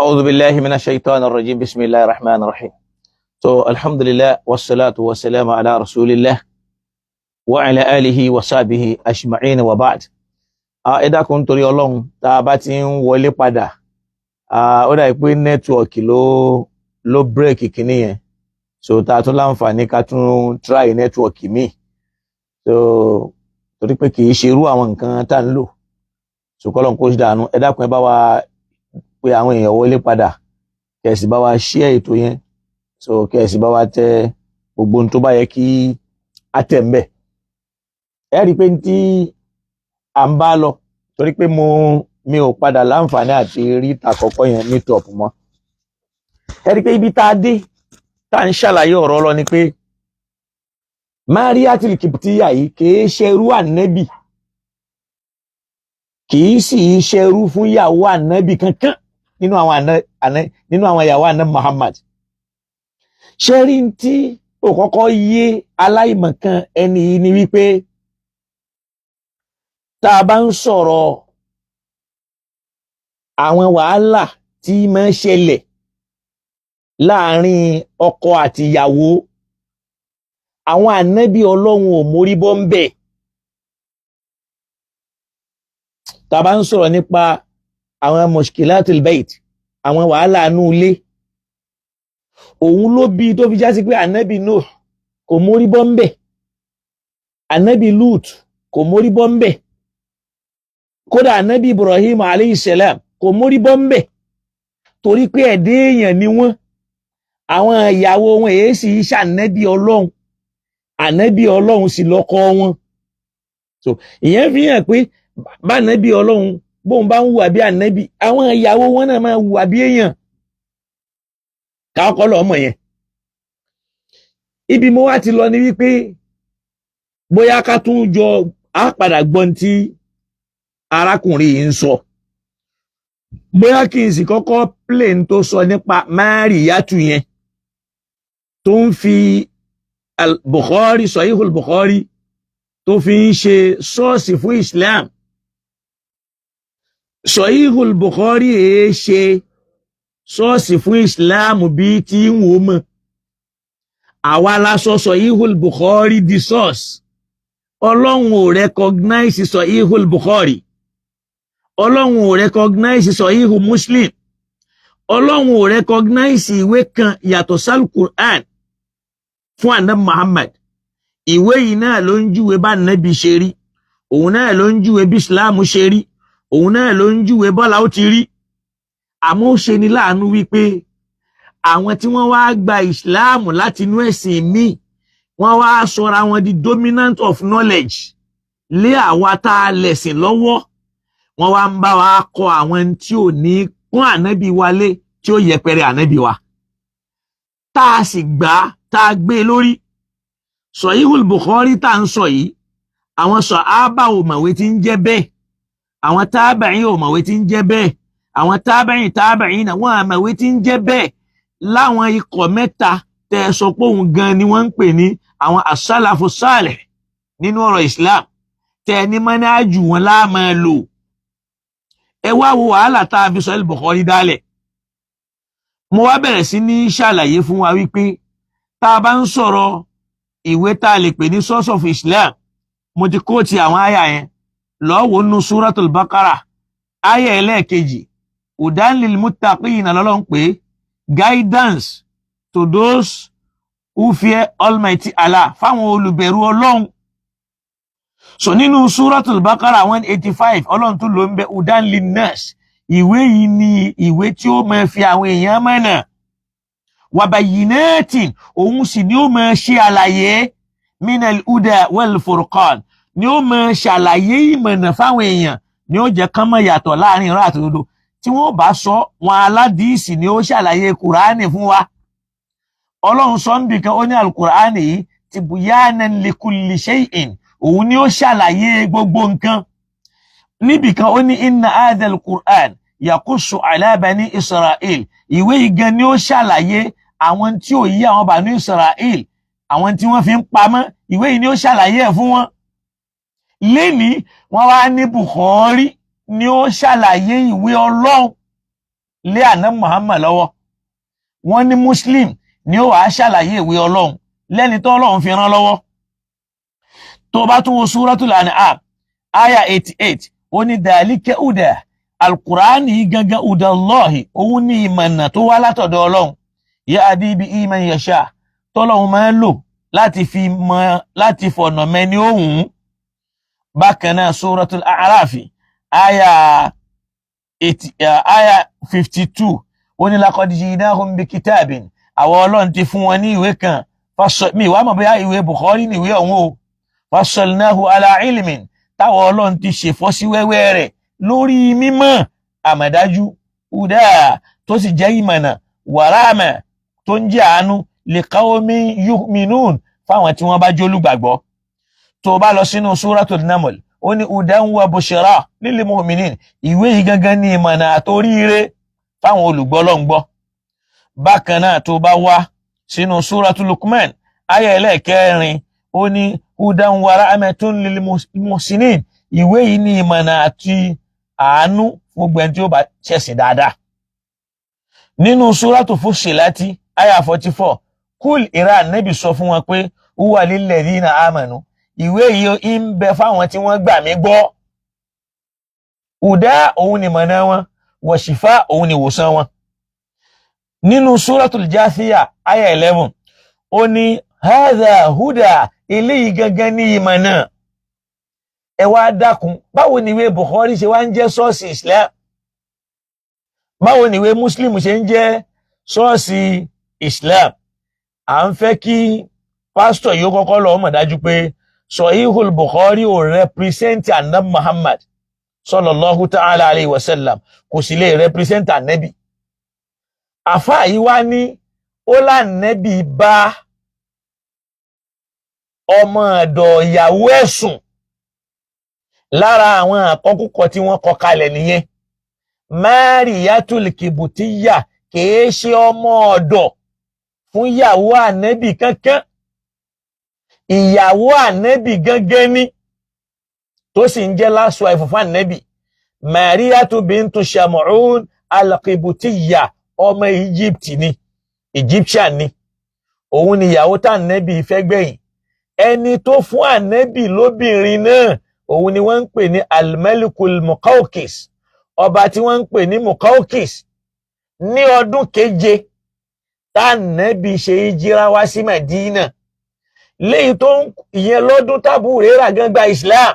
أعوذ بالله من الشيطان الرجيم، بسم الله الرحمن الرحيم. So alhamdulillah wassalatu wassalamu ala rasulillah wa ala alihi wa sahbihi ajma'in wa ba'd. Ẹ dákun, torí Ọlọ́run, tá a bá ti ń wọlé padà, ó dà pé network ló break kìíní yẹn, so tá a tún láǹfààní ká tún try network míì. So torí pé kì í ṣe irú àwọn nǹkan tá ń lò, so kọ́lọ́n kó dànù. Ẹ dákun, ẹ bá wa pé àwọn èèyàn wọlé padà, kẹ́ sì bá wa share ètò yẹn, so kẹ́ sì bá wa tẹ gbogbo ohun tó bá yẹ kí á tẹ̀ ń bẹ̀. Ẹ rí i pé tí à ń bá lọ, torí pé mi ò padà láǹfààní àti rí tàkọ́kọ́ yẹn ní top mọ́. Ẹ rí i pé ibi tá a dé tá à ń ṣàlàyé ọ̀rọ̀ lọ ni pé Mariatul Kiptiya yìí kìí ṣerú ànẹ́bì, kìí sì í ṣerú fún ìyàwó ànẹ́bì kankan nínú àwọn ìyàwó ànẹ́bì Muhammad. Ṣé rí tí ó kọ́kọ́ yé aláìmọ̀kan ẹni yìí ni wípé tá a bá ń sọ̀rọ̀ àwọn wàhálà tí máa ń ṣẹlẹ̀ láàrin ọkọ àti ìyàwó, àwọn ànábì Ọlọ́run ò mórí bọ́ ń bẹ̀. Tá a bá ń sọ̀rọ̀ nípa àwọn mushkilatul bait, àwọn wàhálà inú ilé, òun ló bí tó fi já sí pé ànábì Nuh kò mórí bọ́ ń bẹ̀, ànábì Lut kò mórí bọ́ ń bẹ̀, kódà ànábì Ibrahim alayhi salam kò mórí bọ́ ń bẹ̀, torí pé ẹ̀dẹ́ èèyàn ni wọ́n. Àwọn ìyàwó wọn èé sì ṣànábì Ọlọ́run, ànábì Ọlọ́run sì lọ́kọ wọn. So ìyẹn fi hàn pé bánábì Ọlọ́run bóun bá ń hùwà bí ànábì, àwọn ìyàwó wọn náà máa hùwà bí èèyàn. Káàkọ́ lọ mọ̀ yẹn. Ibi mo wá ti lọ ni wípé bóyá ká tún jọ á padà gbọ́n tí arákùnrin yìí ń sọ, bóyá kí n sì kọ́kọ́ plane tó sọ nípa Márìyátù yẹn tó ń fi Bukhari, Sahihul Bukhari, tó fi ń ṣe source fún Islam. Sahihul Bukhari èé ṣe source fún Islam bí tí ń wò mọ́. Àwa la sọ Sahihul Bukhari di source. Ọlọ́run ò recognize Sahihul Bukhari, Ọlọ́run ò recognize Sahihu Muslim, Ọlọ́run ò recognize ìwé kan yàtọ̀ sal Quran fún ànábì Muhammad. Ìwé yìí náà ló ń júwe bá nàbí ṣe rí, òun náà ló ń júwe bí Islam ṣe rí, òun náà ló ń júwe bọ́lá ó ti rí. Àmọ́ ó ṣe ni láàánú wípé àwọn tí wọ́n wá gba Islam láti inú ẹ̀sìn míì, wọ́n wá sọra wọn di dominant of knowledge lé àwa tá a lẹ̀sìn lọ́wọ́. Wọ́n wá ń bá wa kọ àwọn tí ò ní kún ànábì wa lé, tí ó yẹpẹrẹ ànábì wa, tá a sì gbà á, tá a gbé e lórí. Sahihul Bukhari tá à ń sọ yìí, àwọn sàhábà ò mọ̀wé tí ń jẹ́ bẹ́ẹ̀, àwọn tábàáyìn ò mọ̀wé tí ń jẹ́ bẹ́ẹ̀, àwọn tábàáyìn tábàáyìn náà wọ́n àmọ̀wé tí ń jẹ́ bẹ́ẹ̀. Láwọn ikọ̀ mẹ́ta tẹ́ ẹ sọ pé òun gan ni wọ́n ń pè ní àwọn asálàfù sálẹ̀ nínú ọ̀rọ̀ Islam, tẹ́ ẹ ní mọ́nájú wọn láàmú lò. Ẹ wá wo wàhálà tá a fi Sahih Bukhari dálẹ̀. Mo wá bẹ̀rẹ̀ sí ní ṣàlàyé fún wa wípé tá a bá ń sọ̀rọ̀ ìwé tá a lè pè ní source of Islam, mo ti quote àwọn àyà yẹn lọ́wọ́ nínú Suratul Baqara, àyà ẹlẹ́ẹ̀kejì, hudan lil muttaqin lọ́lọ́ ń pè, guidance to those who fear Almighty Allah, fáwọn olùbẹ̀rù Ọlọ́run. So nínú Suratul Baqara 185, Ọlọ́run tó ló ń bẹ hudan linnas. Ìwé yìí ni ìwé tí ó máa fi àwọn èèyàn mọ̀nà, wabayyinatin, òun sì ni ó máa ṣe àlàyé, minal huda wal furqan, ni ó máa ṣàlàyé ìmọ̀nà fáwọn èèyàn, ni ó jẹ́ kán mọ̀ yàtọ̀ láàrin irọ́ àti òdodo. Tí wọ́n bá sọ wọn, aládìísì ni ó ṣàlàyé Kùránì fún wa. Ọlọ́run sọ ń bì kan, ó ní Alukùránì yìí tibyanan likulli shay'in, òun ni ó ṣàlàyé gbogbo nǹkan. Níbì kan, ó ní inna hadhal Qur'an yaqussu ala bani Israel, ìwé yìí gan ni ó ṣàlàyé àwọn tí ò yí àwọn bani Israel, àwọn tí wọ́n fi ń pamọ́, ìwé yìí ni ó ṣàlàyé ẹ̀ fún wọn. Lénìí, wọ́n wá ní Bukhari ni ó ṣàlàyé ìwé Ọlọ́run. lé àná Muhammad lọ́wọ́. Wọ́n ní Muslim ni ó wàá ṣàlàyé ìwé Ọlọ́run lẹ́ni tó Ọlọ́run fi rán lọ́wọ́. Tó bá tún wo Suratul An'am aya 88, ó ní dhalika huda, alukur'ani gangan, hudallahi, òun ní ìmọ̀nà tó wá látọ̀dọ̀ Ọlọ́run, yahdi bihi man yasha, tọ́lọ́run máa ń lò láti fi mọ, láti fọ̀nà mẹ́ni òun. Bákan náà, Suratul A'rafi aya 80, aya 52, ó ní laqad ji'nahum bi kitabin, àwọn Ọlọ́run ti fún wọn ní ìwé kan. Fasọ mi ìwà mọ̀ bóyá ìwé Bukhari ní ìwé ọ̀hún o. Fassalnahu ala ilmin, táwọn Ọlọ́run ti ṣèfọ́síwẹ́wẹ́ rẹ̀ lórí mímọ̀ àmọ̀dájú, huda, tó sì jẹ́ ìmọ̀nà, wa rahma, tó ń jẹ́ àánú, li qawmin yu'minun, fáwọn tí wọ́n bá jólúgbàgbọ́. Tó o bá lọ sínú Suratul Naml, ó ní hudan wa bushra lil mu'minin, ìwé yìí gangan ní ìmọ̀nà àtoríire fáwọn olùgbọ́ lọ́ngbọ́. Bákan náà, tó bá wá sínú Suratul Luqman ayé ẹlẹ́ẹ̀kẹrin, ó ní hudan wa rahmatun lil muhsinin, ìwé yìí ní ìmọ̀nà àti àánú gbogbo ẹni tí ó bá ṣẹ̀sìn dáadáa. Nínú Suratu Fushilati aya 44, kúl, ìrà nẹ́bì, sọ fún wọn pé huwa lilladhina amanu, ìwé yìí ń bẹ fáwọn tí wọ́n gbà mí gbọ́. Huda, òun ni mọ̀nà wọn, wa shifa, òun ni ìwòsàn wọn. Nínú Suratul Jathiyah aya 11, ó ní hadha huda, eléyìí gangan ní ìmọ̀nà. Ẹ wá dákun, báwo ni ìwé Bukhari ṣe wá ń jẹ́ source Islam? Báwo ni ìwé Muslim ṣe ń jẹ́ source Islam? À ń fẹ́ kí pásítọ̀ yìí ó kọ́kọ́ lọ mọ̀ dájú pé Sahihul Bukhari ò represent anab Muhammad sallallahu ta'ala alayhi wa sallam, kò sì lè represent anabi. Àfáà yìí wá ní ó lànàbì bá ọmọ ọ̀dọ̀ ìyàwó ẹ̀ sùn. Lára àwọn àkọkúkọ tí wọ́n kọ kalẹ̀ nìyẹn. Mariyatul Kibutiya kìí ṣe ọmọ ọ̀dọ̀ fún ìyàwó ànẹ́bì kankan, ìyàwó ànẹ́bì gángan ní, tó sì ń jẹ́ last wife fún ànẹ́bì. Mariyatu bintu Shamu'un al-Kibutiya, ọmọ Egypt ni, Egyptian ni. Òun ni ìyàwó tá ànẹ́bì fẹ́ gbẹ̀yìn. Ẹni tó fún ànẹ́bì lóbìnrin náà, òun ni wọ́n ń pè ní al-Malikul Muqawqis, ọba tí wọ́n ń pè ní Muqawqis. Ní ọdún keje tánàbì ṣe ìjìra wá sí Madina, léyìí tó ń ìyẹn lọ́dún tábù rírà gan gba Islam,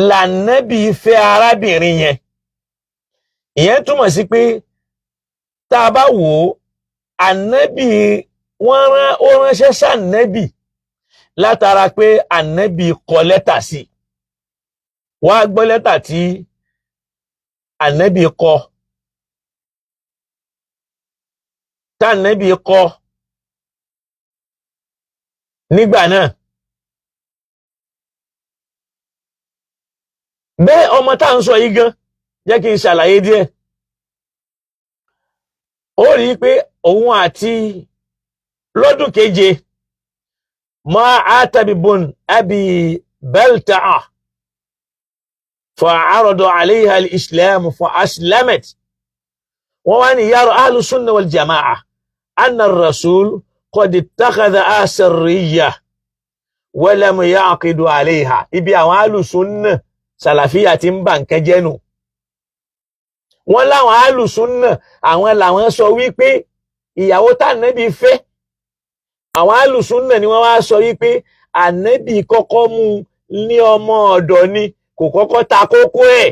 lànàbì fẹ́ arábìnrin yẹn. Ìyẹn túmọ̀ sí pé tá a bá wò ó, ànábì wọ́n rán, ó ránṣẹ́ sànábì látara pé ànábì kọ lẹ́tà sí. Wọ́n á gbọ́ lẹ́tà tí ànábì kọ, tànábì kọ nígbà náà. Bẹ́ẹ̀ ọmọ tá à ń sọ yìí gan, jẹ́ kí n ṣàlàyé díẹ̀. Ó rí i pé òun àti lọ́dún keje ma atabibun abi belta'a fa'arada alayha al-islam fa aslamat. Wọ́n wá ní yàrá ahlu sunna wal jama'a anna ar-rasul qad ittakhadha asirriya wa lam yaqidu alayha. Ibi àwọn ahlu sunna sàlàfíà ti ń bà nǹkan jẹ́ nù. Wọ́n láwọn ahlu sunna, àwọn làwọn sọ wípé ìyàwó tànàbí fẹ́, àwọn alùsùnà ni wọ́n wá sọ wípé ànábì kọ́kọ́ mú ní ọmọ ọ̀dọ̀ ni, kò kọ́kọ́ ta kókó ẹ̀.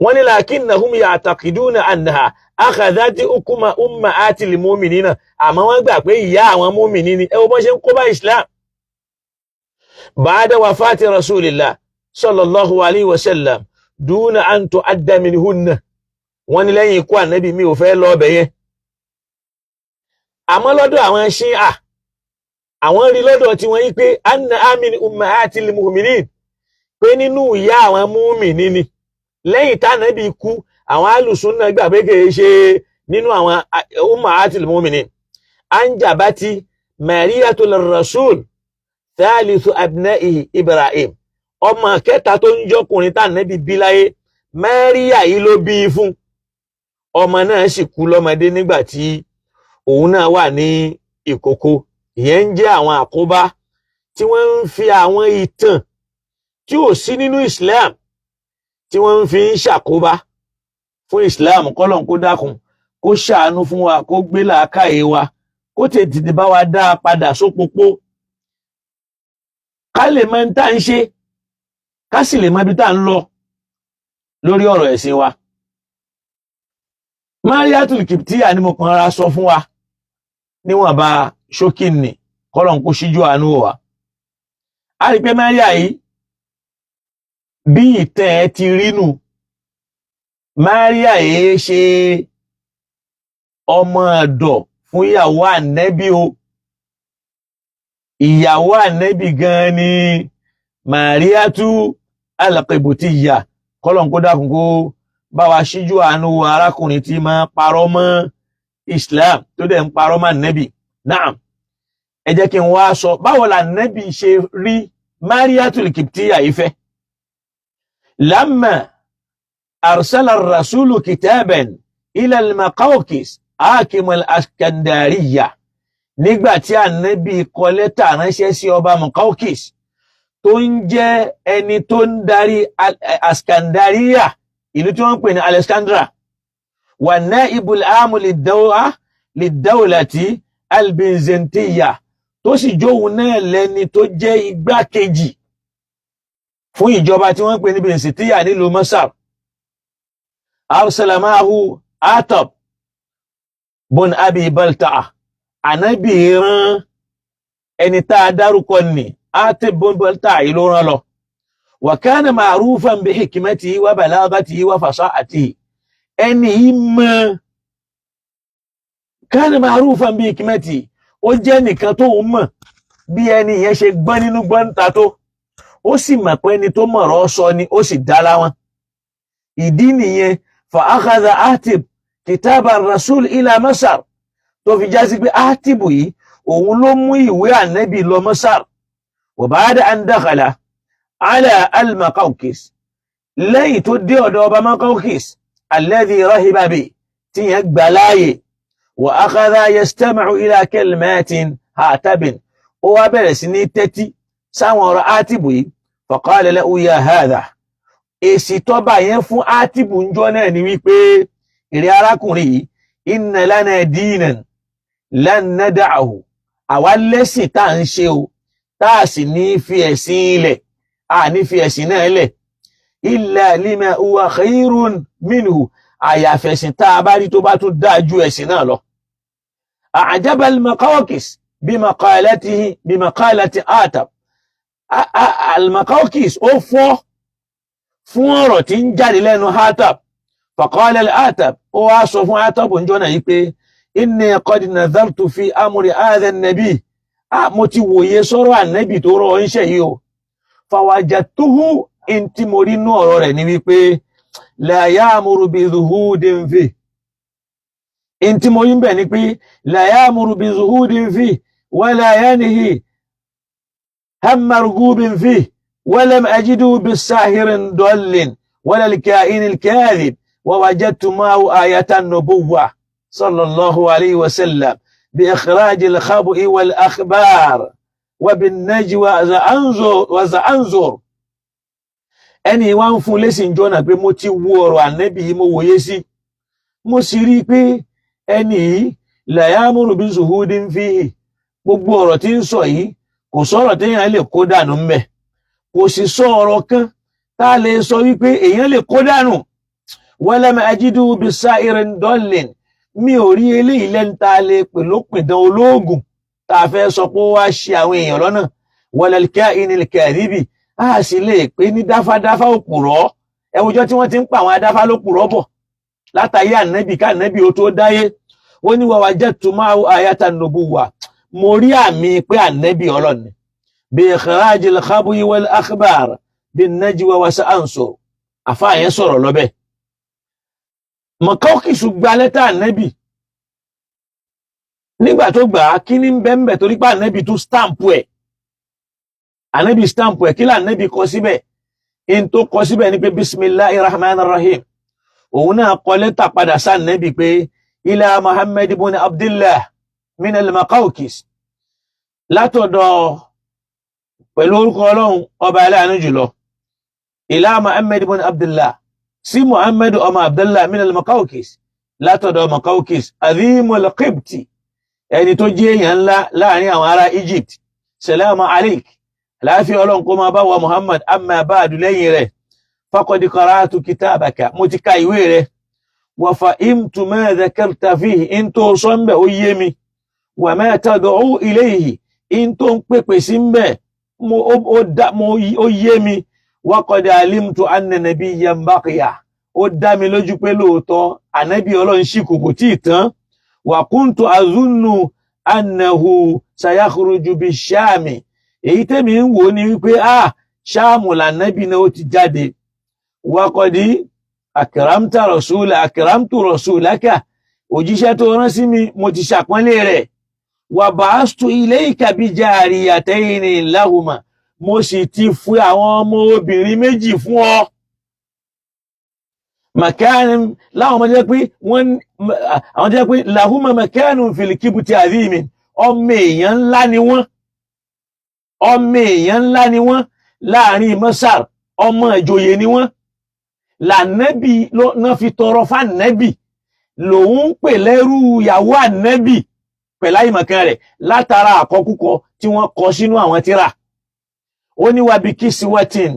Wọ́n ní lakinnahum ya'taqiduna annaha akhadhati hukma ummahatil mu'minina, àmọ́ wọ́n gbà pé ìyá àwọn mùmìnì ni. Ẹ wo bọ́n ṣe ń kó bá Islam. Ba'da wafati rasulillah sallallahu alayhi wa sallam duna an tu'adda minhunna. Wọ́n ní lẹ́yìn ikú ànábì, mi ò fẹ́ lọ ọbẹ̀ yẹn. Àmọ́ lọ́dọ̀ àwọn Ṣíà, àwọn rí lọ́dọ̀ tí wọ́n yí pé anna amin ummahatil mu'minin, pé nínú ìyá àwọn múmìnì ni. Lẹ́yìn tánàbí kú, àwọn alùsùnà gbà pé kìí ṣe nínú àwọn ummahatil mu'minin. Anjabati mariyatul rasul thalithu abnaihi Ibrahim, ọmọ kẹta tó ń jọkùnrin tánàbí bí láyé. Máríà yìí ló bí i fún. Ọmọ náà sì kú lọ́mọdé nígbà tí òun náà wà ní ìkókó. Ìyẹn ń jẹ́ àwọn àkóbá tí wọ́n ń fi àwọn ìtàn tí ò sí nínú Islam tí wọ́n ń fi ń ṣàkóbá fún Islam. Kọ́lọ́n kó dákun, kó ṣàánú fún wa, kó gbé làákàyè wa, kó tètè bá wa dá a padà sópópó, ká lè mọ ní tá à ń ṣe, ká sì lè mọ ibi tá à ń lọ lórí ọ̀rọ̀ ẹ̀sìn wa. Mariatul Kiptiya ni mo kàn ra sọ fún wa níwọ̀nba ṣókí nì, kọ́lọ́n kó ṣíjú àánú wa. A rí pé Maria yìí, bí ìtàn ẹ ti rí nù, Maria yìí ṣe ọmọ ọ̀dọ̀ fún ìyàwó ànẹ́bí o. Ìyàwó ànẹ́bí gan ni Mariatu al-Qibtiyya. Kọ́lọ́n kó dákun, kó bá wa ṣíjú àánú wa arákùnrin tí máa parọ́ mọ́ Islam, tó dẹ̀ ń parọ́ mọ́ ànẹ́bí. Naam, ẹ jẹ́ kí n wá sọ báwo la ànẹ́bí ṣe rí Mariatul Kiptiya yìí fẹ́. Lamma arsala rasulu kitaban ila al-Maqawqis hakim al-Iskandariya, nígbà tí ànẹ́bí kọ lẹ́tà ránṣẹ́ sí ọba Maqawqis, tó ń jẹ́ ẹni tó ń darí Askandariya, ìlú tí wọ́n ń pè ní Alexandra, wà naibul amu lidawlati albizantiya, tó sì jóun náà lẹ́ni tó jẹ́ igbákejì fún ìjọba tí wọ́n ń pè ní Bizantiya nílùú Masar. Arsala ma'ahu Atab bun Abi Balta'a. Ànábì rán ẹni tá a dárúkọ ní Atab bun Balta'a yìí ló rán lọ. Wa kana ma'rufan bi hikmatihi wa balagatihi wa fasahatihi. Ẹni yìí mọ̀, kana ma'rufan bi hikmatihi, ó jẹ́ nìkan tó ń mọ̀ bí ẹni yẹn ṣe gbọ́n nínú gbọ́n ta tó, ó sì mọ̀ pé ẹni tó mọ̀rọ̀ sọ ni, ó sì dá láwọn. Ìdí nìyẹn, fa akhadha Atib kitaba rasul ila Masar, tó fi já sí pé Atibu yìí, òun ló mú ìwé ànẹ́bì lọ Masar. Wa ba'da an dakhala ala al-Maqawqis, lẹ́yìn tó dé ọ̀dọ̀ ọba Maqawqis, alladhi rahiba bi, tí yẹn gbà láàyè, wa akhadha yastami'u ila kalimatin Hatabin, ó wá bẹ̀rẹ̀ sí ní tẹ́tí sáwọn ọ̀rọ̀ Atibu yìí. Faqala lahu ya hadha, èsì tọ́ba yẹn fún Atibu ń jọ náà ni wípé, ìrẹ́ arákùnrin yìí, inna lana dinan lan nada'ahu, àwa lẹ́sìn tá à ń ṣe o, tá a sì ní fi ẹ̀sìn ilẹ̀, a ní fi ẹ̀sìn náà lẹ̀, illa lima huwa khairun minhu, àyàfẹ̀sìn tá a bá rí tó bá tún dáa ju ẹ̀sìn náà lọ. A'jaba al-Maqawqis bimaqalatihi bimaqalati Atab. Al-Maqawqis ó fọ́ fún ọ̀rọ̀ tí ń jáde lẹ́nu Hatab. Faqala al-Atab, ó wá sọ fún Hatab ń jọ́nà yìí pé, inni qad nadhartu fi amri hadha an-nabi, mo ti wòye sọ́rọ̀ ànábì tó rọ̀ ń ṣe yìí o. Fawajadtuhu, in tí mo rí nú ọ̀rọ̀ rẹ̀ ni wípé, la ya'muru bi zuhudin fi, in tí mo rí ń bẹ̀ ni pé, la ya'muru bi zuhudin fi wala yanhi han marghubin fi, walam ajidu bisahirin dallin wala al-kahin al-kadhib, wa wajadtu ma'ahu ayatan nubuwwa sallallahu alayhi wa sallam bi ikhraj al-khab'i wal akhbar wa bin najwa wa za'anzur. Ẹni wá ń fún lésì ń jọ́nà pé, mo ti wo ọ̀rọ̀ ànẹ́bì yìí, mo wòye sí, mo sì rí i pé ẹni yìí, la ya'muru bi zuhudin fihi, gbogbo ọ̀rọ̀ tí ń sọ yìí, kò sọ̀rọ̀ téèyàn lè kó dànù ń bẹ̀, kò sì sọ ọ̀rọ̀ kan tá a lè sọ wípé èèyàn lè kó dànù. Walam ajidu bisa'irin dallin, mi ò rí eléyìí lẹ́nu tá a lè pè lópìdán olóògùn tá a fẹ́ sọ pé ó wá ṣe àwọn èèyàn lọ́nà, walal kahinil kadhibi, a sì lè pè ní dáfádáfá òpùrọ́. Ẹwùjọ́ tí wọ́n ti ń pa àwọn adáfá lópùrọ́ bọ̀ látàyé ànábì, ká ànábì ó tó dáyé. Ó ní wa wajadtu ma'ahu ayatan nubuwwa, mo rí àmì pé ànábì Ọlọ́run ni, bi ikhrajil khab'i wal akhbar bin najwa wa sa'ansur. Àfáà yẹn sọ̀rọ̀ lọ́bẹ̀. Mọ̀kọ́kìsù gba lẹ́tà ànábì. Nígbà tó gbà á, kí ní bẹ́ẹ̀? Torí pé ànábì tún stamp ẹ̀, ànábì stamp ẹ̀. Kí lànábì kọ síbẹ̀? In tó kọ síbẹ̀ ni pé bisimilahi rahman rahim. Òun náà kọ lẹ́tà padà sáà nẹ́bì pé ila Muhammad ibn Abdullah min al-Maqawqis, látọ̀dọ̀ pẹ̀lú orúkọ Ọlọ́run ọba aláàánú jùlọ, ila Muhammad ibn Abdullah, sí Muhammad ọmọ Abdullah, min al-Maqawqis, látọ̀dọ̀ Maqawqis, azimul Qibti, ẹni tó jẹ́ èèyàn ńlá láàrin àwọn ará Egypt. Salamu alaik, láàfin Ọlọ́run kó máa bá wa Muhammad. Amma ba'du, lẹ́yìn rẹ̀, faqad qara'tu kitabaka, mo ti ka ìwé rẹ̀, wa fahimtu ma dhakarta fihi, in tó sọ ń bẹ̀ ó yé mi, wa ma tad'u ilayhi, in tó ń pèpè sí ń bẹ̀ mo ó dá mo ó yé mi, wa qad alimtu anna nabiyyan baqiya, ó dá mi lójú pé lóòótọ́ ànábì Ọlọ́run ṣì kù, kò tí ì tán, wa kuntu azunnu annahu sayakhruju bi ṣáàmì, èyí tẹ́mi ń wò ní wípé a ṣáàmù lànábì náà ó ti jáde, wa qad akramta rasula akramtu rasulaka, òjíṣẹ́ tó rán sí mi, mo ti ṣàpọ́nlé rẹ̀, wa ba'astu ilayka bi jariyatayni lahuma, mo sì ti fún àwọn ọmọ obìnrin méjì fún ọ, makanin láwọn ọmọdé pé wọ́n àwọn jẹ́ pé lahuma makanun fil kibti azimin, ọmọ èèyàn ńlá ni wọ́n, ọmọ èèyàn ńlá ni wọ́n láàrin Masar, ọmọ ìjòyè ni wọ́n. Lànẹ́bì náà fi tọrọ fànẹ́bì, lòun ń pè lẹ́rú ìyàwó ànẹ́bì pẹ̀lú àìmọ̀kan rẹ̀ látara àkọkúkọ tí wọ́n kọ sínú àwọn tírà. Ó ní wàbí kisiwatin,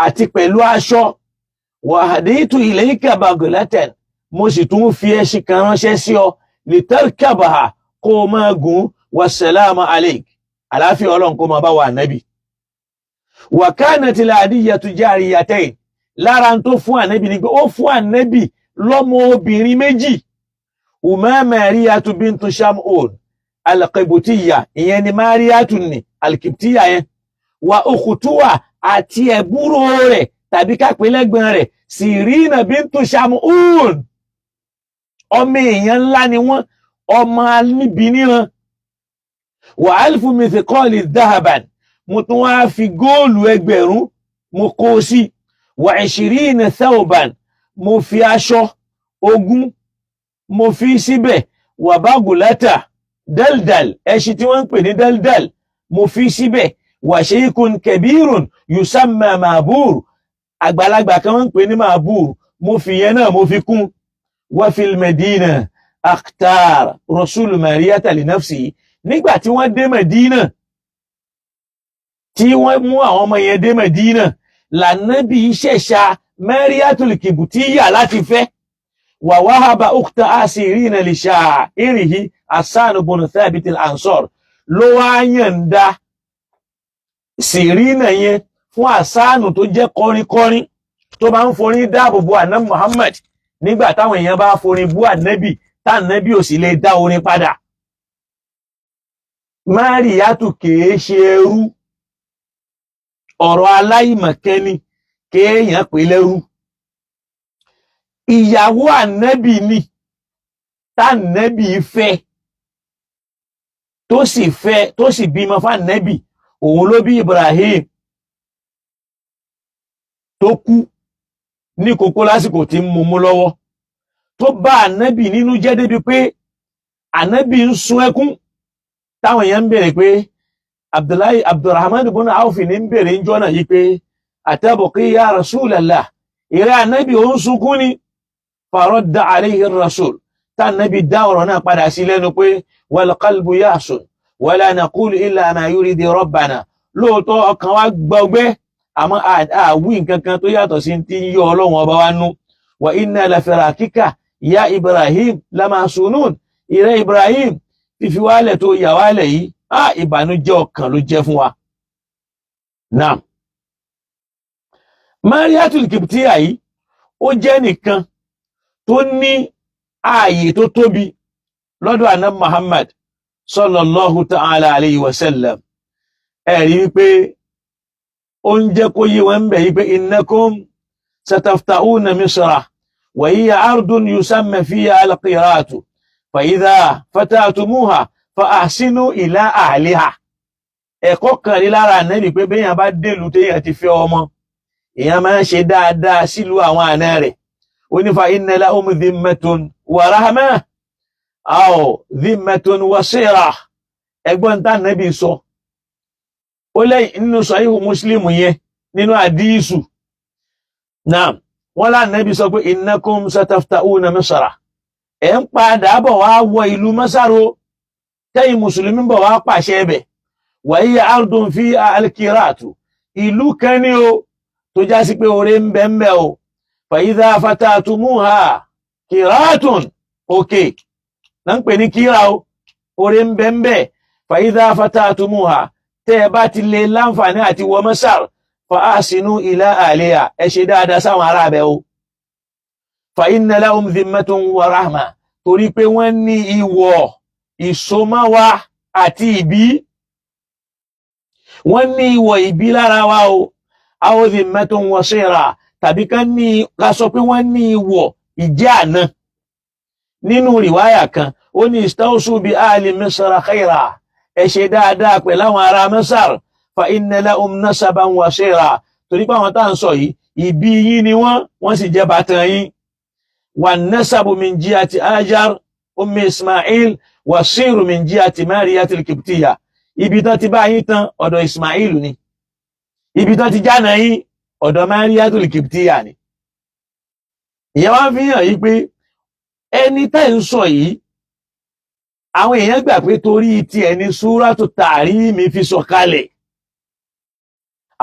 àti pẹ̀lú aṣọ, wàhádìtú ilayka baghlatan, mo sì tún fi ẹṣin kan ránṣẹ́ sí ọ, litarkabaha, kó o máa gùn, wassalamu alayk, àláfíà Ọlọ́run kó máa bá wa ànábì. Wa kanatil hadiyatu jariyatayn, lára tó fún ànábì ni pé ó fún ànábì lọ́mọ obìnrin méjì, Umma Mariyatu bintu Shamun alqibutiyya, ìyẹn ni Mariyatu ni alqibtiyya yẹn, wa ukhtuwa, àti ẹ̀búrò rẹ̀ tàbí kápẹ́ lẹ́gbọ̀n rẹ̀, Sirina bintu Shamun. Ọmọ èèyàn ńlá ni wọ́n, ọmọ níbi níran. Wa alfu mithqali dhahaban, mo tún wá fi góòlù 1000 mo kó sí, wa ishirina thawban, mo fi aṣọ 20 mo fi síbẹ̀, wa bagulata daldal, ẹṣin tí wọ́n ń pè ní daldal, mo fi síbẹ̀, wa sheikhun kabirun yusamma mabur, àgbàlagbà kan wọ́n ń pè ní mabur, mo fi yẹn náà mo fi kún. Wa fil Medina akhtar rasul Mariyata li nafsi, nígbà tí wọ́n dé Medina, tí wọ́n mú àwọn ọmọ yẹn dé Medina, lànàbí ṣẹ̀ṣà Mariyatul Kibutiyya láti fẹ́, wa wahaba ukhta asirina li sha'irihi Hassan ibn Thabit al-Ansar, ló wá yànda Sirina yẹn fún Hassanu tó jẹ́ kọrinkọrin tó bá ń forin dáàbò bo àná Muhammad nígbà táwọn èèyàn bá forin bú ànábì, táànábì ò sì lè dá orin padà. Márìyátù kìí ṣe ẹrú, ọ̀rọ̀ aláìmọ̀kẹ́ni kéèyàn pè lẹ́rú. Ìyàwó ànábì ni tànábì fẹ́, tó sì fẹ́, tó sì bímọ fànábì. Òun ló bí Ibrahim tó kú ní kókó lásìkò tí ń mumú lọ́wọ́, tó bá ànábì nínú jẹ́ débi pé ànábì ń sun ẹkún, táwọn èèyàn ń bèèrè pé Abdullahi Abdulrahman ibn Awf ní ń bèèrè ń jọ́nà yìí pé atabqi ya Rasulallah, ìrẹ́ ànábì, ó ń sunkún ni. Faradda alayhi rasul, tá ànábì dá ọ̀rọ̀ náà padà sí lẹ́nu pé wal qalbu yahsun wala naqulu illa ma yuridi rabbana, lóòótọ́ ọkàn wa gbọgbẹ́, àmọ́ àwí nǹkan kan tó yàtọ̀ sí ti ń yọ Ọlọ́run ọba wa nú. Wa inna la firakika ya Ibrahim lamasunun, ìrẹ́ Ibrahim, fífi wálẹ̀ tó yà wálẹ̀ yìí, á ìbànújẹ́ ọkàn ló jẹ́ fún wa. Naam. Mariatul Kibtiya yìí, ó jẹ́ nìkan tó ní ààyè tó tóbi lọ́dọ̀ àná Muhammad sallallahu ta'ala alayhi wa sallam. Ẹ̀rí wípé ó ń jẹ́ kó yé wọn ń bẹ̀ yí pé innakum satafta'una Misra wa hiya ardun yusamma fiha al-qiratu fa idha fatatumuha fa ahsinu ila ahliha. Ẹ̀kọ́ kan rí lára ànábì pé béèyàn bá délùú téèyàn ti fẹ́ ọmọ. Èèyàn máa ń ṣe dáadáa sílùú àwọn àna rẹ̀. Ó ní fa inna lahum dhimmatun wa rahmah aw dhimmatun wa sirah. Ẹgbọ́n tá nàbí sọ, ó lẹ́yìn nínú Sahihu Muslim yẹn, nínú àdíìsù náà, wọ́n lá nàbí sọ pé innakum satafta'una Misra, ẹ̀ ń padà bọ̀ wá wọ ìlú Masaro, tẹ́yìn mùsùlùmí bọ̀ wá pàṣẹ ẹbẹ̀. Wa hiya ardun fiha alkiratu, ìlú kan ní o tó já sí pé oore ń bẹ ń bẹ o. Fa idha fatatumuha kiratun, òkè náà ń pè ní kíra o, oore ń bẹ ń bẹ. Fa idha fatatumuha, tẹ́ ẹ bá ti lè láǹfààní àti wọ Masar, fa ahsinu ila ahliha, ẹ ṣe dáadáa sáwọn ará abẹ o. Fa inna lahum dhimmatun wa rahma, torí pé wọ́n ní ìwọ̀ ìsomọ́wa àti ìbí, wọ́n ní ìwọ̀ ìbí lára wa o. Aw dhimmatun wa sira, tàbí ká ní ká sọ pé wọ́n ní ìwọ̀ ìjẹ́ àná. Nínú rìwáyà kan, ó ní istawsu bi ahli Misra khaira, ẹ ṣe dáadáa pẹ̀lú àwọn ará Masar. Fa inna lahum nasaban wa sira, torí pé àwọn tá à ń sọ yìí, ìbí yín ni wọ́n, wọ́n sì jẹ́ bàtàn yín. Wà nasabu min jihati Hajar ummi Ismail wà siru min jihati Mariyatil Kibtiya. Ibi tán ti bá yín tán, ọ̀dọ̀ Ismail ni. Ibi tán ti jáná yín, ọ̀dọ̀ Mariyatul Kibtiya ni. Ìyẹn wá ń fi hàn yí pé ẹni tẹ́ ń sọ yìí, àwọn èèyàn gbà pé torí tiẹ̀ ní Súrátù Tàrímì fi sọ̀kalẹ̀.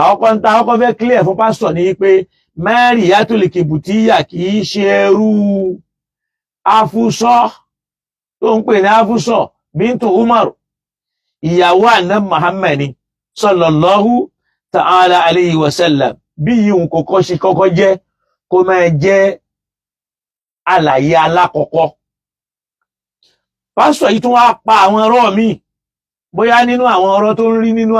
Àwọn kan tá àkọ́kọ́ fẹ́ clear fún pásítọ̀ ní pé Mariyatul Kibutiya kì í ṣe ẹrú Afusọ tó ń pè ní Afusọ bíntu Umar. Ìyàwó àná Muhammad ni sallallahu ta'ala alayhi wa sallam. Bí yìí ń kọ́kọ́ ṣe kọ́kọ́ jẹ́ kó máa jẹ́ àlàyé alákọ̀ọ́kọ́. Pásítọ̀ yìí tún wá pa àwọn ọ̀rọ̀ míì, bóyá nínú àwọn ọ̀rọ̀ tó ń rí nínú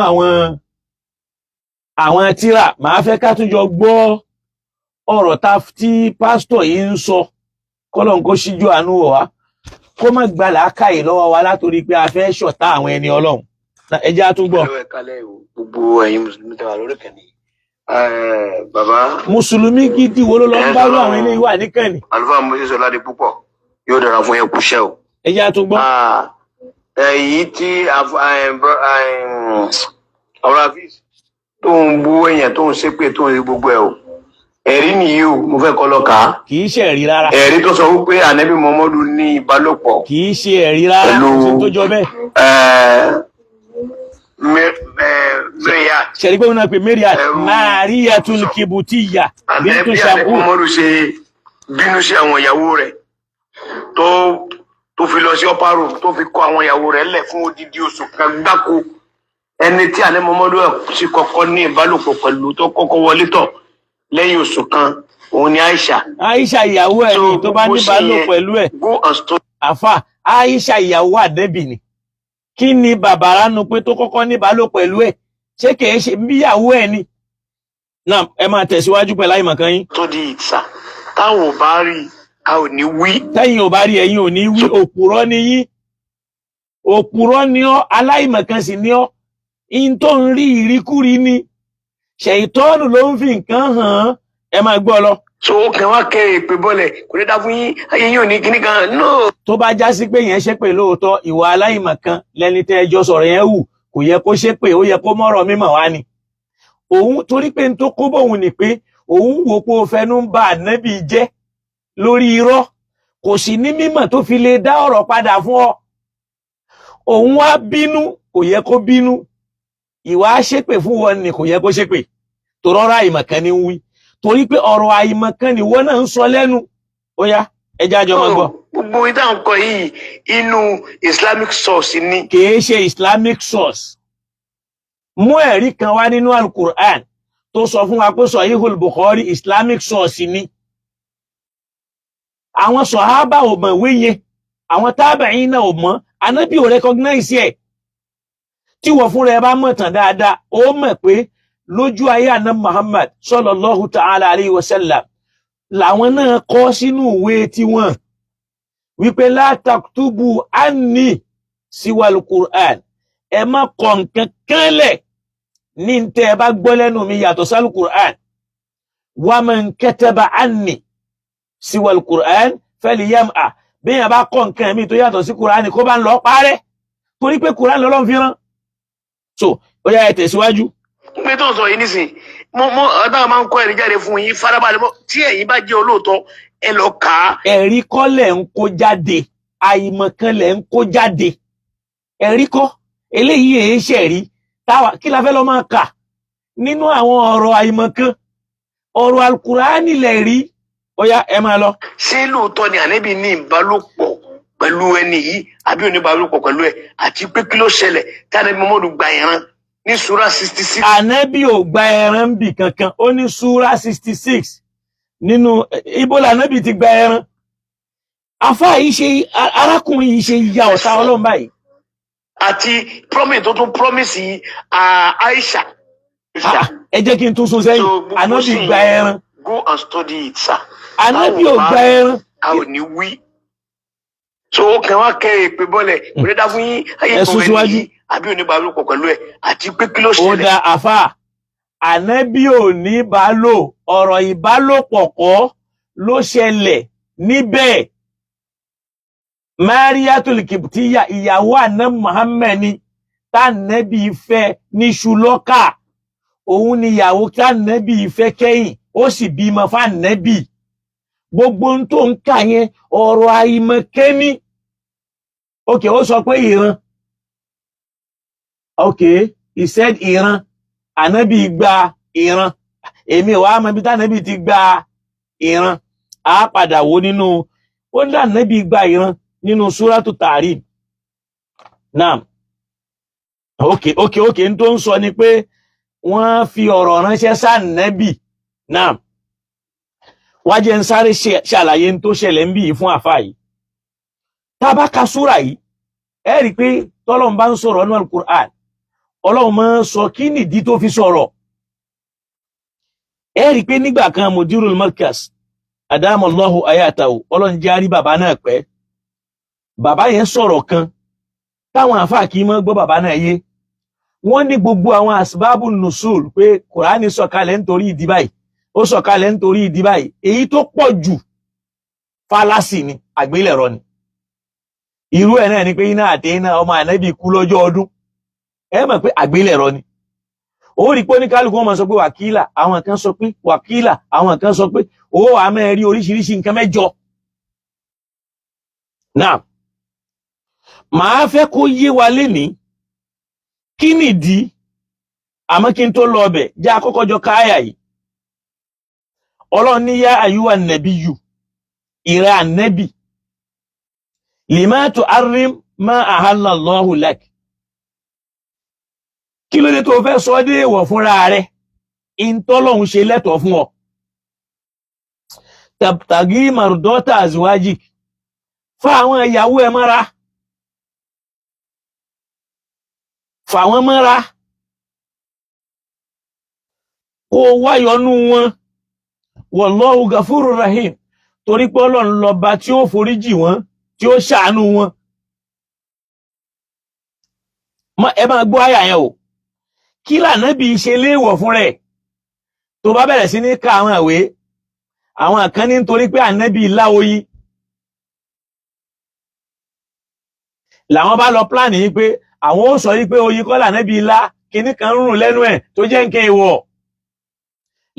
àwọn tírà. Màá fẹ́ ká tún jọ gbọ́ ọ̀rọ̀ tá tí pásítọ̀ yìí ń sọ. Kọ́lọ́n kó ṣíjú àánú wọ̀ wá, kó má gba làákàyè lọ́wọ́ wa látòrí pé a fẹ́ ṣọ̀tá àwọn ẹni Ọlọ́run. Ẹ jẹ́ á tún gbọ́. Hello, ẹ kálẹ́ o, gbogbo ẹ̀yin mùsùlùmí tẹ́ wà lórí kẹ́ni. Bàbá Mùsùlùmí gidi wo ló lọ ń bá rú àwọn eléyìí wà níkànnì? Àlùfáà Moses Ọládé púpọ̀, yóò dára fún yẹn, kúṣẹ́ o. Ẹ jẹ́ á tún gbọ́. Èyí tí ọ̀rọ̀ afis tó ń bú èèyàn, tó ń ṣépè, tó ń rí gbogbo ẹ̀ o, ẹ̀rí nìyí o, mo fẹ́ kọ́ lọ kà á. Kì í ṣe ẹ̀rí rárá. Ẹ̀rí tó sọ wípé ànábì Muhammadu ní ìbálòpọ̀ Kì í ṣe ẹ̀rí rárá. pẹ̀lú Kò sí tó jọ bẹ́ẹ̀. Mẹ́ríà. Ṣẹ̀rí pé wọn náà pè Mariat Ẹrú Mariyatul Kibutiya bintu ànábì Shamu. Muhammadu ṣe bínú sí àwọn ìyàwó rẹ̀ tó fi lọ sí upper room, tó fi kọ àwọn ìyàwó rẹ̀ lẹ̀ fún odidi oṣù kan gbáko. Ẹni tí ànábì Muhammadu sì kọ́kọ́ ní ìbálòpọ̀ pẹ̀lú, tó kọ́kọ́ wọlé tọ̀ lẹ́yìn oṣù kan, òun ni Aisha. Aisha ìyàwó ẹ̀ ni tó bá bó ṣe níbàálò yẹn, pẹ̀lú ẹ̀. Go and stop. Àfà, Aisha ìyàwó àdẹ́bì ni. Kí ni bàbára nu pé tó kọ́kọ́ níbàálò pẹ̀lú ẹ̀? Ṣé kìí ṣe bíyàwó ẹ̀ ni? Náà ẹ máa tẹ̀síwájú pẹ̀lú àìmọ̀kan yín. Tó di ìsà táwọn ò bá rí, a ò ní wí. Tẹ́yìn ò bá rí, ẹ̀yin ò ní wí. Òpùrọ́ ni yín, òpùrọ́ ni ọ́, aláìmọ̀kan sì ni ọ́. In tó ń rí, ìríkúrí ni, ṣèyítọ́nù ló ń fi nǹkan hàn án. Ẹ máa gbọ́ lọ. So ó kàn wá kẹ́ èpè bọ́lẹ̀, kò ní dá fún yín, ayé yín ò ní kíní kan, no. Tó bá já sí pé yẹn ṣépè lóòótọ́, ìwà aláìmọ̀kan lẹni tẹ́ ẹjọ́ sọ̀rọ̀ yẹn wù. Kò yẹ kó ṣépè, ó yẹ kó mọ́rọ̀ mímọ̀ wá ni òun, torí pé n tó kó bóun ni pé òun wò pé ó fẹnu ń ba ànábì jẹ́ lórí irọ́, kò sì ní mímọ̀ tó fi lè dá ọ̀rọ̀ padà fún ọ. Òun wá bínú, kò yẹ kó bínú. Ìwà ṣépè fún wọn ni kò yẹ kó ṣépè, torọ́rọ̀ àìmọ̀kan ni ń wí, torí pé ọ̀rọ̀ àìmọ̀kan ni wọ́n náà ń sọ lẹ́nu. Ó yá, ẹ jẹ́ àjọ máa gbọ́. Gbogbo ìdá nǹkan yìí, inú Islamic source ni. Kìí ṣe Islamic source. Mú ẹ̀rí kan wá nínú Alukur'an tó sọ fún wa pé Sahihul Bukhari Islamic source ni. Àwọn sọ̀hábà ò mọ̀ ìwé yẹn, àwọn tábàáyín náà ò mọ̀, anábì ò recognize ẹ̀. Tí wọ́n fúnra ẹ bá mọ̀ tán dáadáa, ó mọ̀ pé lójú ayé àná Muhammad sallallahu ta'ala alayhi wa sallam làwọn náà kọ sínú ìwé tiwọn wípé la taktubu anni siwal Qur'an, ẹ má kọ nǹkan kan lẹ̀ ní tẹ́ ẹ bá gbọ́ lẹ́nu mi yàtọ̀ sálù Qur'an. Wa man kataba anni siwa al-Qur'an falyam'a. Bí yẹn bá kọ́ nǹkan mi tó yàtọ̀ sí Qur'an, kó bá ń lọ parẹ́, torí pé Qur'an lọ́lọ́run fi rán. So ó yá, ẹ tẹ̀síwájú. Ń pé tó ń sọ yìí nísìn, mo ọ̀dà máa ń kọ́ ẹ̀rí jáde fún yín. Farabalẹ̀ mọ́, tí ẹ̀yin bá jẹ́ olóòótọ́, ẹ lọ kà á. Ẹ̀rí kọ́ lẹ̀ ń kó jáde, àìmọ̀kan lẹ̀ ń kó jáde. Ẹ̀rí kọ́ eléyìí, èé ṣẹ̀rí táwa. Kí la fẹ́ lọ́ máa kà nínú àwọn ọ̀rọ̀ àìmọ̀kan? Ọ̀rọ̀ alukurani lẹ̀ rí. Ó yá, ẹ máa lọ. Ṣé lóòótọ́ ni ànábì ní ìbálòpọ̀ pẹ̀lú ẹni yìí àbí ò ní ìbálòpọ̀ pẹ̀lú ẹ̀? Àti pé kí ló ṣẹlẹ̀ tí ànábì Muhammadu gba ìran ní sura 66? Ànábì ò gba ẹran bì kankan. Ó ní súrà 66 nínú ibo lànábì ti gba ẹran? Afá yìí ṣe, arákùnrin yìí ṣe ya ọ̀tá Ọlọ́run báyìí. Àti promise tó tún promise yìí, Aisha. Ah, ẹ jẹ́ kí n tún sún sẹ́yìn. So, gbogbo Ànábì sí gba ẹran? Go and study it, sir. Ànábì ò gba ẹran. A ò ní wí. So ó kàn wá kẹ́ èpè bọ́lẹ̀, kò ní dá fún yín ayé. Ẹ sún ẹni síwájú. yìí àbí ò ní ìbálòpọ̀ pẹ̀lú ẹ̀, àti pé kí ló Ó ṣẹlẹ̀? da, àfà, ànábì ò ní bálò. Ọ̀rọ̀ ìbálòpọ̀ kọ́ ló ṣẹlẹ̀ níbẹ̀. Mariatul Kiptiya, ìyàwó àná Muhammed ni, tànàbí fẹ́ ní ṣùlọ́kà. Òun ni ìyàwó tànàbí fẹ́ kẹ́yìn, ó sì bímọ fànàbí. Gbogbo ohun tó ń kà yẹn, ọ̀rọ̀ àìmọ̀kẹ́ni. Ok, ó sọ pé ìran. Ok, he said ìran, ànábì gba ìran. Èmi ò wá mọ ibi tànábì ti gba ìran. Á padà wò nínú ó ní ànábì gba ìran nínú súrátù Tàrí. Naam, ok, n tó ń sọ ni pé wọ́n fi ọ̀rọ̀ ránṣẹ́ sànábì. Naam, wájẹ́ ń sáré ṣàlàyé n tó ṣẹlẹ̀ ń bí yìí fún àfáà yìí. Tá a bá ka súrà yìí, ẹ rí i pé tọ́lọ́run bá ń sọ̀rọ̀ nínú Al-Qur'an, Ọlọ́run máa ń sọ kí nìdí tó fi sọ̀rọ̀. Ẹ rí i pé nígbà kan, Mudirul Markaz adamallahu ayatahu, Ọlọ́run jẹ́ àrí bàbá náà pẹ́. Bàbá yẹn sọ̀rọ̀ kan táwọn àfáà kì í mọ́ gbọ́ bàbá náà yé. Wọ́n ní gbogbo àwọn asbábù nusul pé Kùránì sọ̀kalẹ̀ nítorí ìdí báyìí, ó sọ̀kalẹ̀ nítorí ìdí báyìí, èyí tó pọ̀ jù, fallacy ni, àgbélẹ̀rọ ni. Irú ẹ̀ náà ni pé iná àti iná ọmọ ànábì kú lọ́jọ́ ọdún. Ẹ mọ̀ pé àgbélẹ̀rọ ni. Ó rí pé oníkálukú wọn máa sọ pé wàkílà, àwọn kan sọ pé wàkílà, àwọn kan sọ pé ó wà á máa rí oríṣiríṣi nǹkan mẹ́jọ. Náà màá fẹ́ kó yé wa lénìí kí nìdí. Àmọ́ kí n tó lọ ọbẹ̀, jẹ́ àkọ́kọ́ jọ káyà yìí. Ọlọ́run ní yá àyúwà nẹ̀bí yù, ìrẹ́ ànẹ́bì, lima tu'arrim ma ahalla Allahu lak. Kí ló dé tó fẹ́ sọ dé èèwọ̀ fúnra rẹ̀ ìntọ́lọ́hun ṣe lẹ́tọ̀ọ́ fún ọ? Tabtagi mardota azwajik, fa àwọn ìyàwó ẹ mọ́ra, fà wọ́n mọ́ra, kó o wáyọnú wọn. Wallahu gafurur rahim, torí pé Ọlọ́run lọ́ba tí ó foríjì wọ́n, tí ó ṣàánú wọn. Ẹ máa gbọ́ àyà yẹn o. Kí lànàbí ṣe léèwọ̀ fún rẹ̀? Tó bá bẹ̀rẹ̀ sí ní ka àwọn ìwé, àwọn kan ní nítorí pé ànábì láoyin làwọn bá lọ pláàni yìí pé àwọn ó sọ yìí pé oyin kọ́ lànàbí lá, kinní kan ń rùn lẹ́nu ẹ̀ tó jẹ́ nǹkan ìwọ̀.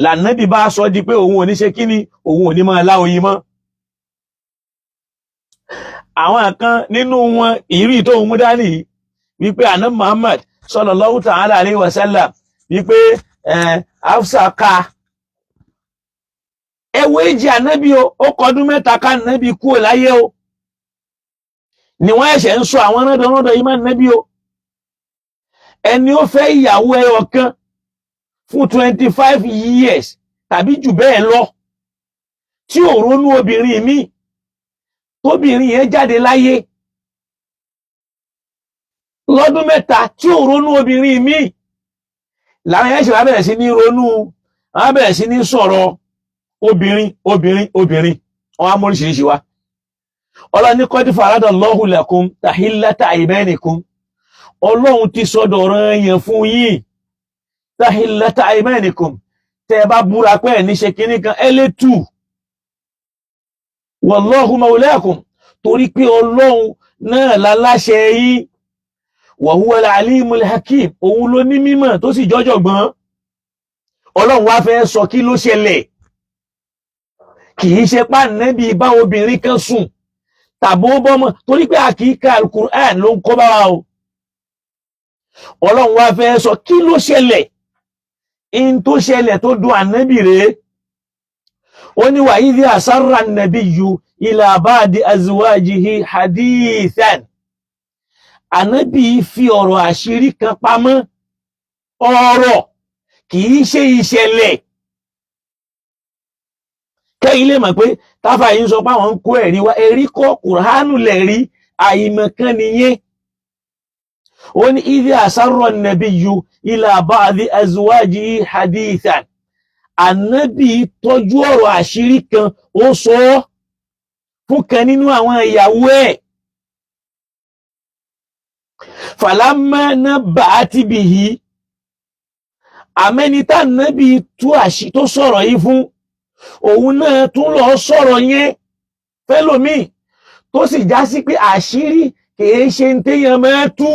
Lànàbí bá sọ di pé òun ò ní ṣe kíni, òun ò ní máa lá oyin mọ́. Àwọn kan nínú wọn, ìrírí tó ń mú dání yìí wípé àná Muhammad sallallahu ta'ala alayhi wa sallam wípé Hafsa ká ẹwọ èjì ànábì o, ó kọdún 3 ká ànábì kúrò láyé o, ni wọ́n ẹ̀ṣẹ̀ ń sọ àwọn rọ́dọ̀rọ́dọ̀ yìí má ànábì o. Ẹni ó fẹ́ ìyàwó ẹyọ kan fún 25 years tàbí jù bẹ́ẹ̀ lọ, tí ò ronú obìnrin míì, tóbìnrin yẹn jáde láyé lọ́dún 3, tí ò ronú obìnrin míì, làwọn yẹn ṣe wá bẹ̀rẹ̀ sí ní ronú, wọ́n bẹ̀rẹ̀ sí ní sọ̀rọ̀ obìnrin, obìnrin, obìnrin. Wọ́n á mú oríṣiríṣi wá. Ọlọ́run ní qad faradallahu lakum tahillata aymanikum. Ọlọ́run ti sọdọ̀ ọ̀ràn yẹn fún yín, tahillata aymanikum, Tẹ́ ẹ bá búra pé ẹ̀ ní ṣe kinní kan, ẹ lè tù. Wallahu mawlakum, torí pé Ọlọ́run náà láláṣẹ yín. Wa huwa al-alimul hakim, òun ló ní mímọ̀ tó sì jọ́jọ̀gbọ́n. Ọlọ́run wá fẹ́ sọ kí ló ṣẹlẹ̀. Kì í ṣe pàǹnẹ́bí bá obìnrin kan sùn tàbí ó bọ́mọ, torí pé àkíkà Al-Qur'an ló ń kọ́ bá wa o. Ọlọ́run wá fẹ́ sọ kí ló ṣẹlẹ̀. In tó ṣẹlẹ̀ tó dùn ànábì rèé. Ó ní wa idh asarra an-nabiyyu ila ba'di azwajihi hadithan. Ànábì fi ọ̀rọ̀ àṣírí kan pamọ́. Ọ̀rọ̀, kì í ṣe ìṣẹ̀lẹ̀. Kẹ́yìn lè mọ̀ pé táfà yìí ń sọ pé àwọn ń kó ẹ̀rí wá, ẹ̀rí kọ́, Kùránù lẹ̀ rí, àìmọ̀kan nìyẹn. Ó ní idh asarra an-nabiyyu ila ba'di azwajihi hadithan. Ànábì tọ́jú ọ̀rọ̀ àṣírí kan, ó sọ ọ́ fún kan nínú àwọn ìyàwó ẹ̀. Falamma nabba'at bihi, àmẹ́ni tá ànábì tú àṣì tó sọ̀rọ̀ yìí fún, òun náà tún lọ sọ̀rọ̀ yẹn fẹ́lòmíì, tó sì já sí pé àṣírí kìí ṣe ń téèyàn máa tú.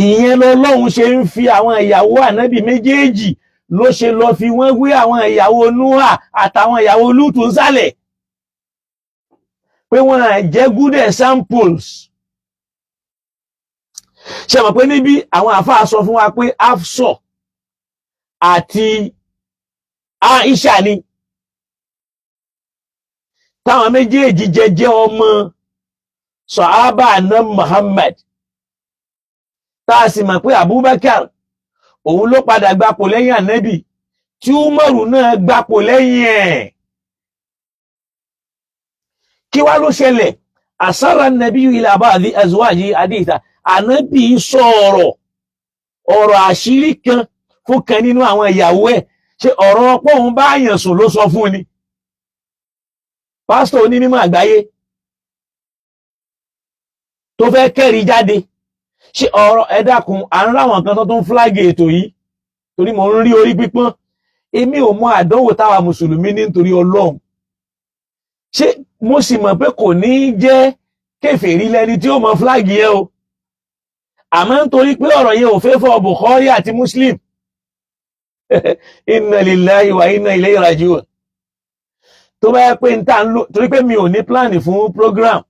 Ìyẹn lọ́lọ́run ṣe ń fi àwọn ìyàwó ànábì méjèèjì, ló ṣe lọ fi wọ́n wé àwọn ìyàwó Núhà àtàwọn ìyàwó Lútù ń sálẹ̀, pé wọ́n jẹ́ good examples. Ṣe mọ̀ pé níbí àwọn àfáà sọ fún wa pé Hafsọ àti Aisha ni, táwọn méjèèjì jẹjẹ ọmọ sọ̀hábà náà Muhammad, tá a sì mọ̀ pé Abubakar òun ló padà gbapò lẹ́yìn ànábì, tí Umaru náà gbapò lẹ́yìn ẹ̀. Kí wá ló ṣẹlẹ̀? Asarra nabiyyu ila ba'di azwaji haditha. Ànábì sọ̀rọ̀ ọ̀rọ̀ àṣírí kan fún kan nínú àwọn ìyàwó ẹ̀. Ṣé ọ̀rọ̀ pọ́hun bá yàn sùn ló sọ fún ni? Pásítọ̀ onímọ̀ àgbáyé tó fẹ́ kẹ́rìí jáde, ṣé ọ̀rọ̀? Ẹ dákun, à ń ráwọn kan tó tún flag ètò yìí, torí mo ń rí orí pípọ́n. Èmi ò mọ àdánwò táwa mùsùlùmí ní nítorí Ọlọ́run. Ṣé mo sì mọ̀ pé kò ní jẹ́ kèfèrí lẹni tí ó mọ flag yẹn o, àmọ́ nítorí pé ọ̀rọ̀ yẹn ò fẹ́ fọ́ Bukhari àti Muslim. Inna lillahi wa inna ilayhi raji'un. Tó bá yẹ pé n ta ń lò, torí pé mi ò ní plan fún program,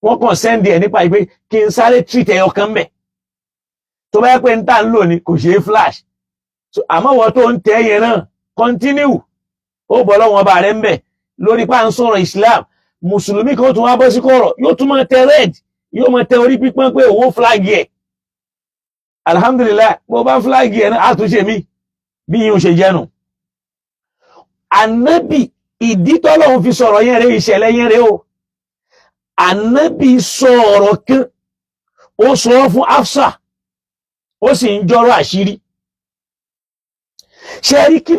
wọ́n kàn send ẹ̀ nípa ìpé kí n sáré treat ẹyọ kan bẹ̀. Tó bá yẹ pé n ta ń lò ní, kò ṣeé flash. So àmọ́ wọ́n tó ń tẹ́ yẹn náà, continue, ó bọ̀ lọ́wọ́n ọba rẹ̀ ń bẹ̀ lórí pa ń sọ̀rọ̀ Islam. Mùsùlùmí kan tún wá bọ́ sí kọ̀rọ̀, yóò tún máa tẹ red, yóò máa tẹ orí pípọ́n pé òun flag ẹ̀. Alhamdulillah, bó bá flag ẹ̀ náà, àtúnṣe mi bí yín ó ṣe jẹ́nu. Ànábì, ìdí tọ́lọ́run fi sọ̀rọ̀ yẹn rẹ̀, ìṣẹ̀lẹ̀ yẹn rẹ̀ o. Ànábì sọ ọ̀rọ̀ kan, ó sọ fún Hafsa, ó sì ń jọrọ̀ àṣírí. Ṣe rí kí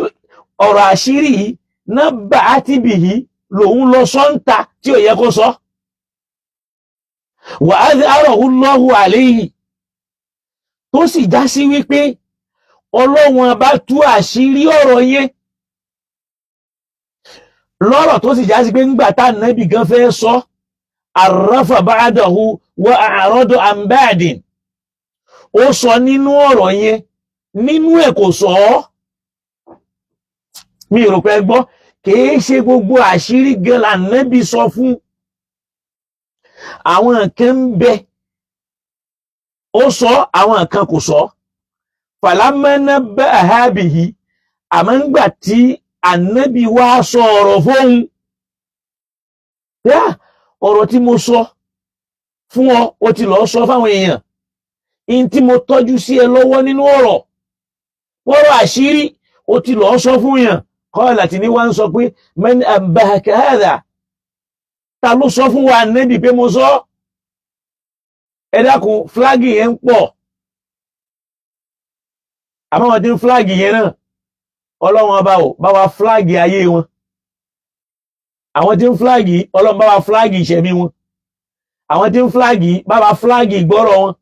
ọ̀rọ̀ àṣírí yìí náà bá á ti bì yìí lòun lọ sọ́ńtà tí ò yẹ kó sọ. Wa adharahu Allahu alayhi, tó sì já sí wípé Ọlọ́run bá tú àṣírí ọ̀rọ̀ yẹn lọ́rọ̀, tó sì já sí pé ńgbà tá nàbì gan fẹ́ sọ, arrafa ba'dahu wa a'rada an ba'din, ó sọ nínú ọ̀rọ̀ yẹn, nínú ẹ̀ kò sọ ọ́. Mi rò pé gbọ́. Kìí ṣe gbogbo àṣírí gan lànàbì sọ fún. Àwọn kan ń bẹ ó sọ, àwọn kan kò sọ. Falamma nabba'aha bihi, àmọ́ ńgbà tí ànábì wá sọ ọ̀rọ̀ fóun yá, ọ̀rọ̀ tí mo sọ fún ọ, ó ti lọ sọ fáwọn èèyàn. In tí mo tọ́jú sí ẹ lọ́wọ́ nínú ọ̀rọ̀ wọ́rọ̀ àṣírí, ó ti lọ sọ fún yàn. Kọ́ọ̀lá tí ní wá ń sọ pé man anbahaka hadha, ta ló sọ fún wa ànábì pé mo sọ? Ẹ dákun, flag yẹn ń pọ̀, àmọ́ wọn ti ń flag yẹn náà, Ọlọ́run ọba ò bá wa flag ayé wọn. Àwọn tí ń flag, Ọlọ́run bá wa flag ìṣẹ̀mí wọn. Àwọn tí ń flag, bá wa flag ìgbọ́rọ̀ wọn.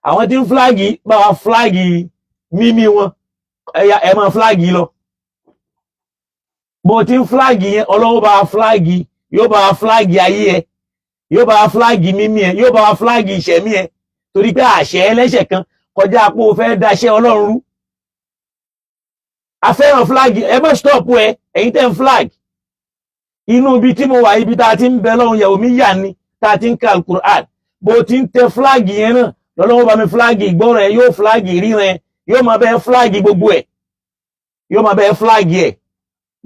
Àwọn tí ń flag, bá wa flag mímí wọn. Ẹ̀yà ẹ̀ máa flag lọ. Bó ti ń flag yẹn, Ọlọ́run bá flag, yóò bá flag ayé ẹ, yóò bá flag mímí ẹ, yóò bá flag ìṣẹ̀mí ẹ, torí pé àṣẹ ẹlẹ́ṣẹ̀ kan kọjá pé o fẹ́ daṣẹ́ Ọlọ́run rú. A fẹ́ràn flag, ẹ má stop ẹ. Ẹ̀yin tẹ́ ń flag, inú ibi tí mo wà, ibi tá a ti ń bẹ lọ́hùn yẹ̀wò mi yà ni, tá a ti ń ka Alukur'an. Bó ti ń tẹ flag yẹn náà lọ́lọ́wọ́ bá mi flag ìgbọ́ràn ẹ, yóò flag ìríran ẹ, yóò máa bẹ flag gbogbo ẹ, yóò máa bẹ flag ẹ.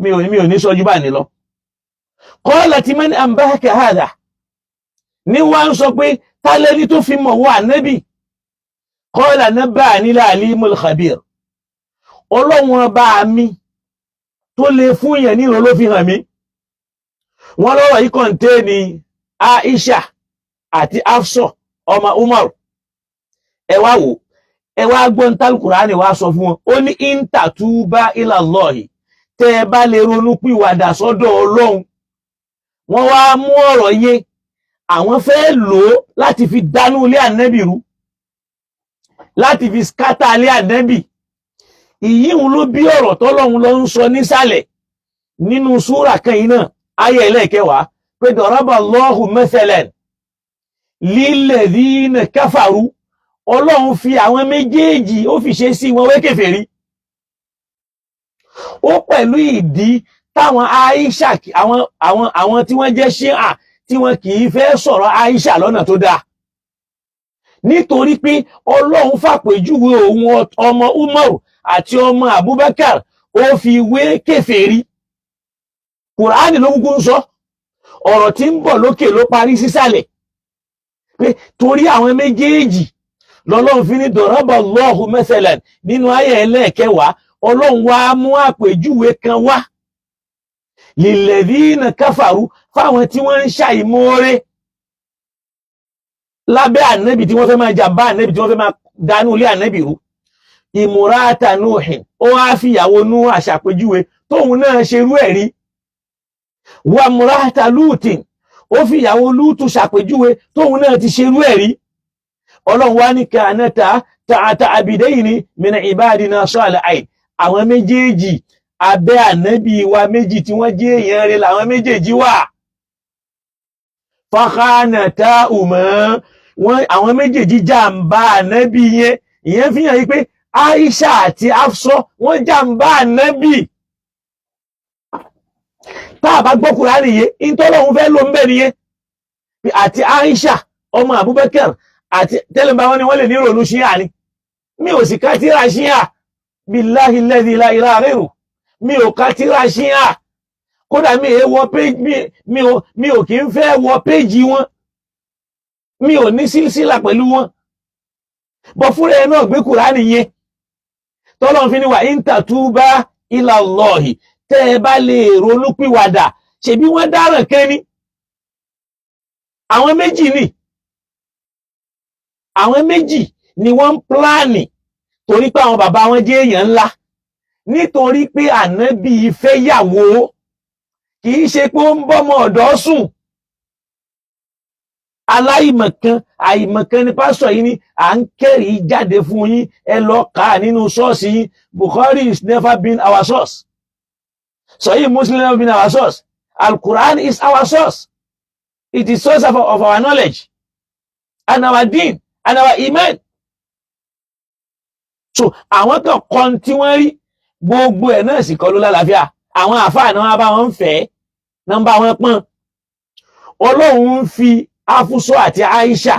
Mi ò ní sọ ju báyìí lọ. Qalat man anbahaka hadha, ní wá ń sọ pé tálẹ́ni tó fi mọ̀ wá nẹ́bì. Qala nabba'ani al-alimul khabir, Ọlọ́run ọba mi tó lè fún yẹn ní ìrọ̀ ló fi hàn mí. Wọ́n lọ́rọ̀ yìí contain Aisha àti Hafsa ọmọ Umar. Ẹ wá wò, ẹ wá gbọ́n tálùkùránì wá sọ fún wọn. Ó ní in tatuba ilallahi, tẹ́ ẹ bá lè ronú pìwàdà sọ́dọ̀ Ọlọ́run. Wọ́n wá mú ọ̀rọ̀ yẹn, àwọn fẹ́ lò ó láti fi dánú ilé ànẹ́bì rú, láti fi scatter ilé ànẹ́bì. Ìyíhun ló bí ọ̀rọ̀ tọ́lọ́run lọ ń sọ nísàlẹ̀ nínú súrà kan yìí náà, ayé ẹlẹ́ẹ̀kẹwàá, pé daraba Allahu mathalan lilladhina kafaru. Ọlọ́run fi àwọn méjèèjì, ó fi ṣe sí wọn wé kèfèrí. Ó pẹ̀lú ìdí táwọn Aisha, àwọn tí wọ́n jẹ́ Ṣíà, tí wọ́n kì í fẹ́ sọ̀rọ̀ Aisha lọ́nà tó dáa, nítorí pé Ọlọ́run fàpèjúwe òun ọmọ Umar àti ọmọ Abubakar, ó fi wé kèfèrí. Kùránì ló kúkú ń sọ ọ̀rọ̀ tí ń bọ̀ lókè ló parí sísàlẹ̀, pé torí àwọn méjèèjì lọ́lọ́run fi ní daraba Allahu mathalan nínú ayé ẹlẹ́ẹ̀kẹwàá. Ọlọ́run wá mú àpèjúwe kan wá, lilladhina kafaru, fáwọn tí wọ́n ń ṣàìmoore lábẹ́ ànẹ́bì, tí wọ́n fẹ́ máa jàmbá ànẹ́bì, tí wọ́n fẹ́ máa dánú ilé ànẹ́bì rú. Imrata Nuhin, ó wá fìyàwó Nuhu àṣàpèjúwe tóun náà ṣerú ẹ̀ rí. Wa imrata Lutin, ó fìyàwó Lútù ṣàpèjúwe tóun náà ti ṣerú ẹ̀ rí. Ọlọ́run wá ní kanata tahta abidayni min ibadina salihayn, àwọn méjèèjì, abẹ́ ànábì wa méjì tí wọ́n jẹ́ èèyàn rẹ̀ làwọn méjèèjì wà. Fakhanatahuma, wọn àwọn méjèèjì jàǹbá ànábì yẹn. Ìyẹn fi hàn yí pé Aisha àti Hafsa, wọ́n jàǹbá ànábì. Tá a bá gbọ́ Kùránì yé, ìtọ́lọ́hún fẹ́ ló ń bẹ̀ nìyẹn. Àti Aisha ọmọ Abubakar àti tẹ́lẹ̀mbá wọn ni wọ́n lè ní ìrònú ṣíà ni. Mi ò sì ká tíra ṣíà, billahi alladhi la ilaha ghayru, mi ò ká tíra ṣíà. Kódà mi è wọ péjì, mi ò kì í fẹ́ wọ péjì wọn, mi ò ní sílsílà pẹ̀lú wọn. Bọ́ fúnra ẹ náà gbé Kùránì yẹn tọ́lọ́n fi ní wa in tatuba ila Allahi, tẹ́ ẹ bá lè ronúpìwàdà. Ṣebí wọ́n dáràn kẹ́ni, àwọn méjì ni, àwọn méjì ni wọ́n ń plan, torí pé àwọn bàbá wọn jẹ́ èèyàn ńlá, nítorí pé ànábì fẹ́ yàwó, kì í ṣe pé ó ń bọ́mọ ọ̀dọ́ sùn. Aláìmọ̀kan, àìmọ̀kan ni pásítọ̀ yìí ní à ń kẹ́rìí jáde fún yín. Ẹ lọ kà á nínú ṣọ́ọ̀ṣì yín. Bukhari is never been our source. Sahih Muslim never been our source. Al-Quran is our source. It is source of our knowledge and our deen and our iman. So àwọn kan kọ́ tí wọ́n rí, gbogbo ẹ̀ náà sì kọ́ ló lálàáfíà. Àwọn àfáà náà bá wọn fẹ́ nọ́mbà wọn pọ́n. Ọlọ́run ń fi Afúsọ àti Aisha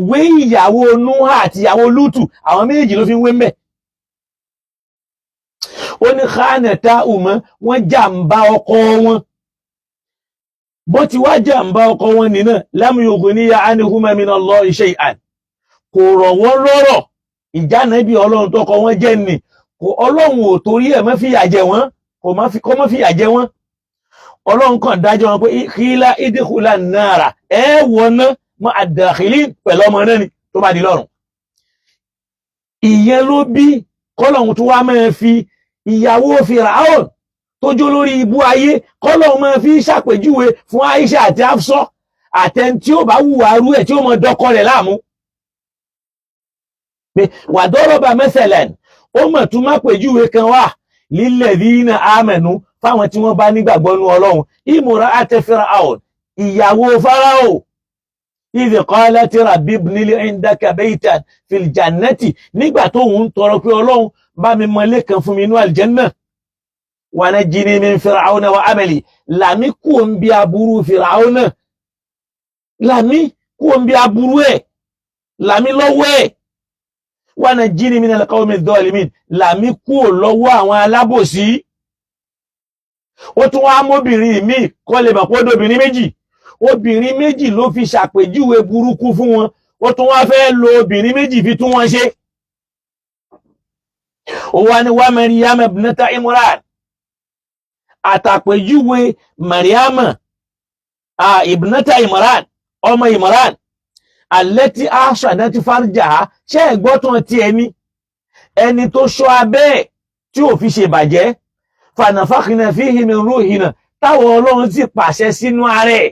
wé ìyàwó Nuha àti ìyàwó Lútù, àwọn méjì ló fi ń wé mbẹ. Ó ní khanatahuma, wọ́n jàǹbá ọkọ wọn. Bó ti wá jàǹbá ọkọ wọn nínà, lam yughniya anhuma minallahi shay'an, kò rọ̀ wọ́n lọ́rọ̀. Ìjánẹ́bí Ọlọ́run tọkọ wọn jẹ́ nì kò, Ọlọ́run ò torí ẹ̀ má fìyà jẹ wọ́n, kò má fi kọ́ má fìyà jẹ wọ́n. Ọlọ́run kàn dájọ́ wọn pé qila idkhula nara, ẹ wọná mọ́ ad-dakhilin, pẹ̀lú ọmọ náà ni tó bá di lọ́run. Ìyẹn ló bí kọ́lọ́hún tó wá máa fi ìyàwó Fìràhùn tó jó lórí ibú ayé, kọ́lọ́hún máa fi ṣàpèjúwe fún Aisha àti Hafsa àtẹn tí ó bá wùwà rú ẹ̀, tí ó mọ dọ́kọ rẹ̀ láàmú. Pé wa daraba mathalan, Ó mọ̀ tún má pèjúwe kan wà lilladhina amanu, fáwọn tí wọ́n bá nígbàgbọ́ nú Ọlọ́run. Imra'at Fir'aun, ìyàwó Fáráò, idh qalat rabbi ibni li indaka baytan fil jannati, nígbà tó ń tọrọ pé Ọlọ́run bá mi mọlé kan fún mi inú àlìjẹ́nnà, wa najjini min Fir'auna wa amali, làmí kú ń bí aburú Fir'auna, làmí kú ń bí aburú ẹ̀, làmí lọ́wọ́ ẹ̀, wa najjini minal qawmi dhalimin, làmí kú lọ́wọ́ àwọn alábòsí. Ó tún wá mọ́bìnrin míì kọ́ lè mọ̀ pé ó dóbìnrin méjì. Obìnrin méjì ló fi ṣàpèjúwe burúkú fún wọn, ó tún wá fẹ́ lo obìnrin méjì fi tún wọn ṣe. Ó wá ní wá Maryam ibnata Imran, àtàpèjúwe Maryam ibnata Imran, ọmọ Imran, allati ahsanat farjaha, ṣé ẹ̀gbọ́tàn ti ẹni ẹni tó ṣọ́ abẹ́ ẹ̀ tí ò fi ṣe bàjẹ́, fanafakhna fihi min ruhina, táwọn Ọlọ́run sì pàṣẹ sínú ara ẹ̀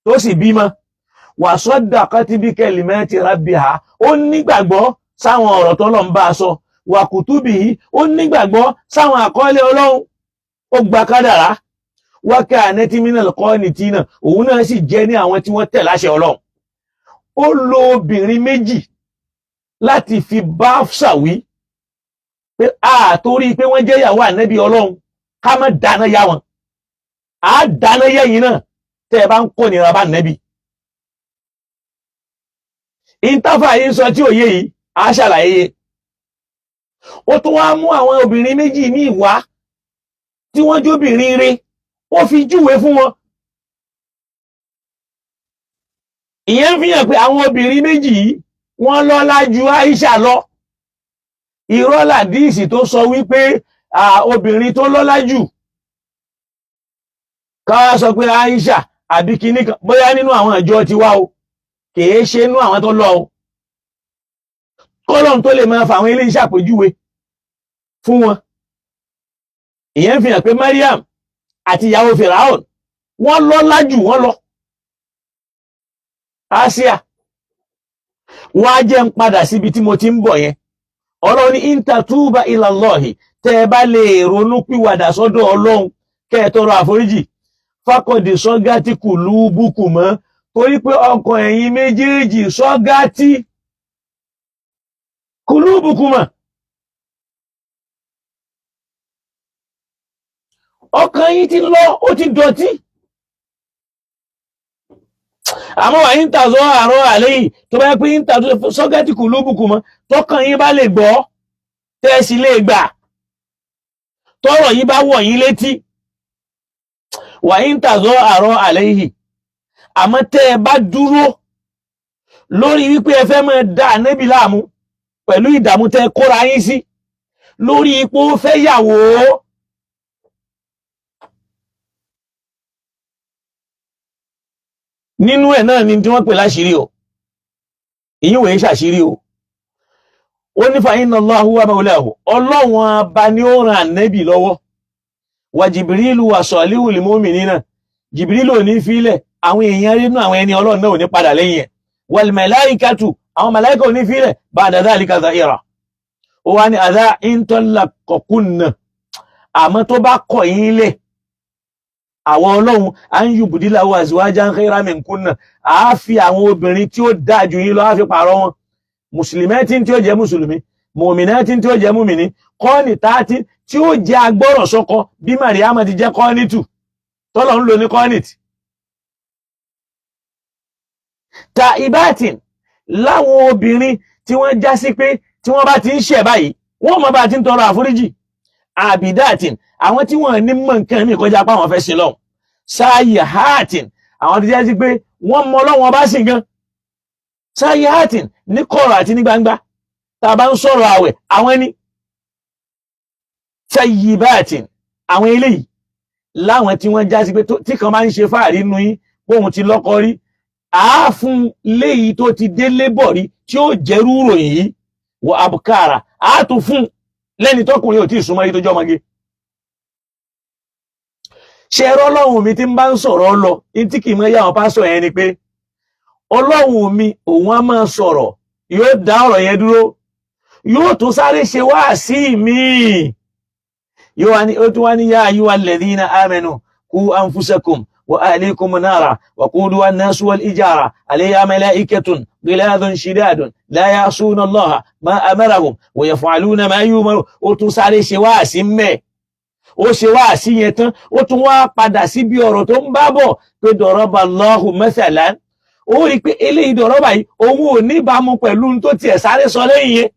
tó sì bímọ, wa saddaqat bi kalimati rabbiha, ó nígbàgbọ́ sáwọn ọ̀rọ̀ tọ́lọ́run bá a sọ, wa kutubihi, ó nígbàgbọ́ sáwọn àkọọ́lẹ̀ Ọlọ́run, ó gba kádàrá, wa kanat minal qanitina, òun náà sì jẹ́ ní àwọn tí wọ́n tẹ̀ láṣẹ Ọlọ́run. Ó lo obìnrin méjì láti fi bá ṣàwí pé a torí pé wọ́n jẹ́ ìyàwó ànábì Ọlọ́run, ká má dáná yá wọn, á dáná yẹ́yìn náà tẹ́ ẹ bá ń kó nira bá ànábì. Ìntàfà yìí ń sọ tí òye yìí á ṣàlàyé yé. Ó tún wá mú àwọn obìnrin méjì míì wá tí wọ́n jóbìnrin re, ó fi júwe fún wọn. Ìyẹn fi hàn pé àwọn obìnrin méjì yìí wọ́n lọ́lá ju Aisha lọ. Irọ́ làdíìsì tó sọ wípé obìnrin tó lọ́lá jù, káwá sọ pé Aisha àbí kinní kan, bóyá nínú àwọn ìjọ tiwa o, kìí ṣe inú àwọn tó lọ o. Kọ́lọ́n tó lè máa fa àwọn ilé iṣẹ́ àpèjúwe fún wọn. Ìyẹn fi hàn pé Mariam àti ìyàwó Firaun wọ́n lọ́lá jù wọ́n lọ. Asia wọ́n á jẹ́ ń padà síbi tí mo ti ń bọ̀ yẹn. Ọlọ́run ní intatuba ilallahi, tẹ́ ẹ bá lè ronú pìwàdà sọ́dọ̀ Ọlọ́run kẹ́ ẹ tọrọ àforíjì, fákọ̀dé sọ́gátì kùlú bùkù mọ́, torí pé ọkàn ẹ̀yin méjèèjì sọ́gátì kùlú bùkù mọ́. Ọkàn yín ti lọ, ó ti dọ̀tí. Àmọ́ wà ń tàzọ́ àárọ̀ àlẹ́ yìí, tó bá yẹ pé ń tàzọ́ sọ́gátì kùlú bùkù mọ́, tọkàn yín bá lè gbọ́, tẹ́ẹ̀sì lè gbà, tọ́rọ̀ yìí bá wọ̀ yín létí, wà ń tàzọ́ àárọ̀ àlẹ́ yìí. Àmọ́ tẹ́ ẹ bá dúró lórí wípé ẹ fẹ́ máa da ànábì láàmú pẹ̀lú ìdààmú tẹ́ kóra yín sí lórí ipò fẹ́ yàwó, nínú ẹ̀ náà ni tí wọ́n pè láṣìírí o, ìyín wòye ṣàṣírí o. Ó ní fa inna Allahu wa mawlahu, Ọlọ́run ọba ni ó ran ànábì lọ́wọ́, wa Jibrilu wa salihul mu'minina, Jibrilu ò ní fílẹ̀, àwọn èèyàn rínú àwọn ẹni Ọlọ́run náà ò ní padà lẹ́yìn ẹ̀, wal malaikatu, àwọn màláíkà ò ní fílẹ̀, ba'da dhalika dha'ira. Ó wá ní àdá intallaqakunna, àmọ́ tó bá kọ̀ yín lẹ̀, àwọn Ọlọ́run à ń yubdilahu azwajan khayran minkunna, à á fi àwọn obìnrin tí ó dáa jù yín lọ, á fi pààrọ̀ wọn, mùsùlùmẹ́tì tí ó jẹ́ mùsùlùmí, mùmìnẹ́tì tí ó jẹ́ mùmìnì, kọ́ọ̀nì tààtì tí ó jẹ́ agbọ́rọ̀ sọ́kọ bí Màríàmà ti jẹ́ kọ́ọ̀nìtù tọ́lọ̀ ń lò ní kọ́ọ̀nìtì. Ta ibatin, láwọn obìnrin tí wọ́n já sí pé tí wọ́n bá ti ń ṣẹ̀ báyìí wọ́n mọ̀ bá ti ń tọrọ àforíjì, àbídàtìn, àwọn tí wọ́n ní mọ̀ nǹkan mi kọjá pa àwọn fẹ́ sin lọ́hùn, sáyì hàtìn, àwọn tó já sí pé wọ́n mọ Ọlọ́run ọba sìn gan, sáyì hàtìn ní kọ̀rọ̀ àti ní gbangba, tá a bá ń sọ̀rọ̀ àwẹ̀ àwọn ẹni tayyibatin, àwọn eléyìí láwọn tí wọ́n já sí pé tí kan máa ń ṣe fáàrí nu yín bóun ti lọ́kọ rí, àáfún léyìí tó ti délé bọ̀ rí tí ó jẹ́rú ròyìn yìí wọ abukara, àátún fún lẹ́ni tọkùnrin ò tí ì súnmọ́ rí tó jọ́ ọmọge. Ṣe ẹ̀rọ Ọlọ́run mi tí ń bá ń sọ̀rọ̀ lọ ní tí kì í mọ yá àwọn pásọ̀ yẹn ni pé Ọlọ́run mi òun á máa sọ̀rọ̀, yóò dá ọ̀rọ̀ yẹn dúró, Yóò tún sáré ṣe wáàsí míì, yóò wá ní, ó tún wá ní yá ayyuhal ladhina amanu qu anfusakum wa ahlikum nara waquduha an-nasu wal ijara alayha malaikatun ghiladun shidadun la ya'suna Allaha ma amarahum wa yaf'aluna ma yu'marun. Ó tún sáré ṣe wáàsí mẹ́, ó ṣe wáàsí yẹn tán, ó tún wá padà síbi ọ̀rọ̀ tó ń bá bọ̀ pé daraba Allahu mathalan. Ó rí i pé eléyìí dọ̀rọ̀ báyìí, òun ò ní ìbámu pẹ̀lú ohun tó tiẹ̀ sáré sọ lẹ́yìn yẹn.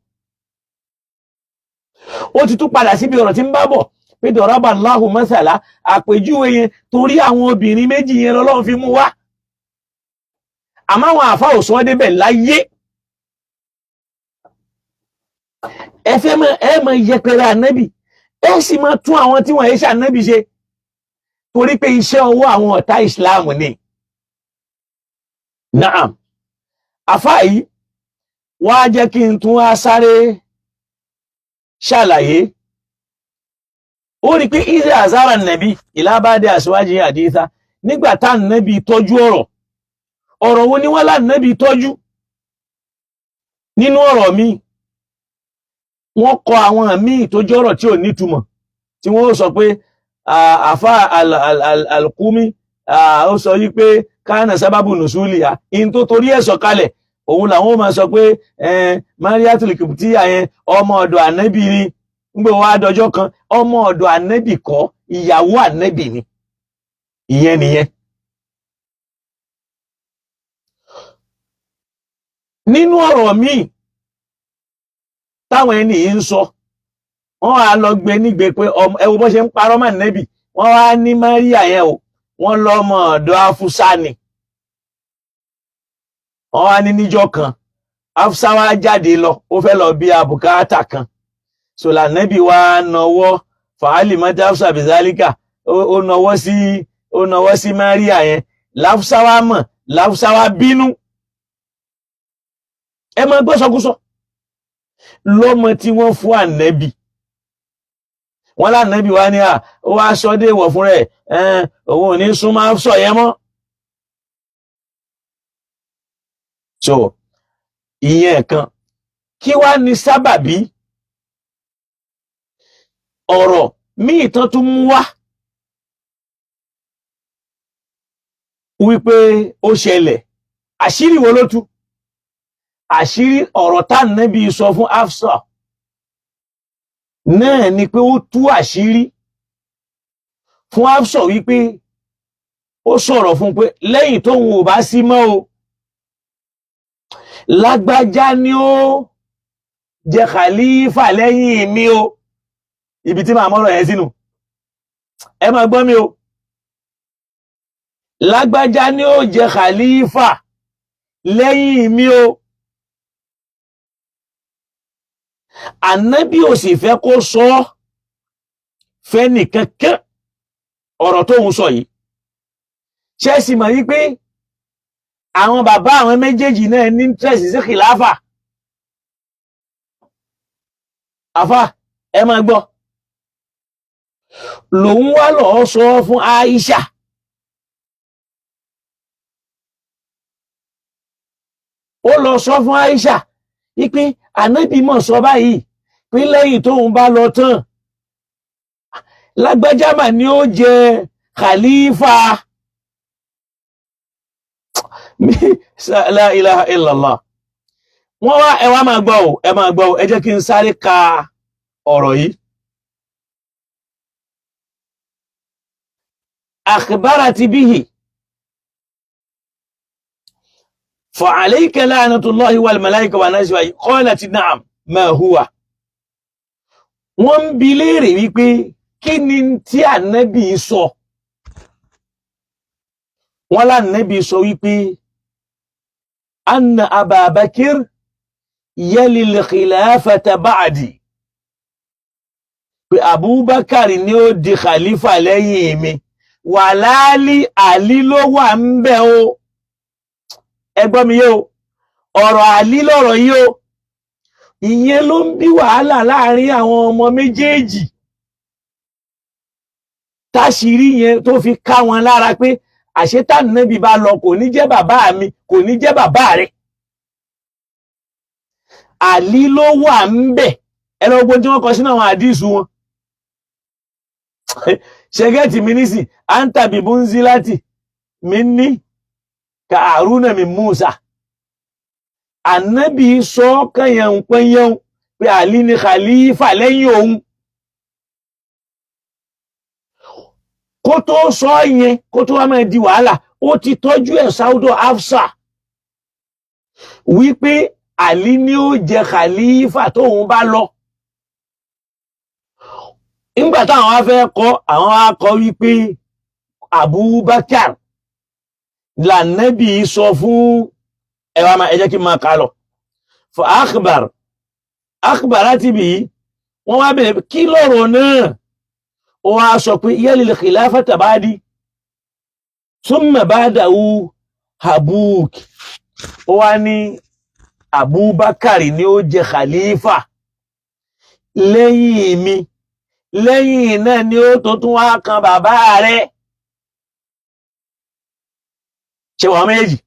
Ó ti tún padà síbi ọ̀rọ̀ tí ń bá bọ̀ pé daraba Allahu mathala, àpèjúwe yẹn, torí àwọn obìnrin méjì yẹn lọ́lọ́run fi mú wá. Àmọ́ àwọn àfa ò sọ ọ́ débẹ̀ láyé. Ẹ fẹ́ mọ, ẹ mọ yẹpẹrẹ ànábì, ẹ sì máa tún àwọn tí wọ́n yẹ ṣe ànábì ṣe, torí pé iṣẹ́ ọwọ́ àwọn ọ̀tá ìsìláàmù ni. Naam, àfa yìí wá jẹ́ kí n tún wá sáré ṣàlàyé. Ó rí i pé ìdí àzára nàbí ìlàbàdé àṣíwájú àdìsá, nígbà tá nàbí tọ́jú ọ̀rọ̀, ọ̀rọ̀ wo ni wọ́n lá nàbí tọ́jú? Nínú ọ̀rọ̀ mi, wọ́n kọ àwọn míì tó jẹ́ ọ̀rọ̀ tí ò nítumọ̀, tí wọ́n sọ pé àfa al-Qumi ó sọ yí pé kánà sábàbù nùsùlì à in tó torí ẹ̀ sọ̀kalẹ̀, òun làwọn ó máa sọ pé Mariatul Kibtiya yẹn ọmọ ọ̀dọ̀ ànábì ni. Ngbè wá dọjọ́ kan, ọmọ ọ̀dọ̀ ànábì kọ́, ìyàwó ànábì ni. Ìyẹn nìyẹn. Nínú ọ̀rọ̀ míì táwọn ẹni yìí ń sọ, wọ́n á lọ gbé nígbè pé ẹ wo bó ṣe ń parọ́ mọ́ ànábì. Wọ́n wá ní Maria yẹn o, wọ́n lọ́mọ ọ̀dọ̀ Afusa ni. Wọ́n wá ní níjọ́ kan, Afusa wá jáde lọ, ó fẹ́ lọ bí abùkátà kan. Sọlá nẹ́bí wá nọwọ́ fàálì mọ́tí Afusa bizalika, ó nọwọ́ sí, ó nọwọ́ sí Maria yẹn. Láfúsá wá mọ̀, Láfúsá wá bínú. Ẹ máa gbọ́ sọkúsọ lọ́mọ tí wọ́n fún ànẹ́bí. Wọ́n lánàbí wá ní à ó wá sọ dé ìwọ̀ fún rẹ̀, òun ò ní súnmọ́ sọ yẹn mọ́. So ìyẹn kan kí wá ní sábàbí ọ̀rọ̀ míì tán tún mú wá wípé ó ṣẹlẹ̀. Àṣírí wo ló tú? Àṣírí ọ̀rọ̀ tá nẹ́bí sọ fún Hafsa náà ni pé ó tú àṣírí fún Hafsa wípé ó sọ̀rọ̀ fún pé lẹ́yìn tóun ò bá sí mọ́ o, lágbájá ni ó jẹ khalifa lẹ́yìn mi o. Ibi tí màá mọ́rọ̀ yẹn sínú, ẹ máa gbọ́ mi o. Lágbájá ni ó jẹ khalifa lẹ́yìn mi o. Ànábì ò sì fẹ́ kó sọ ọ́ fẹ́nìkankan ọ̀rọ̀ tóun sọ yìí. Ṣé sì mọ̀ wípé àwọn bàbá àwọn méjèèjì náà ní interest sí kìláfà? Àfà, ẹ máa gbọ́. Lòun wá lọ́ọ́ sọ fún Aisha. Ó lọ sọ fún Aisha wípé ànábì mọ̀ sọ báyìí pé lẹ́yìn tóun bá lọ tán, lágbájá mà ni ó jẹ khalifa. La ilaha illallah. Wọ́n wá, ẹ wá máa gbọ́ o, ẹ máa gbọ́ o, ẹ jẹ́ kí n sáré ka ọ̀rọ̀ yìí. Akhbarati bihi fa alayka la'natullahi wal malaika wan nasi qalat na'am ma huwa. Wọ́n ń bi léèrè wípé kí ni tí ànábì sọ. Wọ́n lánàbì sọ wípé anna Ababakir yali al-khilafata ba'di, pé Abubakar ni ó di khalifa lẹ́yìn mi, wàláàlì àlí ló wà ń bẹ̀ o. Ẹ gbọ́ mi yé o, ọ̀rọ̀ àlí lọ̀rọ̀ yìí o. Ìyẹn ló ń bí wàhálà láàrin àwọn ọmọ méjèèjì, táṣìírí yẹn tó fi ká wọn lára pé àṣetánàbí bá lọ kò ní jẹ́ bàbá mi, kò ní jẹ́ bàbá rẹ̀. Àlí ló wà ń bẹ̀. Ẹ lọ gbogbo tí wọ́n kọ sínú àwọn àdísù wọn. Ṣẹgẹ́tì mi nísì, anta bi bunzilati mi ní ka Haruna mi Musa. Ànábì sọ kẹyàn pẹ́yàn pé Àlí ni khalifa lẹ́yìn òun. Kó tó sọ yẹn, kó tó wá máa di wàhálà, ó ti tọ́jú ẹ̀ sáúdọ̀ Hafsa wípé Àlí ni ó jẹ khalifa tóun bá lọ. Nígbà táwọn wá fẹ́ kọ́, àwọn wá kọ́ wípé Abubakar lànàbì sọ fún ẹwà máa ẹ jẹ́ kí n máa kà lọ. Fa akhbar akhbarati bi, wọ́n wá bẹ̀rẹ̀ kí lọ́rọ̀ náà, ó wá sọ pé yalil khilafata ba'di thumma ba'dahu habuk. Ó wá ní Abubakar ni ó jẹ khalifa lẹ́yìn mi, lẹ́yìn náà ni ó tó tún wá kan bàbá rẹ̀. Ṣe wà méjì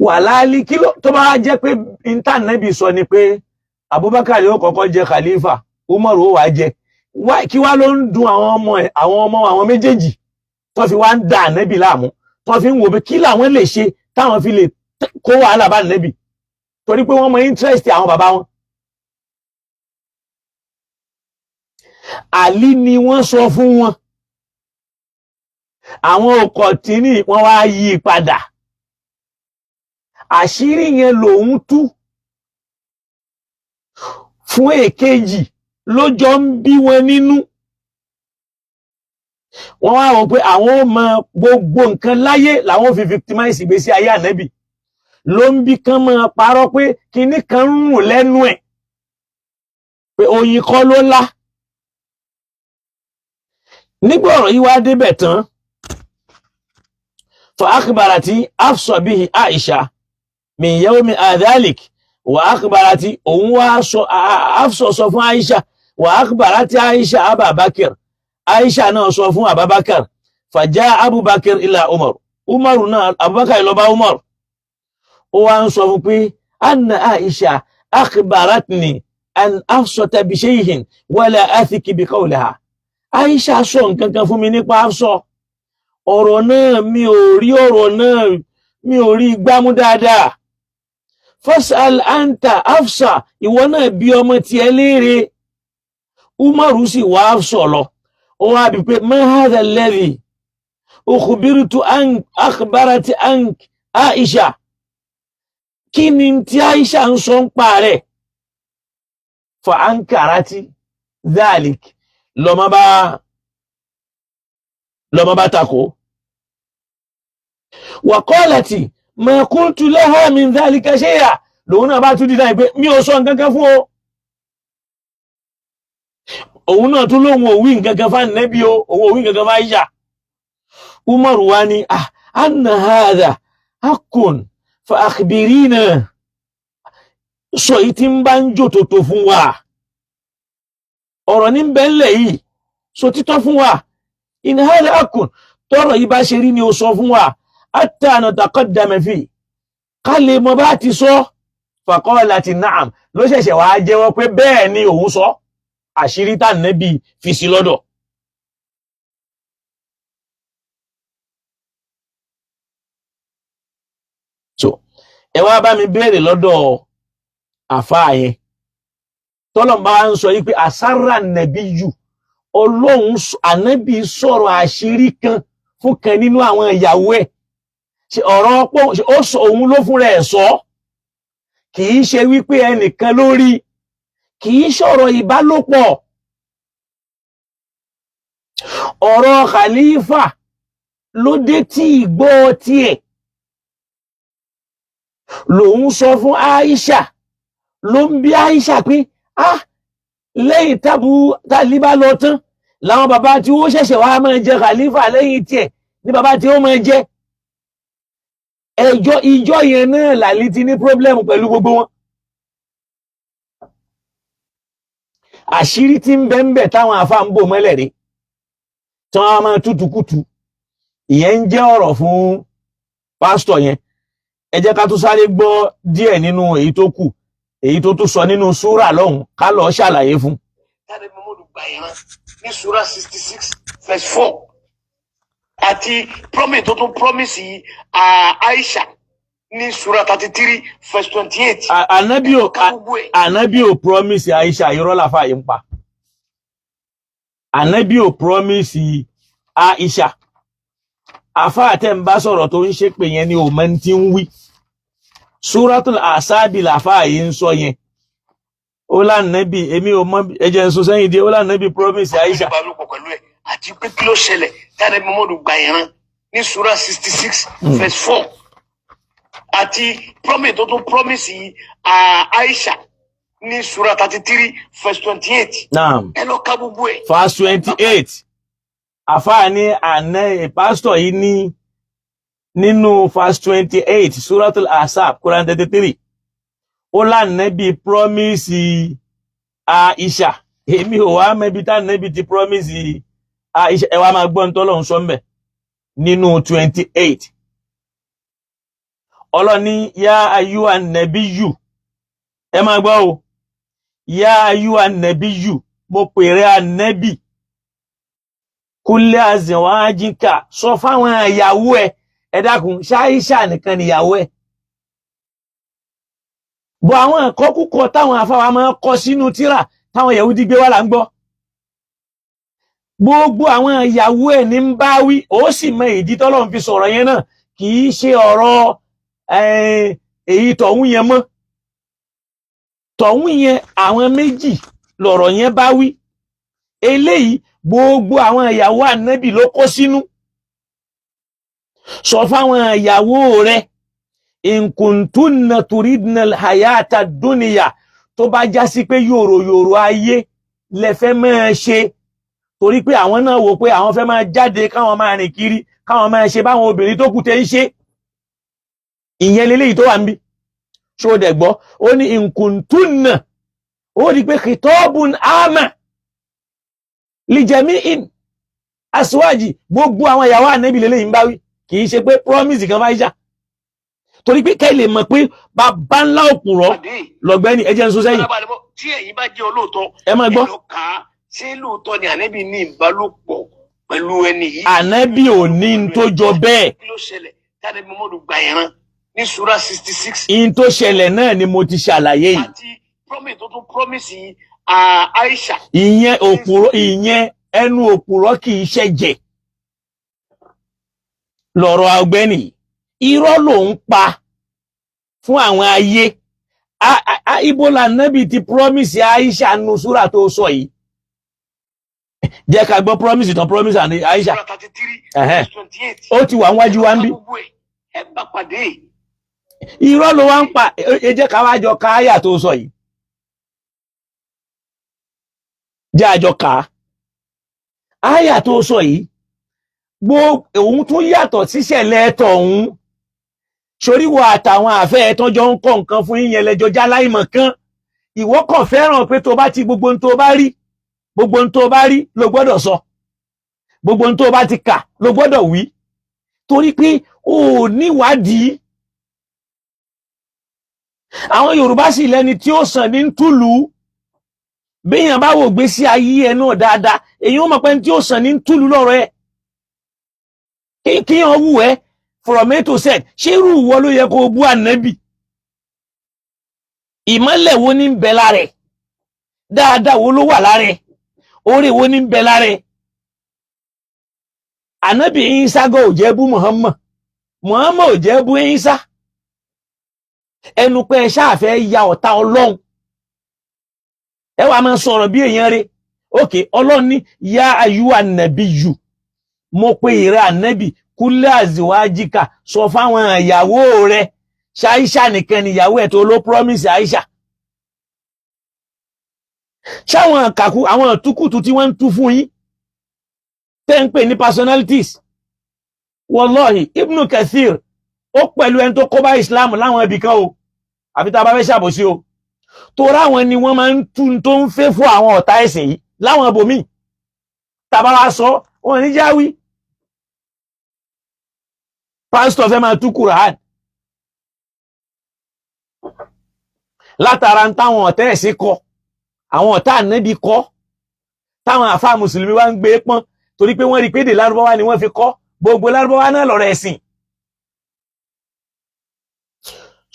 wà láálí kí ló tó bá jẹ́ pé intanẹ́bì sọ ni pé Abubakar yóò kọ́kọ́ jẹ khalifa, Umar ó wá jẹ, kí wá ló ń dun àwọn ọmọ ẹ̀, àwọn ọmọ àwọn méjèèjì tó fi wá ń da ànẹ́bì láàmú, tó fi ń wò pé kí làwọn lè ṣe táwọn fi lè kó wàhálà bá ànẹ́bì, torí pé wọ́n mọ interest àwọn bàbá wọn. Àlí ni wọ́n sọ fún wọn, àwọn ọkọ̀ tìní wọ́n wá yí padà. Àṣírí yẹn lòun tú fún èkejì ló jọ ń bí wọn nínú. Wọ́n wá wò pé àwọn ò mọ gbogbo nǹkan láyé làwọn fi victimize ìgbésí ayé ànẹ́bì, ló ń bí kán máa parọ́ pé kinní kan ń rùn lẹ́nu ẹ̀, pé oyin kọ́ ló lá. Nígbà ọ̀rọ̀ yìí wá débẹ̀ tán, fa akhbarati Hafsa bihi Aisha min yawmi adhalik wa akhbarati, òun wá sọ, Hafsa sọ fún Aisha, wa akhbarati Aisha Abubakar, Aisha náà sọ fún Abubakar, fàjá Abubakar ila Umar, Umar náà Abubakar lọ bá Umar, ó wá ń sọ fún pé anna Aisha akhbaratni an Hafsata bi shay'in wala athiki bi qawliha. Aisha sọ nǹkan kan fún mi nípa Hafsa, ọ̀rọ̀ náà mi ò rí, ọ̀rọ̀ náà mi ò rí gbámú dáadáa. Fasal anta Hafsa, ìwọ náà bí ọmọ tiẹ̀ léèrè. Umaru sì wá Hafsa lọ, ó wá bí pé ma hadha alladhi ukhbirtu ank akhbarati ank Aisha, kí ni tí Aisha ń sọ ń pa rẹ̀? Fa ankarati dhalik, lọ́mọ bá takò. Wa qalati ma qultu laha min dhalika shay'a, lòun náà bá tún dídá ìpé mi ò sọ nǹkan kan fún o. Òun náà tún lóun ò wí nǹkan kan fún Ànábì o, òun ò wí nǹkan kan fún Aisha. Umaru wa ni anna hadha haqqun fa akhbirina, sọ yìí tí ń bá ń jò tòtò fún wa, ọ̀rọ̀ ní bẹ́ńlẹ̀ yìí, sọ títọ́ fún wa. In hadha haqqun, tọ́rọ̀ yìí bá ṣe rí ni ó sọ fún wa, hatta nataqaddama fi, ká lè mọ bá ti sọ. Faqalati na'am, ló ṣẹ̀ṣẹ̀ wá jẹ́wọ́ pé bẹ́ẹ̀ ni òun sọ, àṣírí tá Ànábì fi sí lọ́dọ̀. So ẹ wá bá mi béèrè lọ́dọ̀ àfáà yẹn, tọ́lọ̀ bá ń sọ yìí pé àsárà nàbí yù, Ọlọ́run Ànábì sọ̀rọ̀ àṣírí kan fún kan nínú àwọn ìyàwó ẹ̀, ṣe ọ̀rọ̀ pọ̀ ó sọ òun ló fúnra ẹ̀ sọ, kì í ṣe wípé ẹnìkan lórí, kì í ṣọ̀rọ̀ ìbálòpọ̀, ọ̀rọ̀ khalifa ló dé tí ìgbọ́ tiẹ̀ lòun sọ fún Aisha, ló ń bí Aisha pé ah, lẹ́yìn tálíbá lọ tán làwọn bàbá tí ó ṣẹ̀ṣẹ̀ wá máa jẹ khalifa lẹ́yìn tiẹ̀ ní bàbá tí ó máa jẹ. Ẹjọ́ ìjọ yẹn náà làlí ti ní pírọ́blẹ́mù pẹ̀lú gbogbo wọn. Àṣírí tí ń bẹ ń bẹ táwọn àfa ń bò mọ́lẹ̀ rí, tí wọ́n máa tútùkùtù, ìyẹn ń jẹ́ ọ̀rọ̀ fún pásítọ̀ yẹn. Ẹ jẹ́ ká tún sáré gbọ́ díẹ̀ nínú èyí tó kù. Èyí tó tún sọ nínú súrà lọ́hùn, ká lọ́ọ́ ṣàlàyé fún. Tàbí Muhammadu gba ìran ní sura 66 verse 4 àti promise tó tún promise yìí, Aisha ní sura 33 verse 28. Ànábì ò Ká gbogbo ẹ̀. Ànábì ò promise Aisha. Irọ́ làfà yìí ń pa. Ànábì ò promise Aisha. Àfa àtẹ̀ ń bá sọ̀rọ̀ tó ń ṣépè yẹn ni òun máa ti ń wí. Suratul Asabi làfà yìí ń sọ yẹn. Ó lànàbì, èmi ò mọ, ẹjẹ ń sọ sẹ́yìn díẹ̀. Ó lànàbì promise Aisha. Ìbálòpọ̀ pẹ̀lú ẹ̀ àti pé kí ló ṣẹlẹ̀ tàbí Muhammadu gba ìran ní sura 66 verse 4 àti promise tó tún promise yìí, Aisha ní sura 33 verse 28. Naam. Ẹ lọ ká gbogbo ẹ̀. Verse 28. Àfáà ní àná, pásítọ̀ yìí ní nínú verse 28, Suratul Asab, Quran 33, ó lànàbí promise Aisha. Èmi ò wá mẹ́bi tànàbí ti promise Aisha. Ẹ wá máa gbọ́ ní tọ́lọ́run sọ mbẹ̀ nínú 28. Ọlọ́ni yá ayúwa nẹ̀bí yù, ẹ máa gbọ́ o, yá ayúwa nẹ̀bí yù, mo pèrè ànẹ́bì, kúlẹ̀ àzẹ̀wájíkà, sọ fáwọn ìyàwó ẹ. Ẹ dákun, ṣáíṣà nìkan níyàwó ẹ? Bọ àwọn ẹ̀kọ́ kúkọ táwọn afáwa máa ń kọ sínú tírà táwọn Yahudi gbé wá là ń gbọ́. Gbogbo àwọn ìyàwó ẹ̀ ní ń bá wí. Ó sì mọ ìdí tọ́lọ́run fi sọ̀rọ̀ yẹn náà. Kì í ṣe ọ̀rọ̀ èyí tọ̀hún yẹn mọ́. Tọ̀hún yẹn, àwọn méjì lọ̀rọ̀ yẹn bá wí. Eléyìí, gbogbo àwọn ìyàwó ànábì ló kó sínú. Sọ fáwọn ìyàwó rẹ̀, in kuntunna turidna hayata dunya, tó bá já sí pé yòrò yòrò ayé lẹ fẹ́ máa ṣe, torí pé àwọn náà wò pé àwọn fẹ́ máa jáde, káwọn máa rìn kiri, káwọn máa ṣe báwọn obìnrin tó kù tẹ́ ń ṣe. Ìyẹn leléyìí tó wà ń bí. Ṣó dẹ̀ gbọ́? Ó ní in kuntunna. Ó rí pé khitabun ama lijami'in aswaji, gbogbo àwọn ìyàwó ànábì leléyìí ń bá wí. Kì í ṣe pé promise kan fáyíṣà, torí pé kẹ́ lè mọ̀ pé bàbá ńlá òpùrọ́ lọ́gbẹ́ni. Ẹ jẹ́ ń sún sẹ́yìn. Tí ẹ̀yin bá jẹ́ olóòótọ́, Ẹ máa gbọ́. ẹ lọ kà á. Ṣé lóòótọ́ ni ànábì ní ìbálòpọ̀ pẹ̀lú ẹni yìí? Ànábì ò ní n tó jọ bẹ́ẹ̀. Kí ló ṣẹlẹ̀ tàbí Muhammadu gba ìran ní sura 66 In tó ṣẹlẹ̀ náà ni mo ti ṣàlàyé yìí. àti promise tó tún promise yìí, Aisha. Ìyẹn òpùrọ́, ìyẹn ẹnu òpùrọ́ kì í ṣẹ̀jẹ̀ lọ̀rọ̀ ọ̀gbẹ́ni. Irọ́ ló ń pa fún àwọn ayé. Ibo lànábì ti promise Aisha nu súrà tó sọ yìí? Jẹ́ ká gbọ́ promise tán promise àní Aisha. Sura 33 verse 28. Ó ti wà níwájú wa ń bí. Gbogbo ẹ̀, ẹ bá pàdé. Irọ́ ló wá ń pa. Ẹ jẹ́ ká wá jọ ká àyà tó sọ yìí. Jẹ́ àjọ ká àyà tó sọ yìí. Gbogbo òun tún yàtọ̀ síṣẹ̀lẹ̀ tọ̀hún soríwọ àtàwọn àfẹ́ ẹ̀tọ́jọ́ ń kọ́ nǹkan fún yíyan lẹ́jọ́ jáláìmọ̀ kan. Ìwọ kàn fẹ́ràn pé tó bá ti gbogbo ohun tó bá rí, gbogbo ohun tó bá rí ló gbọ́dọ̀ sọ, gbogbo ohun tó bá ti kà ló gbọ́dọ̀ wí, torí pé o ò níwádìí. Àwọn Yorùbá sì lẹ́ni tí ó sàn ní túlù. Béèyàn bá wò gbé sí ayé ẹ náà dáadáa, èyí ó mọ̀ pé ní tí ó sàn ní túlù lọ́rọ̀ ẹ. Kíyàn wù ẹ́ from A to Z. Ṣé irú ìwọ ló yẹ kó o bú ànábì? Ìmọ́lẹ̀ wo ní ń bẹ lára ẹ̀? Dáadáa wo ló wà lára ẹ̀? Oore wo ní ń bẹ lára ẹ̀? Ànábì Ìsá gan ò jẹ́ bú Muhammad, Muhammad ò jẹ́ bú Ìsá. Ẹnu pé ẹ ṣáà fẹ́ ya ọ̀tá Ọlọ́run, ẹ wàá máa sọ̀rọ̀ bí èèyàn rẹ̀. Òkè Ọlọ́run ní yá ayú ànàbí yù, mo pe ìrẹ́ ànàbì, kúlẹ̀ àzíwájíkà, sọ fáwọn ìyàwó rẹ̀. Ṣáíṣà nìkan níyàwó ẹ̀ tó ló promise Aisha? Ṣáwọn kàkú àwọn túkùtù tí wọ́n ń tú fún yín tẹ́ ń pè ní personalities? Wallahi, Ibn Kathir ó pẹ̀lú ẹni tó kó bá Islam láwọn ibì kan o, àfi tá a bá fẹ́ ṣàbòsí o. Torí àwọn ni wọ́n máa ń tú tó ń fẹ́ fún àwọn ọ̀tá ẹ̀sìn yìí láwọn ibòmíì. Tàbára sọ wọn ní jáwí. Pásítọ̀ fẹ́ máa tú Quran. Látara ń táwọn ọ̀tá ẹ̀sìn kọ, àwọn ọ̀tá ànábì kọ, táwọn àfáà mùsùlùmí wá ń gbé pọ́n torí pé wọ́n rí pé èdè lárúbáwá ni wọ́n fi kọ́, gbogbo lárúbáwá náà lọ̀rọ̀ ẹ̀sìn.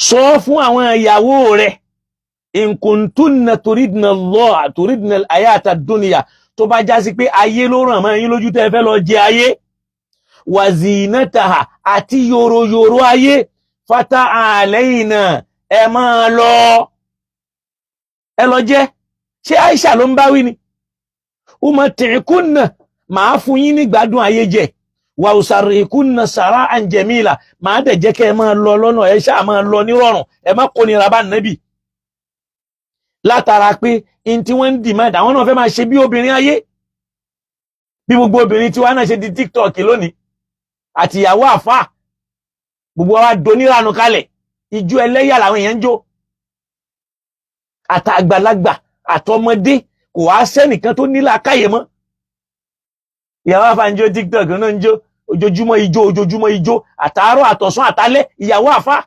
Sọ fún àwọn ìyàwó rẹ̀, in kuntunna turidna Allah turidna al-hayata ad-dunya, tó bá já sí pé ayé ló ràn mọ́ yín lójú tẹ́ fẹ́ lọ jẹ ayé, wa zinataha àti yòròyòrò ayé, fata alayna, ẹ máa lọ, ẹ lọ jẹ. Ṣé Aisha ló ń bá wí ni? Umatti'kunna, màá fún yín ní gbádùn ayé jẹ, wa usarrikunna sara'an jamila, màá dẹ̀ jẹ́ kẹ́ ẹ máa lọ lọ́nà, ẹ ṣáà máa lọ nírọ̀rùn, ẹ má kó nira bá nàbì. Látara pé in tí wọ́n ń dìmọ̀ àwọn náà fẹ́ máa ṣe bí obìnrin ayé, bí gbogbo obìnrin tí wọ́n náà ṣe di TikTok lónìí àti ìyàwó àfáà, gbogbo wa donírànú kalẹ̀, ijó ẹlẹ́yà làwọn èèyàn ń jó, àtàgbàlagbà àtọmọdé, kò wá sẹ́nìkan tó ní làákàyè mọ́. Ìyàwó àfáà ń jó TikTok náà ń jó ojoojúmọ́, ijó ojoojúmọ́, ijó àtàárọ̀ àtọ̀sán àtálẹ́, ìyàwó àfáà.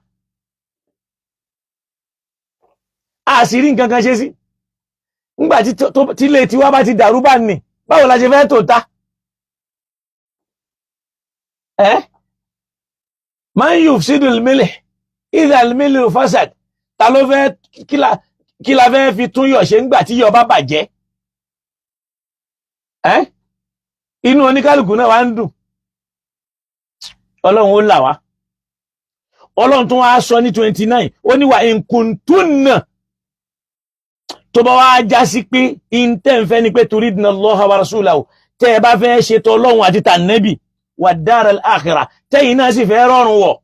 A sì rí nǹkan kan ṣe sí nígbà tí ilé tiwa bá ti dàrú bá nì, báwo la ṣe fẹ́ tó ta ẹ́? Man yufsidul milh idha al-milhu fasad, ta ló fẹ́ kí la fẹ́ fi tún yọ̀ ṣe ńgbà tí yọ̀ bá bàjẹ́? Ẹ́ inú oníkálukú náà wá ń dùn. Ọlọ́run ó là wá. Ọlọ́run tún wá sọ ní 29, ó ní wa in kuntunna, tó bá wá já sí pé intẹ́ ń fẹ́ ni pé turidna Allaha wa rasulahu, tẹ́ ẹ bá fẹ́ ṣètò ọlọ́run àti tànẹ́bì, wà daral akhirah, tẹ́yìn náà sì fẹ́ rọrùn wọ̀,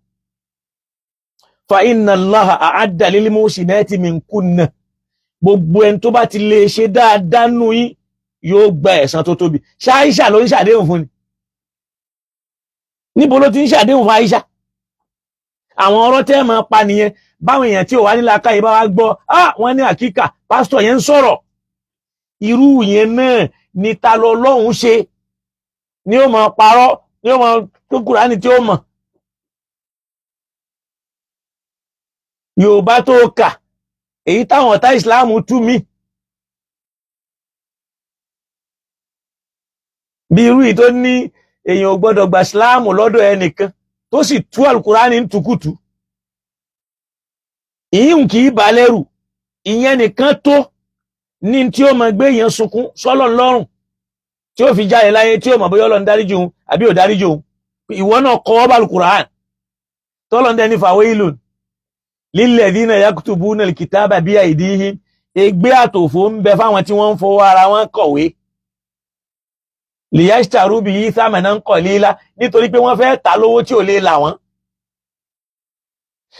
fa inna Allaha a'adda lil muhsinati minkunna, gbogbo ẹni tó bá ti lè ṣe dáadáa nù yín yóò gba ẹ̀san tó tóbi. Ṣé Aisha ló ń ṣàdéhùn fún ni? Níbo ló ti ń ṣàdéhùn fún Aisha? Àwọn ọ̀rọ̀ tẹ́ máa pa nìyẹn. Báwọn èèyàn tí ò wá nílá káyé bá wá gbọ́, ah, wọ́n ní àkíkà pásítọ̀ yẹn ń sọ̀rọ̀ irú yẹn náà ní ta lọ lọ́hùn ṣe ni ó máa parọ́, ni ó máa tó Kùránì tí ó mọ̀. Yorùbá tó kà èyí táwọn ọ̀tá ìsìláàmù tú mi bí irú yìí tó ní èèyàn ò gbọ́dọ̀ gba ìsìláàmù lọ́dọ̀ ẹnìkan tó sì tú àlùkùránì ń tukùtù, ìyún kì í bà lẹ́rù. Ìyẹn nìkan tó ní tí ó máa gbé èèyàn sunkún sọ́lọ̀ lọ́rùn tí ó fi jáde láyé, tí ó mọ̀ bóyá Ọlọ́run dáríjì òun àbí ò dáríjì òun. Ìwọ náà kọ́ ọ́ bá Al-Qur'an tọ́lọ́ ń dẹni fawailun lilladhina yaktubuna al-kitaba bi aydihim, ègbé àtòfò ń bẹ fáwọn tí wọ́n ń fọwọ́ ara wọn kọ̀wé, liyashtaru bihi thamanan qalila, nítorí pé wọ́n fẹ́ ta lówó tí ò lè là wọ́n,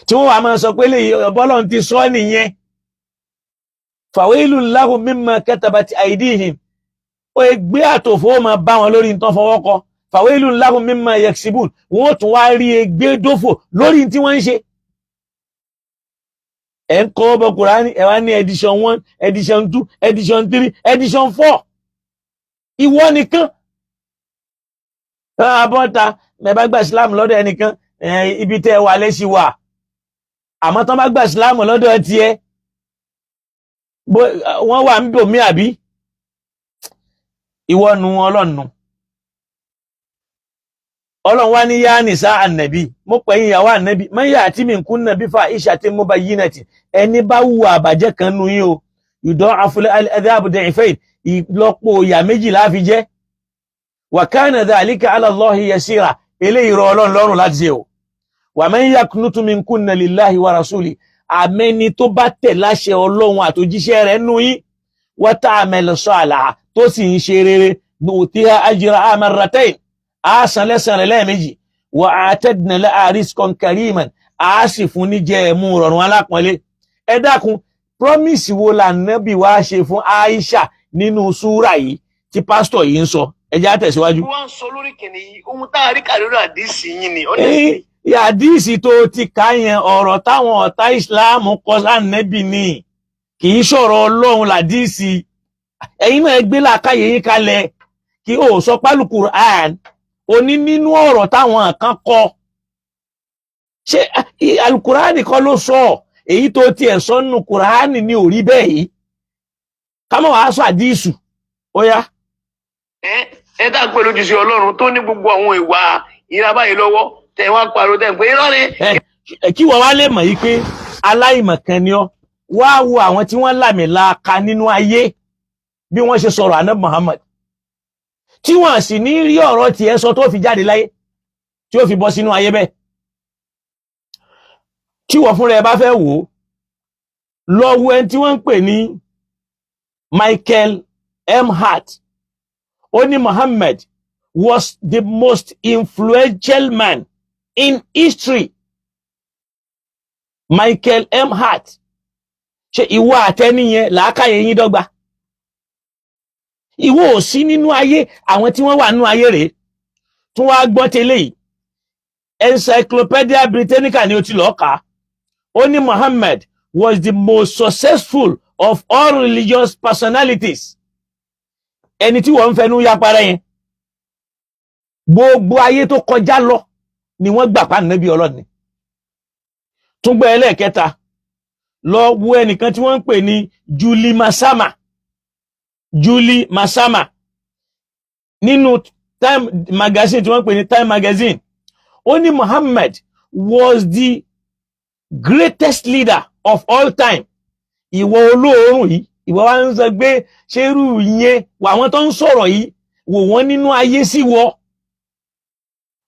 tí wọ́n wà máa sọ pé lè bọ́lọ̀ ti sọ nìyẹn. Fawailun lahum mimma katabat aydihim, ó gbé àtòfò ó máa bá wọn lórí nǹkan fọwọ́ kọ. Fawailun lahum mimma yaksibun, wọ́n tún wá rí ègbé dófò lórí tí wọ́n ń ṣe. Ẹ̀ ń kọ́ bọ Kùránì, ẹ̀ wá ní edition 1, edition 2, edition 3, edition 4, ìwọ nìkan abọ́ta ẹ bá gba Islam lọ́dọ̀ ẹnìkan, ibi tẹ́ ẹ wà lẹ́sìn wà, àmọ́ tán bá gba Islam lọ́dọ̀ tiẹ̀, wọ́n wà ń bò mí àbí ìwọ nu ọlọ́nu. Ọlọ́run wá ní yá nìsá ànàbí, mo pè yín ìyàwó ànàbí, man ya'ti minkunna bi fahishatin mubayyinatin, ẹni bá wù àbàjẹ́ kan nu yín o, yuda'afu al-adhabu di'fayn, ìlọ́po ìyà méjì la fi jẹ́. Wa kana dhalika ala Allahi yasira, eléyìí rọ ọlọ́run lọ́rùn láti ṣe o. Wa man yaqnutu minkunna lillahi wa rasuli, àmẹ́ni tó bá tẹ̀ láṣẹ ọlọ́run àtòjíṣẹ́ rẹ̀ nù yín, wa ta'mal salihan, tó sì ń ṣe rere, nu'tiha ajraha marratayn, á san lẹ́san rẹ̀ lẹ́ẹ̀mejì, wa a'tadna laha rizqan kariman, á sì fún ní jẹ́ ẹ̀mú rọrùn alápọ̀nlé. Ẹ dákun, promise wo lànàbì wá ṣe fún Aisha nínú súrà yìí tí pásítọ̀ yìí ń sọ? Ẹ jẹ́ á tẹ̀síwájú. Wọ́n ń sọ lórí kìnìún yìí, ohun tá a rí kà lórí àdìsí yín ni. Honestly. Àdìsí tó ti kà yẹn, ọ̀rọ̀ táwọn ọ̀tá ìsìláàmù kọ sànẹ́bì ni, kì í sọ̀rọ̀ ọlọ́run làdìsí. Ẹ̀yin náà gbé làákàyè yín kalẹ̀ kí o sọ pálukùránì oní nínú ọ̀rọ̀ táwọn kan kọ. Ṣé alukurani kọ́ ló sọ? Èyí tó tiẹ̀ sọ́nù Kùránì ní ò rí bẹ́ẹ̀ yìí, ká má wàá sọ àdísù. Ó yá. Ẹ ẹ tá a pè lójúṣe Ọlọ́run tó ní gbogbo àwọn ìwà ìra báyìí lọ́wọ́, tẹ wá pariwo, tẹ ń pé irọ́ ni. Ẹ kí wọ́n wá lè mọ̀ yìí pé aláìmọ̀kan ni ọ́. Wá wo àwọn tí wọ́n làmìlaaka nínú ayé, bí wọ́n ṣe sọ̀rọ̀ àná Muhammad, tí wọ́n sì ní rí ọ̀rọ̀ tiẹ̀ sọ tó fi jáde láyé, tí ó fi bọ́ sínú ayé bẹ́ẹ̀. Tí wọ́n fúnra ẹ bá fẹ́ wò ó, lọ wo ẹni tí wọ́n ń pè ní Michael M. Hart. Ó ní Muhammad was the most influential man in history. Michael M. Hart, ṣe ìwọ àtẹniyẹn làákàyè yín dọ́gba? Ìwọ ò sí nínú ayé, àwọn tí wọ́n wà nínú ayé rèé. Tún wá gbọ́ tẹ́lẹ̀ yìí, Encyclopedia Britannica ni ó ti lọ́ọ́ kà á. Ó ní Muhammad was the most successful of all religious personalities. Ẹni tí wọ́n ń fẹnu yapara yẹn, gbogbo ayé tó kọjá lọ ni wọ́n gbà pa nàbí Ọlọ́run ni. Tún gbọ́ ẹlẹ́ẹ̀kẹta, lọ wo ẹnìkan tí wọ́n ń pè ní Julie Masama. Julie Masama, nínú Time magazine tí wọ́n ń pè ní Time magazine, ó ní Muhammad was the greatest leader of all time. Ìwọ olóòórùn yìí, ìwọ wa ń sọ pé ṣé irú yẹn wà? Àwọn tó ń sọ̀rọ̀ yìí, wò wọ́n nínú ayé sí wọ,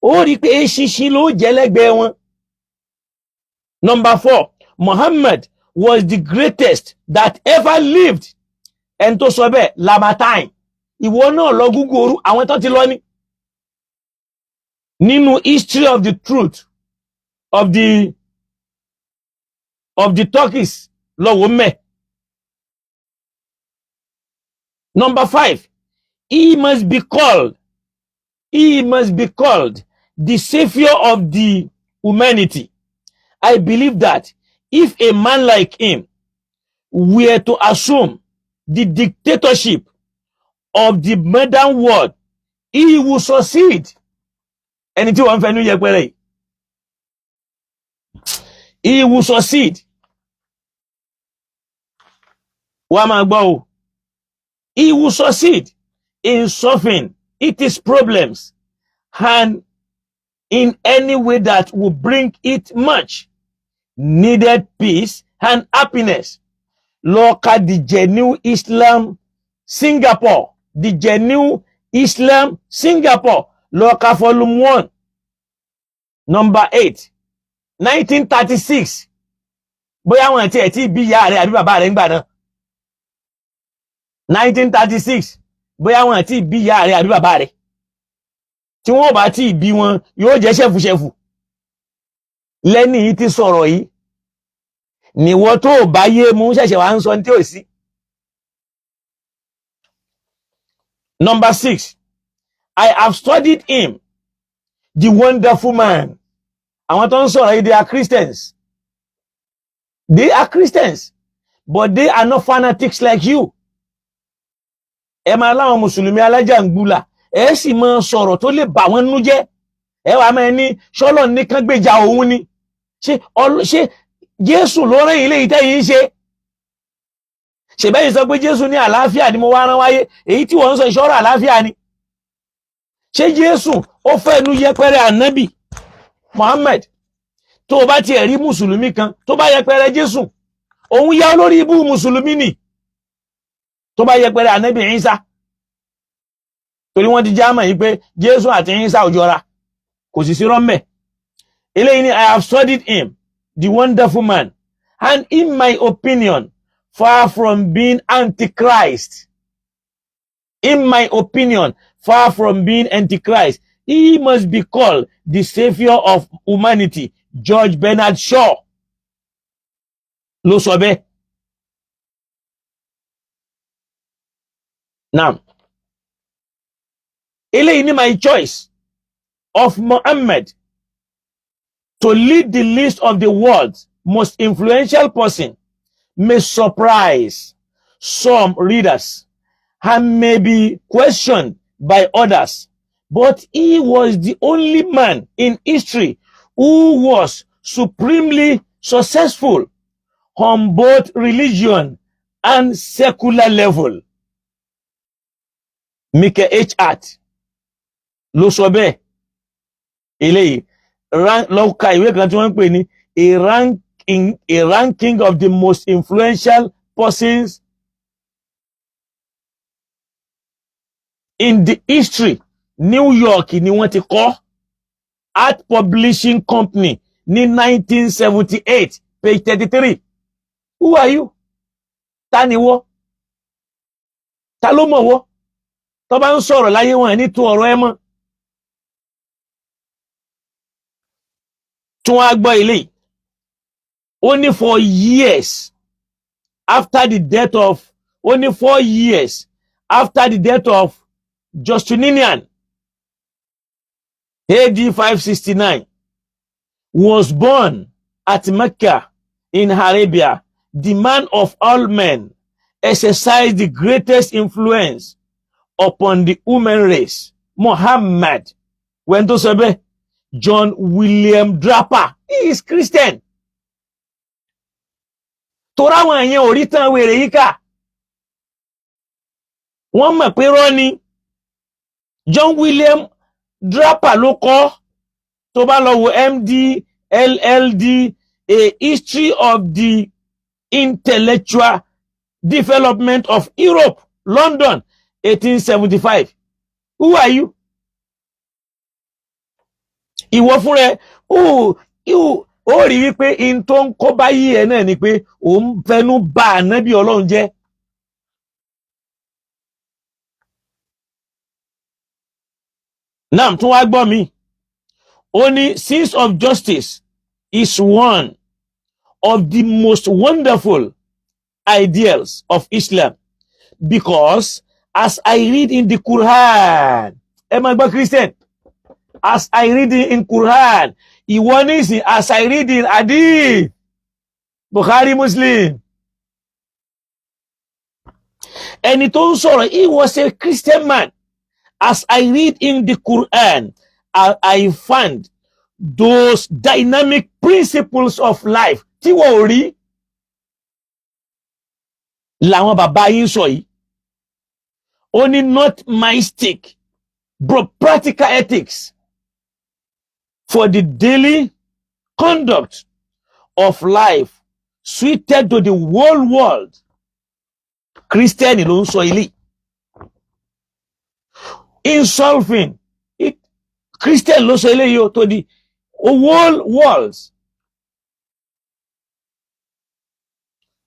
ó rí i pé eṣinṣin ló jẹ́ lẹ́gbẹ̀ẹ́ wọn. Number four, Muhammad was the greatest that ever lived. Ẹni tó sọ bẹ́ẹ̀, Lamartine. Ìwọ náà lọ Google orú àwọn tó ti lọ ní. Nínú History of the Truth of the Turkish, lọ́wọ́ mẹ́. Number five, he must be called the savior of the humanity. I believe that if a man like him were to assume the dictatorship of the modern world, he will succeed. Ẹni tí wọ́n ń fẹnu yẹpẹrẹ yìí, he will succeed. Wọ́n á máa gbọ́ o. He will succeed in solving its problems and in any way that will bring it much needed peace and happiness. Lọ ka The Genuine Islam Singapore, The Genuine Islam Singapore, lọ ka volume 1, number 8, 1936. Bóyá àwọn àti ẹ̀ tí bí ìyá rẹ̀ àbí bàbá rẹ̀ ń gbà náà. 1936, bóyá àwọn àti bí ìyá rẹ̀ àbí bàbá rẹ̀. Tí wọ́n bá tí bí wọn, yóò jẹ́ ṣẹ̀fùṣẹ̀fù. Lẹ́ni yìí ti sọ̀rọ̀ yìí, níwọ tó bá yé mú ṣẹ̀ṣẹ̀ wá ń sọ ní tí ò sí. Number six, I have studied him, the wonderful man. Àwọn tó ń sọ̀rọ̀ yìí, they are Christians. They are Christians, but they are not fanatics like you. Ẹ máa láwọn Mùsùlùmí alájàngbùlà, ẹ sì máa sọ̀rọ̀ tó lè bà wọ́n nú jẹ́. Ẹ wàá máa ní ṣọ́lọ̀ nìkan gbèjà òun ni. Ṣé Jésù ló rán ilé yìí tẹ́yìn ń ṣe? Ṣèbẹ́yìn sọ pé Jésù ní àlàáfíà ni mo wá rán wáyé, èyí tí wọ́n ń sọ ìṣọ́rọ̀ àlàáfíà ni. Ṣé Jésù ó fẹ́ nu yẹpẹrẹ ànábì Muhammad? Tó o bá tiẹ̀ rí mùsùlùmí kan tó bá yẹpẹrẹ Jésù, òun yá olórí ibú mùsùlùmí nì. Tó bá yẹpẹrẹ ànábì Ìsá, torí wọ́n ti já mọ̀ yìí pé Jésù àti Ìsá ò jọra, kò sì sí rọ́mbẹ̀. Eléyìí ni, I have studied him, the wonderful man, and in my opinion, far from being antichrist, in my opinion, far from being antichrist, he must be called the savior of humanity. George Bernard Shaw ló sọ bẹ́ẹ̀. Now, eléyìí ni, my choice of Muhammad to lead the list of the world's most influential person may surprise some readers and may be questioned by others, but he was the only man in history who was supremely successful, on both religion and secular level. Michael H. Hart ló sọ bẹ́ẹ̀. Eléyìí lọ ka ìwé kan tí wọ́n ń pè ní a ranking of the most influential persons in the history. New York ni wọ́n ti kọ, Art Publishing Company, ní 1978, page 33. Who are you? Ta ni wọ́? Ta ló mọ̀ wọ́? Tó bá ń sọ̀rọ̀ láyé, wọn ní tún ọ̀rọ̀ ẹ mọ́. Tún wá gbọ́ ilé. Ó ní for years after the death of, only 4 years after the death of Justinian, AD 569, was born at Mecca in Arabia, the man of all men exercised the greatest influence upon the human race, Muhammad. When tó sọ bẹ́ẹ̀, John William Draper, he is Christian. Torí àwọn èèyàn ò rí tán wèrè yìí kà, wọ́n mọ̀ pé rọ́ ni. John William Draper ló kọ. Tó bá lọ wo MD LLD, A History of the Intellectual Development of Europe, London, 1875. Who are you? Ìwọ fúnra ẹ ó rí wípé in tó ń kó báyìí ẹ náà ni pé òun fẹnu bà ànábì Ọlọ́run jẹ́. Náà tún wá gbọ́ mi. Ó ní sense of justice is one of the most wonderful ideals of Islam because as I read in the Quran, ẹ máa gbọ́ Christian, as I read in Quran, ìwọ nísìn, as I read in Hadith, Bukhari, Muslim. Ẹni tó ń sọ̀rọ̀, he was a Christian man. As I read in the Quran, I find those dynamic principles of life tí wọ́n ò rí làwọn bàbá yín sọ yìí. Ó ní not mystic but practical ethics for the daily conduct of life suited to the whole world. Christian ló ń sọ ilé. Insolving it, Christian ló sọ eléyìí ó, tó di whole world.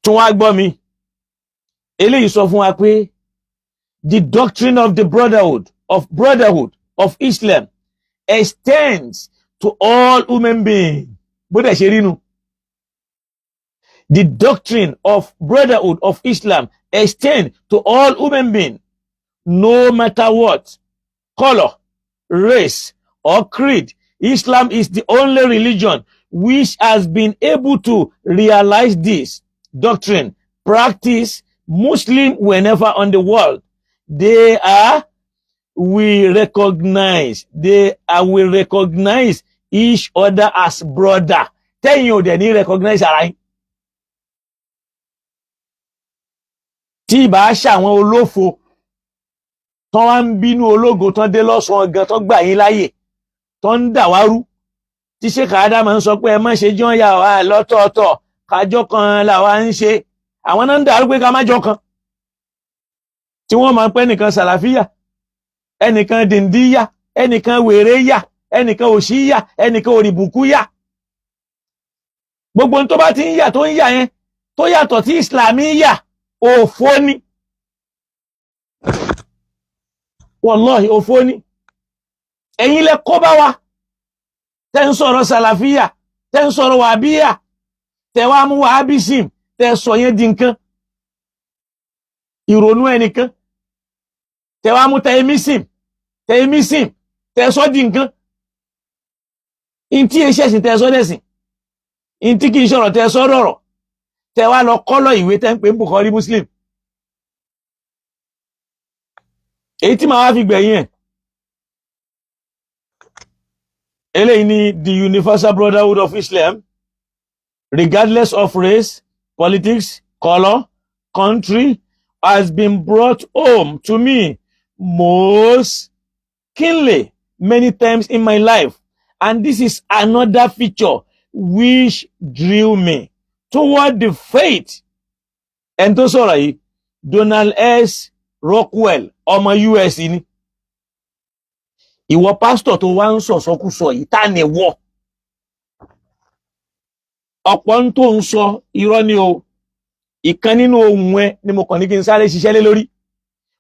Tún wá gbọ́ mi. Eléyìí sọ fún wa pé the doctrine of the brotherhood of Islam extends to all human beings. Bó dẹ̀ ṣe rí nu. The doctrine of brotherhood of Islam extends to all human beings, no matter what color, race, or creed. Islam is the only religion which has been able to realize this doctrine. Practice Muslim whenever on the world. They are we recognize they are we recognize each other as brother. Tẹ́yìn ò dẹ̀ ní recognize ara yín. Tí ìbá ṣàwọn olófo tán wá ń bínú ológo tán dé lọ́sàn-án gan, tán gbà yín láàyè, tán ń dà wá rú, tí Sheikh Adam ń sọ pé ẹ má ṣe jọ́ yà wá lọ́tọ̀ọ̀tọ̀, kájọ́ kan làwa ń ṣe, àwọn náà ń dàrú pé ká má jọ kan, tí wọ́n máa ń pẹ́ nìkan sàlàfíà, ẹnìkan dìndíyà, ẹnìkan wèrè yà, ẹnìkan òṣìyà, ẹnìkan òrìbùkú yà. Gbogbo ohun tó bá ti ń yà, tó ń yà yẹn, tó yàtọ̀ tí ìsìlámì yà, òfò ni. Wallahi, òfò ni. Ẹ̀yin lẹ kó bá wa, tẹ́ ń sọ̀rọ̀ sàlàfíà, tẹ́ ń sọ̀rọ̀ wàbíyà, tẹ́ wá mú wàhábísìm, tẹ́ sọ yẹn di nǹkan ìrònú ẹnìkan, tẹ́ wá mú tẹ̀mísìm, tẹ́ sọ di nǹkan ntí eṣẹ́sìn, tẹ́ sọ dẹ̀sìn, ntí kìí sọ̀rọ̀, tẹ́ sọ dọ̀rọ̀, tẹ́ wá lọ kọ́lọ̀ ìwé tẹ́ ń pè ń Bukhari Muslim. Èyí tí màá wá fi gbẹ̀yìn ẹ̀, eléyìí ni the universal brotherhood of Islam, regardless of race, politics, color, country has been brought home to me most keenly many times in my life. And this is another feature which drew me toward the faith. Ẹni tó sọ̀rọ̀ yìí, Donald S. Rockwell, ọmọ US ni. Ìwọ pásítọ̀ tó wá ń sọ̀sọ́kúsọ yìí, tá ni wọ́? Ọ̀pọ̀ ń tó ń sọ irọ́ ni o. Ìkan nínú ohun ẹ ni mo kàn ní kí n sáré ṣiṣẹ́ lé lórí.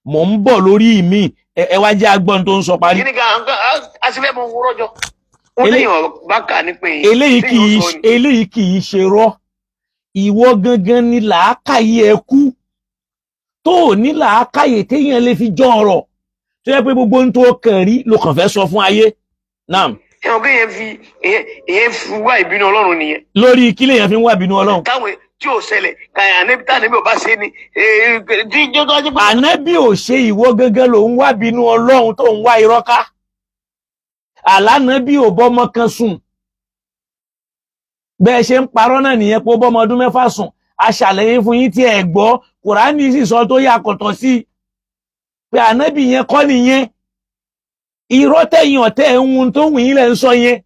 Mò ń bọ̀ lórí mi. Ẹ wá jẹ́ agbọ́n tó ń sọ parí. Kí ni ká a sì fẹ́ mọ owó rọ́jọ́ wọ́n léèyàn bá kà ní pé Eléyìí kì í ṣe rọ́. Ìwọ gangan ni làákàyè ẹ kú tó ò ní làákàyè téèyàn lè fi jọ ọ̀rọ̀ tó yẹ pé gbogbo ohun tó kàn rí ló kàn fẹ́ sọ fún ayé náà. Ẹ̀wọ̀n kí èèyàn fi èèyàn fi wá ìbínú Ọlọ́run nìyẹn. Lórí kí lèèyàn fi ń wá ìbínú Ọlọ́run? Táwọn tí ò ṣẹlẹ̀ ànábì tá ànábì ò bá ṣe ni tí jọ́ tó wájú pé. Ànábì ò ṣe, ìwọ gangan ló ń wá bínú Ọlọ́run tó ń wá irọ́ ká. Àlànàbí ò bọ́mọ kan sùn. Bẹ́ẹ̀ ṣe ń parọ́ náà nìyẹn pé ó bọ́mọ ọdún 6 sùn. A ṣàlàyé fún yín tí ẹ gbọ́. Kùránì sì sọ tó yà kọ̀tọ̀ sí i pé ànábì yẹn kọ́ nìyẹn. Irọ́ tẹ̀yìn ọ̀tẹ̀ ń hun tó wù yín lẹ̀ ń sọ yẹn.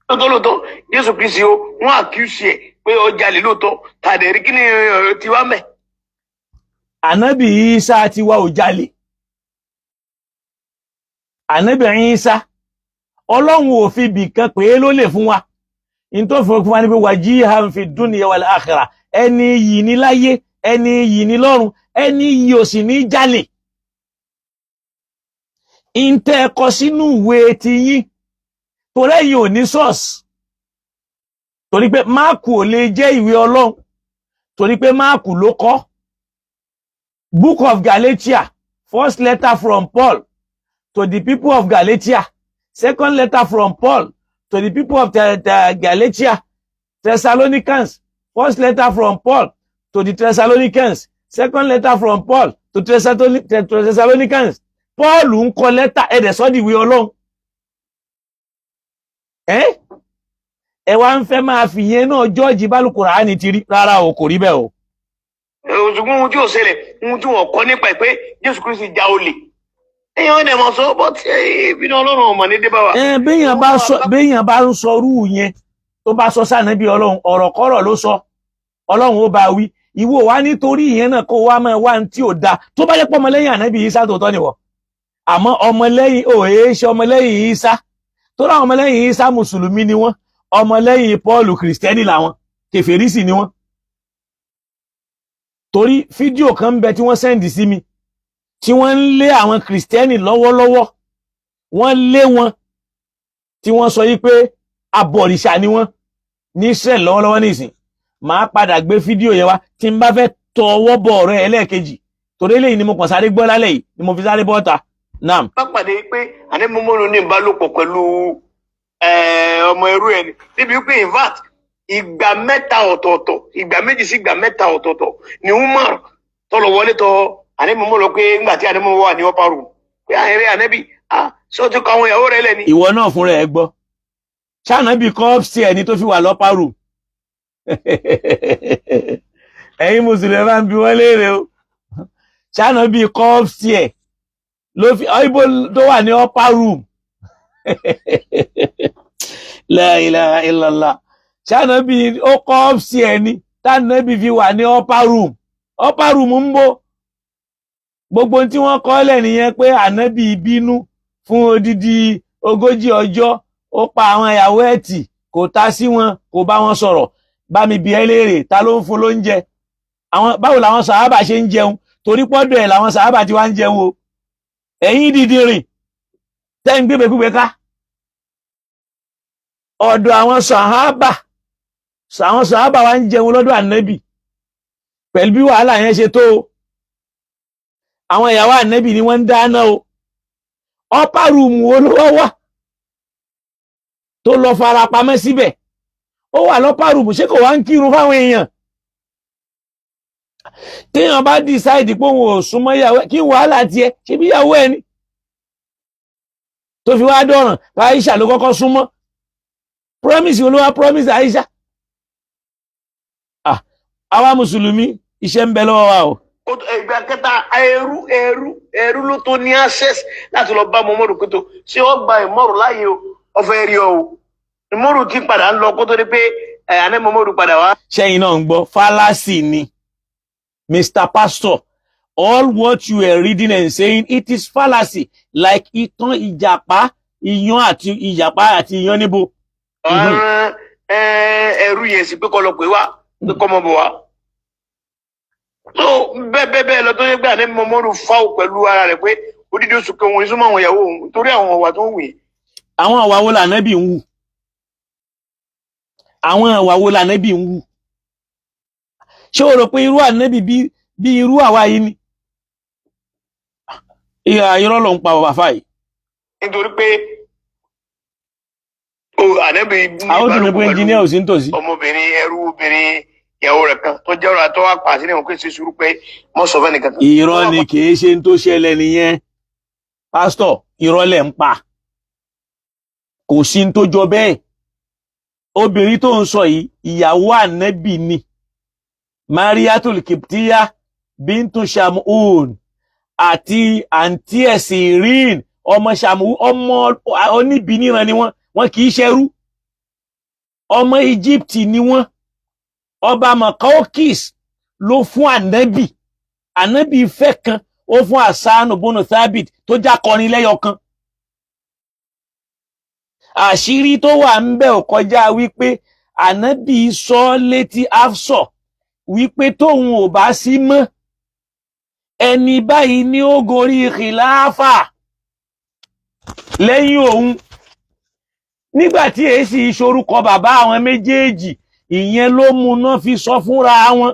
Lóòótọ́ lóòótọ́, Jésù Kristi o, wọ́n àkíyèsí ẹ̀ pé ó jalè lóòótọ́ tàdé rí. Kí ni tiwa mẹ́? Ànábì Ìsá tiwa ò jalè. Ànábì Ìsá, Ọlọ́run ò fi bì kan pé ló lè fún wa in tó fún wa ní pé wajihan fi dunya wal akhirah. Ẹni yìí ní láyé, ẹni yìí ní lọ́run, ẹni yìí ò sì ní jalè. Ìntẹ́ ẹ̀kọ́ sínú ìwé ti yín torí ẹ̀yin ò ní source, torí pé Máàkù ò lè jẹ́ ìwé Ọlọ́run, torí pé Máàkù ló kọ Book of Galatia, first letter from Paul to the people of Galatia, second letter from Paul to the people of the Galatia, Thessalonians, first letter from Paul to the Thessalonians, second letter from Paul to Thessalonians. Paul ń kọ lẹ́tà, ẹ̀dẹ̀ sọ́ di ìwé Ọlọ́run. Ẹ́ ẹ wá ń fẹ́ máa fi yẹn náà jọ́ọ̀jì bálùkùránì ti rí. Rárá o, kò rí bẹ́ẹ̀ o. Ṣùgbọ́n ohun tí ò ṣẹlẹ̀, ohun tí wọ́n kọ́ nípa ẹ̀ pé Jésù Kristi já olè, èèyàn ẹ̀ mọ̀ sọ bọ́ tí ìbínú Ọlọ́run ọmọ ní dé bá wa. Ẹ béèyàn bá ń sọ rú yẹn, tó bá sọ sànẹ́bí Ọlọ́run, ọ̀rọ̀kọ́rọ̀ ló sọ, Ọlọ́run ó bá wí. Ìwọ wá nítorí ìyẹn náà kó wá máa wá ní tí ò da. Tó bá jẹ́ pé ọmọlẹ́yìn ànábì Ìsá tòótọ́ nìwọ, àmọ́ ọmọlẹ́yìn ò èé ṣe ọmọlẹ́yìn Ìsá tó ráwọn ọmọlẹ́yìn Ìsá, mùsùlùmí ni wọ́n. Ọmọlẹ́yìn Pọ́ọ̀lù, kìrìsìtẹ́nì làwọn, kèfèrí sì ni wọ́n. Torí fídíò kan ń bẹ tí wọ́n send sí mi tí wọ́n ń lé àwọn kìrìsìtẹ́nì lọ́wọ́lọ́wọ́. Wọ́n lé wọn tí wọ́n sọ yí pé abọ̀rìṣà ni wọ́n ní Israel lọ́wọ́lọ́wọ́ nísìn. Màá padà gbé fídíò yẹn wá tí n bá fẹ́ tọwọ́ bọ̀ ọ̀rọ̀ ẹ̀ ẹlẹ́ẹ̀kejì, torí eléyìí ni mo kàn sáré gbọ́ lálẹ́ yìí ni mo fi sáré bọ́ta nam. Bá pàdé pé àní ní ìbálòpọ̀ pẹ̀lú ọmọ ẹrú ẹni níbi wípé in fact ìgbà mẹ́ta ọ̀tọ̀ọ̀tọ̀, ìgbà méjì sí ìgbà mẹ́ta ọ̀tọ̀ọ̀tọ̀ ni Umar tọlọ wọlé tọ àní mọ́mọ́ pé ńgbà tí àní mọ́mọ́ wà ní upper room pé àyẹ̀rẹ́ ànẹ́bí sọ ti kọ àwọn ìyàwó rẹ̀ lẹ́ni. Ìwọ náà fúnra ẹ gbọ́, ṣànàbí kọ́ upstairs ẹni tó fi wà lọ́pàá room. Ẹ̀yin mùsùlùmí bá ń bi wọ́n léèrè o, ṣànàbí kọ́ upstairs ló fi ibo tó wà ní upper room? La ilaha illallah. Ṣànàbí ó kọ́ upstairs ẹni tànàbí fi wà ní upper room? Upper room ń bọ̀. Gbogbo tí wọ́n kọ́ lẹ̀ nìyẹn pé ànábì bínú fún odidi 40 ọjọ́, ó pa àwọn ìyàwó ẹ̀ tì, kò ta sí wọn, kò bá wọn sọ̀rọ̀. Bá mi bi ẹ́ léèrè, ta ló ń fún lóúnjẹ? Àwọn báwo làwọn sàhábà ṣe ń jẹun? Torí pọ́dọ̀ ẹ̀ làwọn sàhábà ti wá ń jẹun o. Ẹ̀yin dìde rìn tẹ́ ń gbébekúgbe ká ọ̀dọ̀ àwọn sàhábà, àwọn sàhábà wá ń jẹun lọ́dọ̀ ànábì pẹ̀lú bí wàhálà yẹn ṣe tó o. Àwọn ìyàwó ànábì ni wọ́n ń dáná o. Upper room wo ló wá wà tó lọ fara pamọ́ síbẹ̀? Ó wà lọ́pàá room, ṣé kò wá ń kírun fáwọn èèyàn? Téèyàn bá decide pé òun ò súnmọ́ ìyàwó ẹ̀, kí wàhálà tiẹ̀? Ṣe bí ìyàwó ẹ̀ ni tó fi wá dọ̀ràn? Aisha ló kọ́kọ́ súnmọ́. Promise olówó promise Aisha. Àwa mùsùlùmí, iṣẹ́ ń bẹ lọ́wọ́ wa o. Ìgbà kẹta, ẹrú ló tó ní access láti lọ bá Mọ́mọ́rù pé tó ṣé ó gba ìmọ̀rù láàyè o, ọ̀fẹ́ rí ọ o. Ìmọ̀rù ti padà ń lọ kó tó di pé ẹ̀ àná Mọ́mọ́rù padà wá. Ṣẹ́yìn náà ń gbọ́, fallacy ni. Mr. Pastor, all what you are reading and saying, it is fallacy, like ìtàn ìjàpá, iyán àti ìjàpá àti iyán níbo. Ọ̀ràn ẹrú yẹn sì pé kọ́ lọ pé wá pé kọ́ mọ́ bọ̀ wá. Tó bẹ́ẹ̀ bẹ́ẹ̀ bẹ́ẹ̀ lọ tó yẹ pé àná Mọ́mọ́rù fáwọ̀ pẹ̀lú ara rẹ̀ pé odidi oṣù kan òun ìsúnmọ́ àwọn ìyàwó òun torí àwọn ọ̀wà tó ń wù yìí. Àwọn àwa wo lànàbì ń wù? Àwọn àwa wo lànàbì ń wù? Ṣé o rò pé irú ànábì bí irú àwa yìí ni? Ìhà, irọ́ ló ń pa bàbá fáyì. Nítorí pé o ànábì ní Àwọn tó ní ìbálòpọ̀ pé ẹnjìníà ò sí nítòsí. ọmọbìnrin, ẹrú obìnrin ìyàwó rẹ̀ kan tó jẹ́ ọ̀rọ̀ àtọ́wà pa àṣírí wọn pé ṣe sùúrù pé mọ́ sọ fẹ́ni kankan. Irọ́ ni, kì í ṣe ń tó ṣẹlẹ̀ nìyẹn. Pásítọ̀, irọ́ lẹ̀ ń pa. Kò sí ń tó jọ bẹ́ẹ̀. Obìnrin tó ń sọ yìí, ìyàwó ànábì ni. Mariatul Kiptiya bintu Shamuun àti àǹtí ẹ̀ Sirin ọmọ Shamuun, ọmọ oníbi níran ni wọ́n, wọn kì í ṣẹrú. Ọmọ Egypt ni wọ́n. Ọba Makaokis ló fún ànábì. Ànábì fẹ́ kan, ó fún Asanu bónú Thabit tó jákọrin lẹ́yọ kan. Àṣírí tó wà ń bẹ̀ ò kọjá wípé ànábì sọ létí Afsọ wípé tóun ò bá sí mọ́, ẹni báyìí ní ó gorí kìláfà lẹ́yìn òun. Nígbà tí èsì ìṣorúkọ bàbá àwọn méjèèjì, ìyẹn ló mú ná fi sọ fúnra wọn.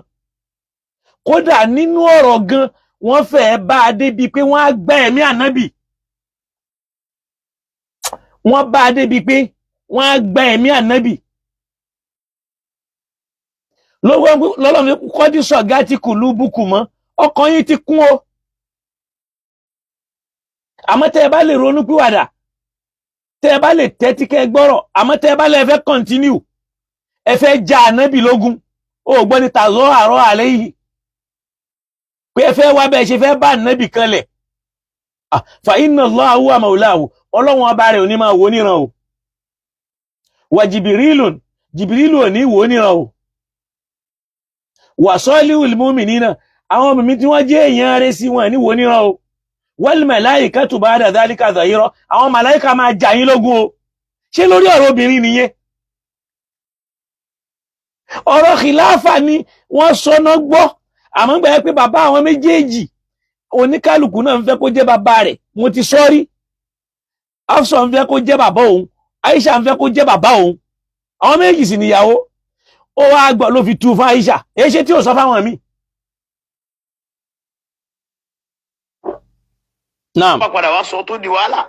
Kódà nínú ọ̀rọ̀ gan, wọ́n fẹ́ẹ́ bá a débi pé wọ́n á gbá ẹ̀mí ànábì. Wọ́n bá a débi pé wọ́n á gbá ẹ̀mí ànábì. Lọ́lọ́run kọ́dí sọ̀gá tí kùlú bùkù mọ́, ọkàn yín ti kún o. Àmọ́ tẹ́ ẹ bá lè ronú pìwàdà, tẹ́ ẹ bá lè tẹ́tí kẹ́ ẹ gbọ́rọ̀, àmọ́ tẹ́ ẹ bá lè fẹ́ continue, ẹ fẹ́ ja ànábì lógun, ó gbọ́ ní tàzọ́ àárọ̀ àlẹ́ yìí pé ẹ fẹ́ wá bẹ́ẹ̀ ṣe fẹ́ bá ànábì kanlẹ̀. Fa inna Allaha huwa maulahu, ọlọ́run ọba rẹ̀ ò ní máa wò níran o. Wà jìbìrìlù, jìbìrìlù ò ní wò níran o. Wà salihul mu'minina, àwọn ọmọ mi tí wọ́n jẹ́ èèyàn rẹ̀ sí wọn ní wò níran o. Wal malaikatu ba'da dhalika zahira, àwọn màláìka máa jà yín lógun o. Ṣé lórí ọ̀rọ̀ obìnrin nìyẹn? Ọ̀rọ̀ kìláfà ni wọ́n sọná gbọ́. Àmọ́ gbà pé bàbá àwọn méjèèjì, oníkálukú náà ń fẹ́ kó jẹ́ bàbá rẹ̀. Mo ti sọ rí, Afsa ń fẹ́ kó jẹ́ bàbá òun, Aisha ń fẹ́ kó jẹ́ bàbá òun, àwọn méjì sì níyàwó. Ó wá gbọ́ ló fi tú fún Aisha, èyí ṣe tí ò sọ fáwọn míì. Naam. Wọ́n padà wá sọ tó di wàhálà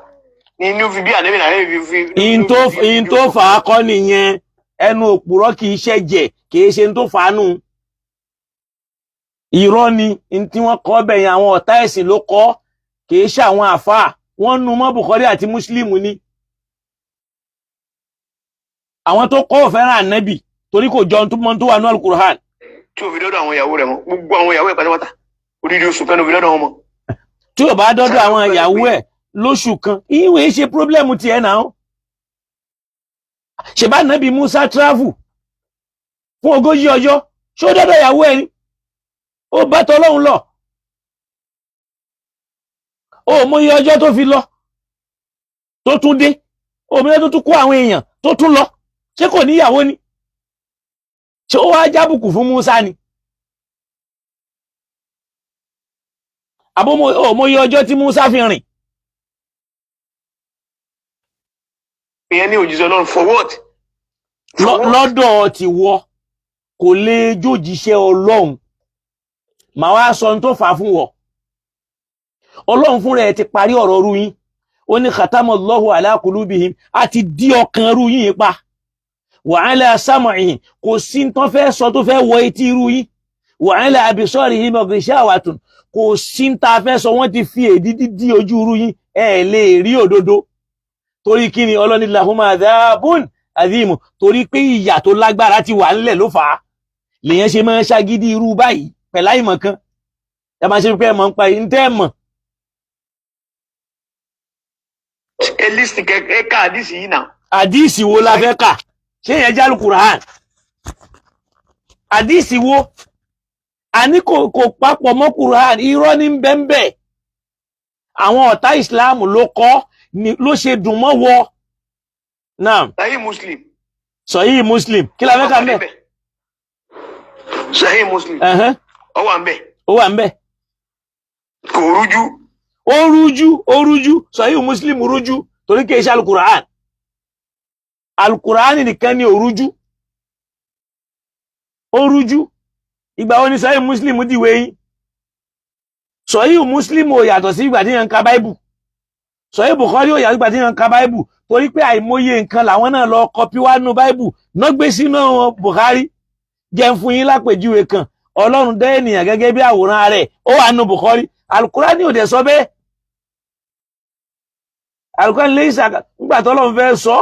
ní inú fi bí ànábì náà fi. In tó fà á kọ́ nìyẹn. Ẹnu òpùrọ́ kì í ṣẹ̀jẹ̀, kì í ṣe n tó fà á nù. Irọ́ ni n tí wọ́n kọ́ bẹ̀yẹn, àwọn ọ̀tá ẹ̀sìn ló kọ́, kì í ṣe àwọn àfáà. Wọ́n nu mọ́ Bukhari àti Muslim ni. Àwọn tó kọ́ ò fẹ́ràn ànábì torí kò jọ ohun tó mọ́ tó wà ní Al-Qur'an. Tí ò fi dọ́dọ̀ àwọn ìyàwó rẹ̀ mọ́, gbogbo àwọn ìyàwó ẹ̀ pátápátá, odidi oṣù kan ló fi dọ́dọ̀ wọn mọ́. Tí ò bá dọ́dọ̀ àwọn ìyàwó ẹ̀ lóṣù kan, ìwé ṣe problem tiẹ̀ náà. Ṣèbá nàbí Musa travel fún 40 ọjọ́, ṣó dọ́dọ̀ ìyàwó ẹ̀ ni? Ó bá tọlọ́hun lọ, ó mọ iye ọjọ́ tó fi lọ tó tún dé, ó mọ iye tó tún kó àwọn èèyàn tó tún lọ. Ṣé kò níyàwó ni? Ṣé ó wá jábùkù fún Musa ni? Àbó ó mọ iye ọjọ́ tí Musa fi rìn? Ìyẹn ní òjíṣẹ́ Ọlọ́run for what? Lọ́dọ̀ ti wọ kò lè jójíṣẹ́ Ọlọ́run. Màá wá sọ ohun tó fà á fún wọ. Ọlọ́run fúnra ẹ̀ ti parí ọ̀rọ̀ ru yín. Ó ní khatamallahu ala qulubihim, a ti dí ọkàn ru yín pa, wa ala sam'ihim, kò sí tán fẹ́ sọ tó fẹ́ wọ etí irú yín, wa ala absarihim ghishawatun, kò sí tá fẹ́ sọ, wọ́n ti fi èdí dí ojú irú yín, ẹ lè rí òdodo. Torí kí ni? Ọlọ́ni lahum adhabun adhimu, torí pé ìyà tó lágbára ti wà ńlẹ̀ ló fà á. Lèyẹn ṣe máa ń ṣagídí irú báyìí pẹ̀lú àìmọ̀ kan. Ẹ máa ṣe pé ẹ mọ̀ ń pa yìí ń tẹ́ ẹ mọ̀. Ẹ listen, kẹ ẹ ká àdìsí yìí náà. Àdìsí wo la fẹ́ kà? Ṣé yẹn jẹ́ Alukur'an? Àdìsí wo? Àní kò papọ̀ mọ́ Kur'an. Irọ́ ní bẹ́ńbẹ́. Àwọn ọ̀tá ìsìláàmù ló kọ́ ni ló ṣe dùn mọ́ wọ náà. Sahih Muslim. Sahih Muslim, kí la fẹ́ kà mẹ́? Sahih Muslim. Ó wà ń bẹ̀. Ó wà ń bẹ̀. Kò rújú. Ó rújú, ó rújú. Sahih Muslim rújú torí kì í ṣe Alukur'an. Alukur'an nìkan ni ó rújú, ó rújú. Ìgbà wo ni Sahih Muslim dìwé yín? Sahih Muslim ò yàtọ̀ sí ìgbà tí yẹn ń ka Báíbù. Sahih Bukhari ò yàtọ̀ sí ìgbà tí yẹn ń ka Báíbù, torí pé àìmọye nǹkan làwọn náà lọ copy wá nú Báíbù náà gbé sínú Bukhari. Jẹ́ ń fún yín lápèjúwe kan. Ọlọ́run dá ènìyàn gẹ́gẹ́ bí àwòrán rẹ̀, ó wà nú Bukhari. Alukurani ò dẹ̀ sọ bẹ́ẹ̀. Alukurani lè ṣàkà nígbà tó Ọlọ́run fẹ́ sọ,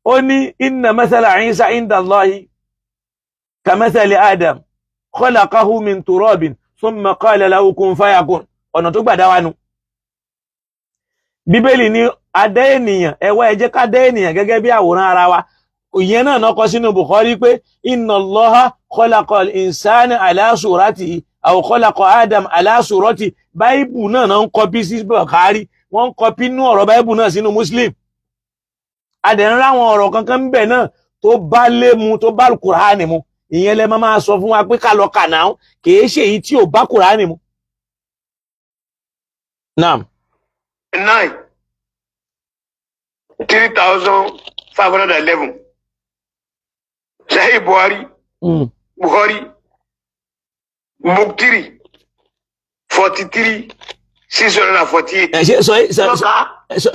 ó ní inna mathala Isa inda Allahi kamathali Adam khalaqahu min turabin thumma qala lahu kun fayakun. Ọ̀nà tó gbàdá wa nu. Bíbélì ní adé ènìyàn, ẹwà ẹ jẹ́ ká dá ènìyàn gẹ́gẹ́ bí àwòrán ara wa. Ìyẹn náà nọkọ sínú Bukhari pé inna Allaha khalaqal insana ala suratihi aw khalaqa Adam ala surati. Báíbù náà náà ń copy sí Bukhari, wọ́n ń copy nú ọ̀rọ̀ báíbù náà sínú Muslim. Adẹ̀ ń ráwọn ọ̀rọ̀ kankan ń bẹ̀ náà tó bá lé mu, tó bá Kùránì mu. Ìyẹn lẹ máa sọ fún wa pé ká lọ kà náà, kìí ṣe èyí tí ò bá Kùránì mu. Naam. 9 3511. Sahih Buhari. Buhari book 3 43,648. Ẹ ṣe sọ sọ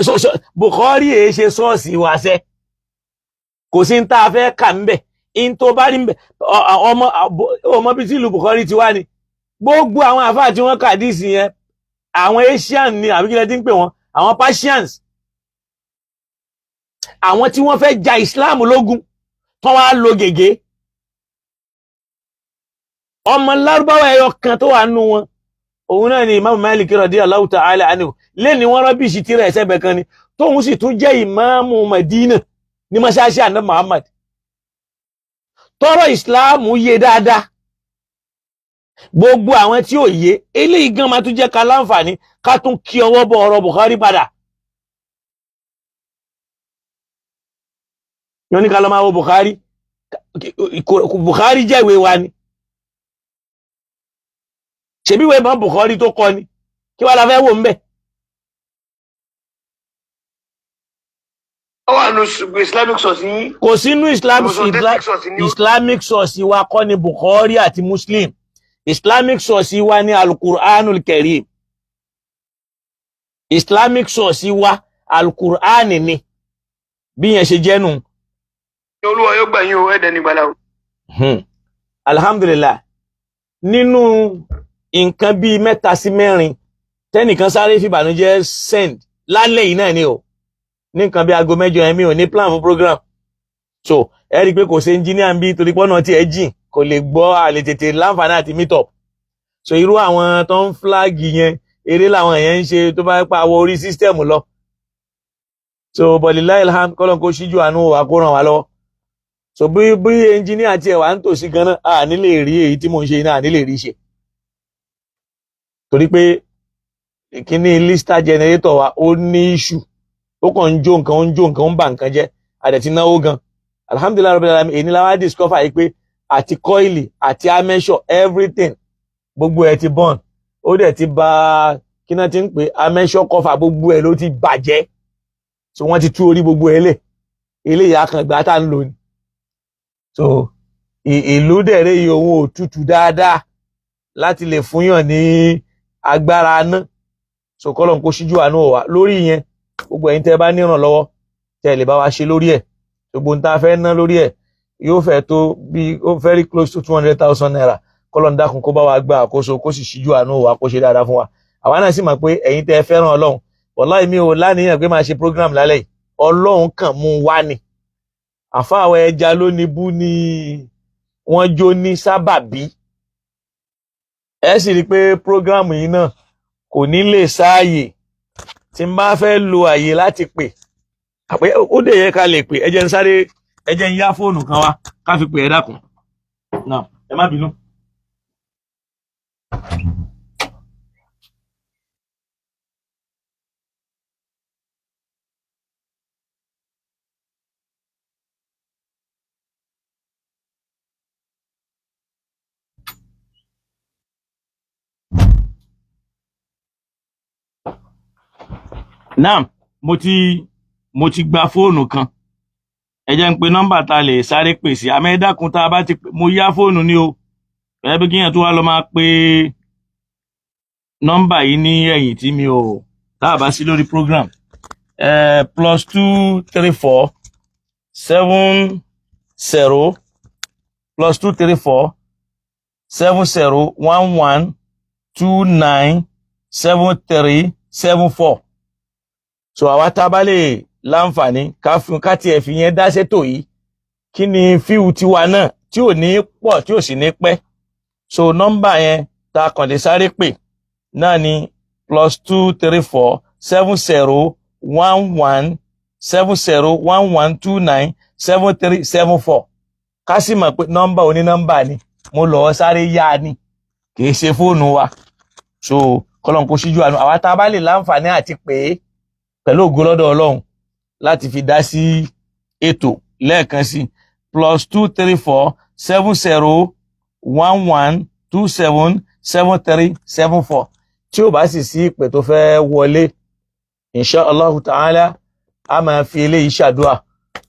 sọ sọ Bukhari èé ṣe source wa sẹ́. Kò sí ní tá a fẹ́ kà ń bẹ̀ in tó bá rí ń bẹ̀. Ọmọ ọmọ bíi tí ìlú Bukhari ti wá ni. Gbogbo àwọn àfáà tí wọ́n kà díìsì yẹn, àwọn Asian ni, àbí kí lẹ ti ń pè wọ́n, àwọn Persians, àwọn tí wọ́n fẹ́ ja Islam lógun tán wá lo gègé. Ọmọ Lárúbáwá ẹyọ kan tó wà nù wọn, òun náà ni Imam Malik radiyallahu ta'ala anhu. Lẹ́ni wọ́n rubbish tíra ẹ̀sẹ̀ bẹ̀ kan ni, tóun sì tún jẹ́ ìmáàmù Madina ní mọ́ṣáláṣí àná Muhammad. Tọrọ Islam yé dáadáa. Gbogbo àwọn tí ò yé eléyìí gan máa tún jẹ́ ká láǹfààní ká tún kí ọwọ́ bọ ọ̀rọ̀ Bukhari padà. Wọ́n ní ká lọ máa wo Bukhari. Bukhari jẹ́ ìwé wa ni. Ṣebí ìwé mọ́ Bukhari tó kọ ni, kí wàá la fẹ́ wò ń bẹ̀? Ó wà nù Islamic source yín. Kò sínú Islam. Authentic source ni ó. Islamic source wa kọ́ ni Bukhari àti Muslim. Islamic source wa ní Alukur'anul Karim. Islamic source wa, Alukur'an ni. Bí yẹn ṣe jẹ́ nù. Olúwa yóò gbà yín o, ẹ̀dẹ̀ nígbàlá o. Alhamdulillah, nínú nǹkan bíi mẹ́ta sí mẹ́rin tẹ́nìkan sáré fìbànújẹ́ send lálẹ́ yìí náà ni o, ní nǹkan bíi aago 8 yẹn, mi ò ní plan fún program. So ẹ rí i pé kò sí engineer ń bí torí pọ́nà tí ẹ jìn, kò lè gbọ́ àlè tètè láǹfààní àti meet up. So irú àwọn tó ń flag yẹn, eré làwọn yẹn ń ṣe tó bá pa àwọ orí system lọ. So bọ̀lìlá ilham, kọ́lọ́n kó ṣíjú àánú wa, kó ràn wá lọ́wọ́. So bí engineer tiẹ̀ wà ń tòsí gan-an, a ní lè rí èyí tí mò ń ṣe náà, a ní lè rí ṣe, torí pé kíní lister generator wa, ó ní issue. Ó kàn ń jó nǹkan, ó ń jó nǹkan, ó ń bà nǹkan jẹ́. A dẹ̀ ti náwó gan. Alhamdulillahi rabbil alamin, èyí ni la wá discover yìí pé àti coil àti armature, everything, gbogbo ẹ̀ ti burn. Ó dẹ̀ ti bà, kí náà ti ń pè, armature cover, gbogbo ẹ̀ ló ti bàjẹ́. So wọ́n ti tú orí gbogbo ẹ̀ lẹ̀. Eléyìí akàngbà tá ń lò ní. So ìlú dẹ̀rẹ̀ yìí, òun ò tutù dáadáa láti lè fúnyàn ní agbára ná. So kọ́lọ̀ kó ṣíjú àánú wà lórí ìyẹn. Gbogbo ẹ̀yin tẹ́ bá nírànlọ́wọ́ tẹ́ lè bá wa ṣe lórí ẹ̀, gbogbo ohun tá a fẹ́ ná lórí ẹ̀ yóò fẹ́ tó bí ó very close to ₦200,000. Kọ́lọ̀ ń dákun kó bá wa gba àkóso, kó sì ṣíjú àánú wa, kó ṣe dáadáa fún wa. Àwa náà sì mọ̀ pé ẹ̀yin tẹ́ fẹ́ràn Ọlọ́run. Wàláhì, mi ò láníyàn pé máa ṣe program lálẹ́ yìí. Ọlọ́run kàn mú wá ni. Àfáàwọ̀ ẹja ló ní bú ní. wọ́n jó ní sábàbí. Ẹ sì rí i pé prógráàmù yìí náà kò ní lè sáàyè tí n bá fẹ́ lo àyè láti pè àpé ó dẹ̀ yẹ ká lè pè. Ẹ jẹ́ n sáré, ẹ jẹ́ n yá fóònù kan wá ká fi pè. Ẹ dákun náà, ẹ má bínú. Naam, mo ti gba fóònù kan. Ẹ jẹ́ ń pe nọ́mbà tá a lè sáré pè sí. Àmọ́ ẹ dákun, tá a bá ti pè, mo yá fóònù ni o. Ẹ bí kíyàn tó wá lọ máa pe nọ́mbà yìí ní ẹ̀yìn tí mi ò tá a bá sí lórí program. +234 70 +234 70 11 29 73 74. So àwa tá a bá lè láǹfààní ká fún ká tiẹ̀ fi yẹn dá sétò yìí, kí ni fíù tiwa náà tí ò ní pọ̀, tí ò sì ní pẹ́. So nọ́mbà yẹn tá a kàn lè sáré pè náà ni +234 70 11 70 11 29 73 74. Ká sì mọ̀ pé nọ́mbà onínọ́mbà ni mo lọ́ọ́ sáré yá ni, kì í ṣe fóònù wa. So kọ́lọ́n kó síjú àánú àwa tá a bá lè láǹfààní àti pè é pẹ̀lú ògo lọ́dọ̀ Ọlọ́run láti fi dá sí ètò lẹ́ẹ̀kan sí: +234 70 11 27 73 74. Tí ò bá sì sí ìpè tó fẹ́ wọlé, insha Allahu ta'ala, a máa fi eléyìí ṣàdúà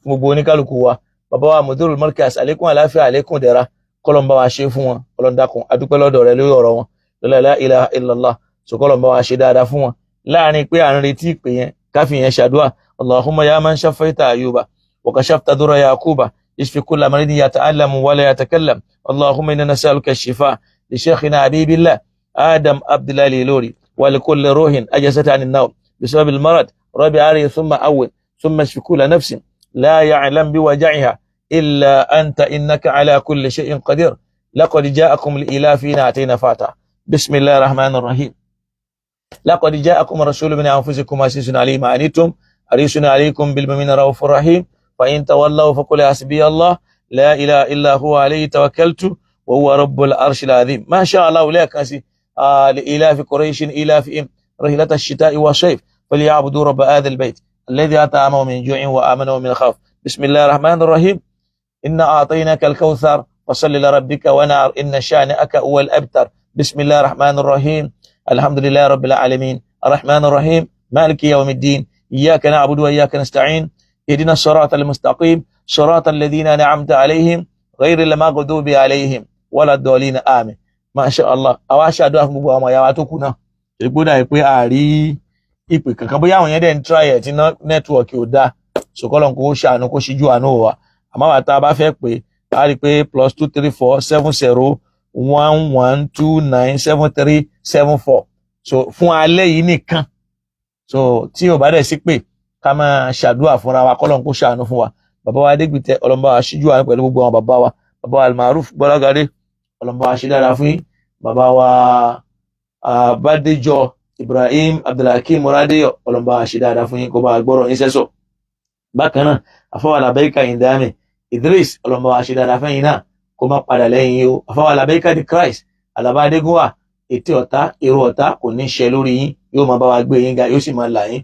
fún gbogbo oníkálukú wa. Bàbá wa Mudirul Markaz, àlékún àláfíà, àlékún dẹ̀ra, kọ́lọ́n bá wa ṣe fún wọn. Ọlọ́run dákun, adúpẹ́ lọ́dọ̀ rẹ lórí ọ̀rọ̀ wọn. La ilaha illallah. So kọ́lọ́n bá wa ṣe dáadáa fún wọn. Láàrin pé à ń retí ìpè yẹn, káfí yẹn ṣàdúà. Allahumma ya man shafaita Ayuba wa kashafta dura Yakuba, ishfi kulla maridin yata'allamu wa la yatakallam. Allahumma inna nas'aluka ash-shifa li shaykhina habibillah Adam Abdullahi Ilori wa li kulli ruhin ajazat 'an an-nawm بسبب المرض. ربي عاري ثم أول ثم اشف كل نفس لا يعلم بوجعها إلا أنت، إنك على كل شيء قدير. لقد جاءكم لإلاف أعطينا فاتح. بسم الله الرحمن الرحيم. لقد جاءكم رسول من أنفسكم عزيز عليه ما عنتم حريص عليكم بالمؤمنين رؤوف رحيم. فإن تولوا فقل حسبي الله لا إله إلا هو عليه توكلت وهو رب العرش العظيم. ما شاء الله لا كاسي لإلاف قريش إلافهم رحلة الشتاء والصيف فليعبدوا رب هذا البيت الذي أطعمهم من جوع وآمنهم من خوف. بسم الله الرحمن الرحيم. إنا أعطيناك الكوثر فصل لربك ونعر إن شانئك هو الأبتر. بسم الله الرحمن الرحيم. الحمد لله رب العالمين الرحمن الرحيم مالك يوم الدين إياك نعبد وإياك نستعين اهدنا الصراط المستقيم صراط الذين أنعمت عليهم غير المغضوب عليهم ولا الضالين آمين. ما شاء الله. Àwa ṣàdúrà fún gbogbo àwọn ìyá wa tó kù náà. Ìgbóná ìpè àárí ìpè kankan, bóyá àwọn yẹn dẹ̀ ń try ẹ̀ tí network ò dáa. Sòkòlò kó ṣàánú, kó ṣíjú àánú wa. Àmọ́ àwọn tá a bá fẹ́ pé, a rí i pé +234 70 11 29 73 74. So fún alẹ́ yìí nìkan. So tí ò bá dẹ̀ sí pé, ká máa ṣàdúrà fúnra wa, kọ́lọ́n kó ṣàánú fún wa. Bàbá wa Adégbìtẹ́, ọlọ́mọba wa ṣíjú àánú pẹ̀lú gbogbo àwọn bàbá wa. Bàbá wa Almaruf Gbọ́lágadé, ọlọ́mọba wa ṣe dára fún yín. Bàbá wa Bádéjọ Ibrahim Abdulhakeem Muradeyo, ọlọ́mọba wa ṣe dáadáa fún yín, kó bá gbọ́rọ̀ yín sẹ́sọ̀. Bákan náà, àfọwọ́ Labẹ́ka Indami Idris, ọlọ́mọba wa ṣe dáadáa fún yín náà, kó má padà lẹ́yìn yín o. Àfọwọ́ Labẹ́ka di Christ Alaba Adégúnwà, ètè ọ̀tá, èrò ọ̀tá kò ní ṣe lórí yín, yóò máa bá wa gbé yín ga, yóò sì máa là yín.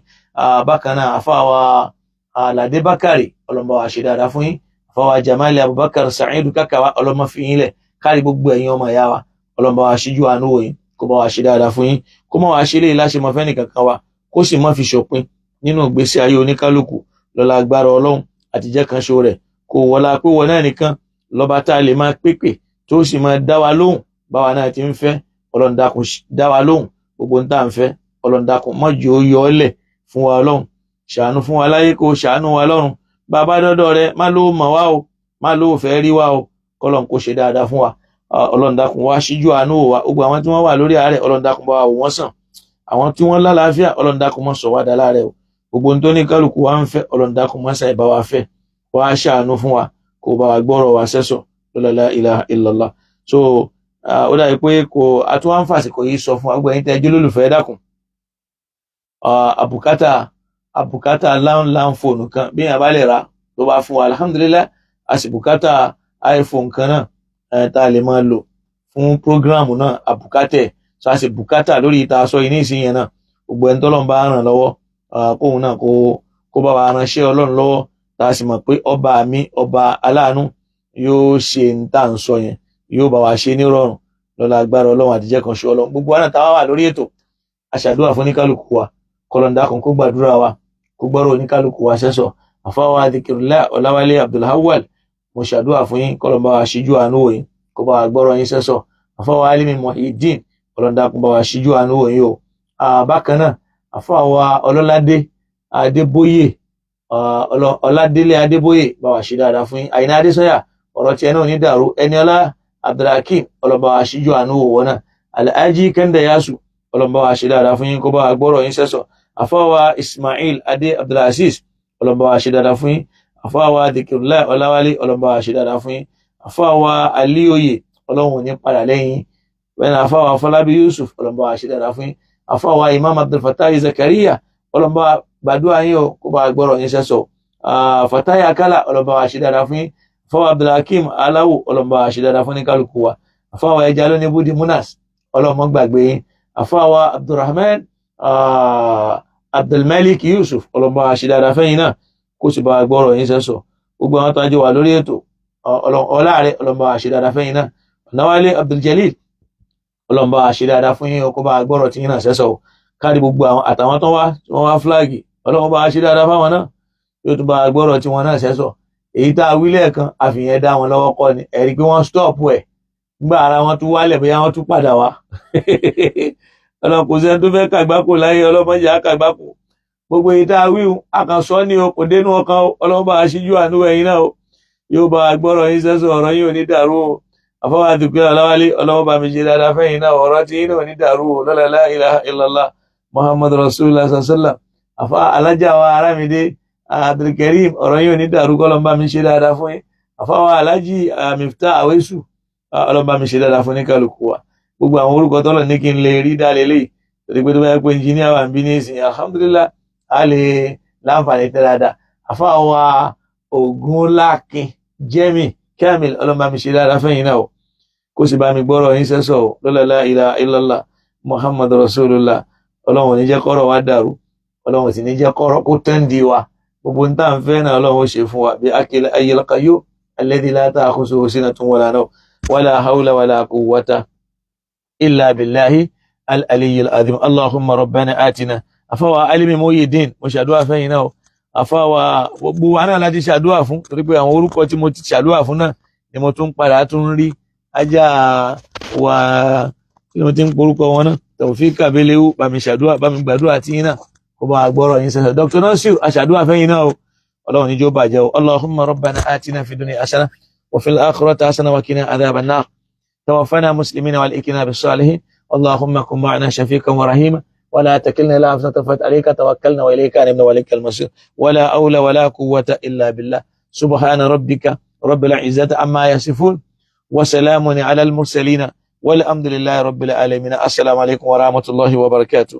Bákan náà, àfọwọ́ Aládé Bákàrè, ọlọ́mọba wa ṣe dáadáa fún yín. Àfọwọ́ Jamali Abubakar Sa'idu Kakawa, ọlọ́mọ fi yín lẹ̀ kárí gbogbo ẹ̀yin ọmọ ìyá wa. Ọlọ́mọba wa ṣíjú àánú wò yín, kó bá wa ṣe dáadáa fún yín, kó má wàá ṣe léyìí láṣẹ mọ fẹ́nì kankan wa, kó sì má fi ṣòpin nínú ìgbésí ayé oníkálukú. Lọ́la agbára Ọlọ́run àtijọ́ kan ṣo rẹ̀, kó wọlá pé wọn náà nìkan lọ́ba tá a lè máa pèpè tó sì máa dá wa lóhùn báwa náà ti ń fẹ́. Ọlọ́run dákun, dá wa lóhùn gbogbo ń tá à ń fẹ́. Ọlọ́run dákun, má jẹ́ ó yọ ọ́ lẹ̀ fún wa. Ọlọ́run, ṣàánú fún wa láyé, kó ṣàánú wa lọ́run. Bàbá dọ́dọ̀ rẹ, má ló mọ̀ wá o, má ló fẹ́ rí wa o. Kọ́lọ́n kó ṣe dáadáa fún wa. Ọlọ́run dákun, wá ṣíjú àánú wò wá. Gbogbo àwọn tí wọ́n wà lórí àárẹ̀, Ọlọ́run dákun, bá wa wò wọ́n sàn. Àwọn tí wọ́n lálàáfíà, Ọlọ́run dákun, má sọ wá dá láàrẹ̀ o. Gbogbo ohun tó ní kálukú wa ń fẹ́, Ọlọ́run dákun, má ṣàì bá wa fẹ́. Wá ṣàánú fún wa, kó bá wa gbọ́rọ̀ wa sẹ́sọ̀. La ilaha illallah. So ó dàbí pé kò àtúwọ̀n yìí sọ fún agbẹ̀yìn tẹ́jú lólùfẹ́, dákun, àbùkátà àbùkátà láńláń fóònù kan bí yẹn bá lè ra tó bá fún wa, alhamdulillah. A sì bùkátà iPhone kan náà tá a lè máa lò fún program náà, àbùkátà ẹ̀. So a sì bùkátà lórí ìta aṣọ yìí ní ìsinyìí náà. Gbogbo ẹni tọ́lọ́run bá ràn lọ́wọ́, kóun náà kó bá wa ránṣẹ́ Ọlọ́run lọ́wọ́, tá a sì mọ̀ pé ọba mi, ọba aláàánú, yóò ṣe ń tà ń sọ yẹn, yóò bá wa ṣe nírọ̀rùn lọ́la agbára Ọlọ́run àtijẹ́ kan ṣe Ọlọ́run. Gbogbo wa náà táwa wà lórí ètò, aṣàdúrà fún oníkálukú wa, kọlọ̀ǹda kan kó gbàdúrà wa, kó gbọ́rọ̀ oníkálukú wa sẹ́sọ̀. Àfáwà Adìkìrìlá Ọláwálé Abdulhawal, mo ṣàdúrà fún yín, kọlọ̀ǹba wa ṣíjú àánú wò yín, kó bá wa gbọ́rọ̀ yín sẹ́sọ̀. Àfáwà Alimi Muhyiddin, kọlọ̀ǹda kan bá wa ṣíjú àánú wò yín o. Bákan náà, àfáwà Ọlọ́ládé Adébóyè, Ọládélé Adébóyè, bá wa ṣe dáadáa fún yín. Àyìnà Adésọyà, ọ̀rọ̀ tiẹ̀ náà ní dàrú. Ẹniọlá Abdulhakeem, ọlọ́ba wa ṣíjú àánú wò wọ́n náà. Alhaji Kẹ́ńdà Yasu, ọlọ́ba wa ṣe dáadáa fún yín, kó bá wa gbọ́rọ̀ yín sẹ́sọ̀. Àfáwà Ismail Adé Abdulaziz, ọlọ́ba wa ṣe dáadáa fún yín. Àfáwà Dikirullah Ọláwálé, ọlọ́ba wa ṣe dáadáa fún yín. Àfáwà Alíoyè, Ọlọ́run ò ní padà lẹ́yìn bẹ́ẹ̀ ni. Àfáwà Fọlábí Yusuf, ọlọ́ba wa ṣe dáadáa fún yín. Àfáwà Imam Abdulfatai Zakaria, ọlọ́ba gbàdúrà yín o, kó bá gbọ́rọ̀ yín sẹ́sọ̀. Fatai Akala, ọlọ́ba wa ṣe dáadáa fún yín. Àfáwà Abdulhakeem Aláwò, ọlọ́ba wa ṣe dáadáa fún ní kálukú wa. Àfáwà ẹja lóní búdí Munas, ọlọ́mọ gbàgbé yín. Àfáwà Abdulrahman Abdulmalik Yusuf, ọlọ́ba wa ṣe dáadáa fẹ́yìn náà, kó sì bá gbọ́rọ̀ yín sẹ́sọ̀. Gbogbo àwọn tó ń jọ wà lórí ètò, ọláàrẹ, ọlọ́ba wa ṣe dáadáa fẹ́yìn náà. Ọ̀nàwálé Abduljalil, ọlọ́ba wa ṣe dáadáa fún yín, kó bá gbọ́rọ̀ tí yín náà sẹ́sọ̀. Káàdì gbogbo àwọn àtàwọn tó wá tí wọ́n wá flag, ọlọ́run bá ṣe dáadáa fáwọn náà, yóò tún bá gbọ́rọ̀ tí wọ́n náà sẹ́sọ̀. Èyí tá a wí lẹ́ẹ̀kan, àfihàn dá wọn lọ́wọ́ kọ́ ni. Ẹ̀rí pé wọ́n stop ẹ̀ nígbà ara wọn tún wálẹ̀, bóyá wọ́n tún padà wá. Ọlọ́run, kò sẹ́ni tó fẹ́ kàgbákò láyé, ọlọ́mọdé á kàgbákò. Gbogbo èyí tá a wí, àkànṣọ́ ni o, kò dénú ọkàn. Ọlọ́run bá ṣíjú àánú ẹ̀yin náà o, yóò bá gbọ́rọ̀ yín sẹ́sọ̀, ọ̀rọ̀ yín ò ní dàrú o. Àfọwọ́ àdùkú aláwálé, ọlọ́wọ́ bá mi ṣe dáadáa fẹ́yìn náà, ọ̀rọ̀ tí yín náà ò ní dàrú o, lọ́la la ilaha illallah Muhammad rasulullah sallam. Àfa alájà wa Arámidé Abdulkareem, ọ̀rọ̀ yín ò ní dàrú, kọ́lọ́n bá mi ṣe dáadáa fún yín. Àfáwọn Alájì Miftah Awesu, ọlọ́n bá mi ṣe dáadáa fún ní kálukú wa. Gbogbo àwọn orúkọ tọ́lọ̀ ní kí n lè rí dá lélẹ̀, torí pé tó bá yẹ pé engineer wà ń bí ní ìsìn, alhamdulillah, a lè láǹfààní tẹ́ dáadáa. Àfáwọn Ògúnlákin Jẹ́mi Kamil, ọlọ́n bá mi ṣe dáadáa fẹ́yìn náà o, kó sì bá mi gbọ́rọ̀ yín sẹ́sọ̀ o, lọ́la la ilaha illallah Muhammad rasulullah. Ọlọ́run ò ní jẹ́ kọ́rọ̀ wa dàrú, Ọlọ́run sì ní jẹ́ kọ́rọ̀ kó tán di wa. Gbogbo ń tàn fẹ́ náà, Ọlọ́run ó ṣe fún wa bí akil ayyil qayyum alladhi la ta'khuzuhu sinatun wala nawm, wala hawla wala quwwata illa billahi al-aliyyil azim. Allahumma rabbana atina. Àfáwà Alimi Muhyiddin, mo ṣàdúrà fẹ́yìn náà. Àfáwà gbogbo wa náà láti ṣàdúrà fún, torí pé àwọn orúkọ tí mo ti ṣàdúrà fún náà ni mo tún padà tún rí. Ajá wa tí mo ti ń porúkọ wọn náà, Taofik Abelewu, bá mi ṣàdúrà, bá mi gbàdúrà tí yín náà, kó bá gbọ́rọ̀ yín sẹ́sẹ̀. Dr. Nasir, aṣàdúrà fẹ́yìn náà o, Ọlọ́run níjó bàjẹ́ o. Allahumma rabbana atina fi dunya hasana wa fil akhirati hasana wa qina adhaban nar, tawaffana muslimina wal ikina bis salihin. Allahumma kun ma'ana shafiqan wa rahima, ولا تكلنا الى انفسنا طرفة عليك توكلنا واليك انبنا واليك المصير، ولا حول ولا قوة الا بالله. سبحان ربك رب العزة عما يصفون، وسلام على المرسلين، والحمد لله رب العالمين. السلام عليكم ورحمة الله وبركاته.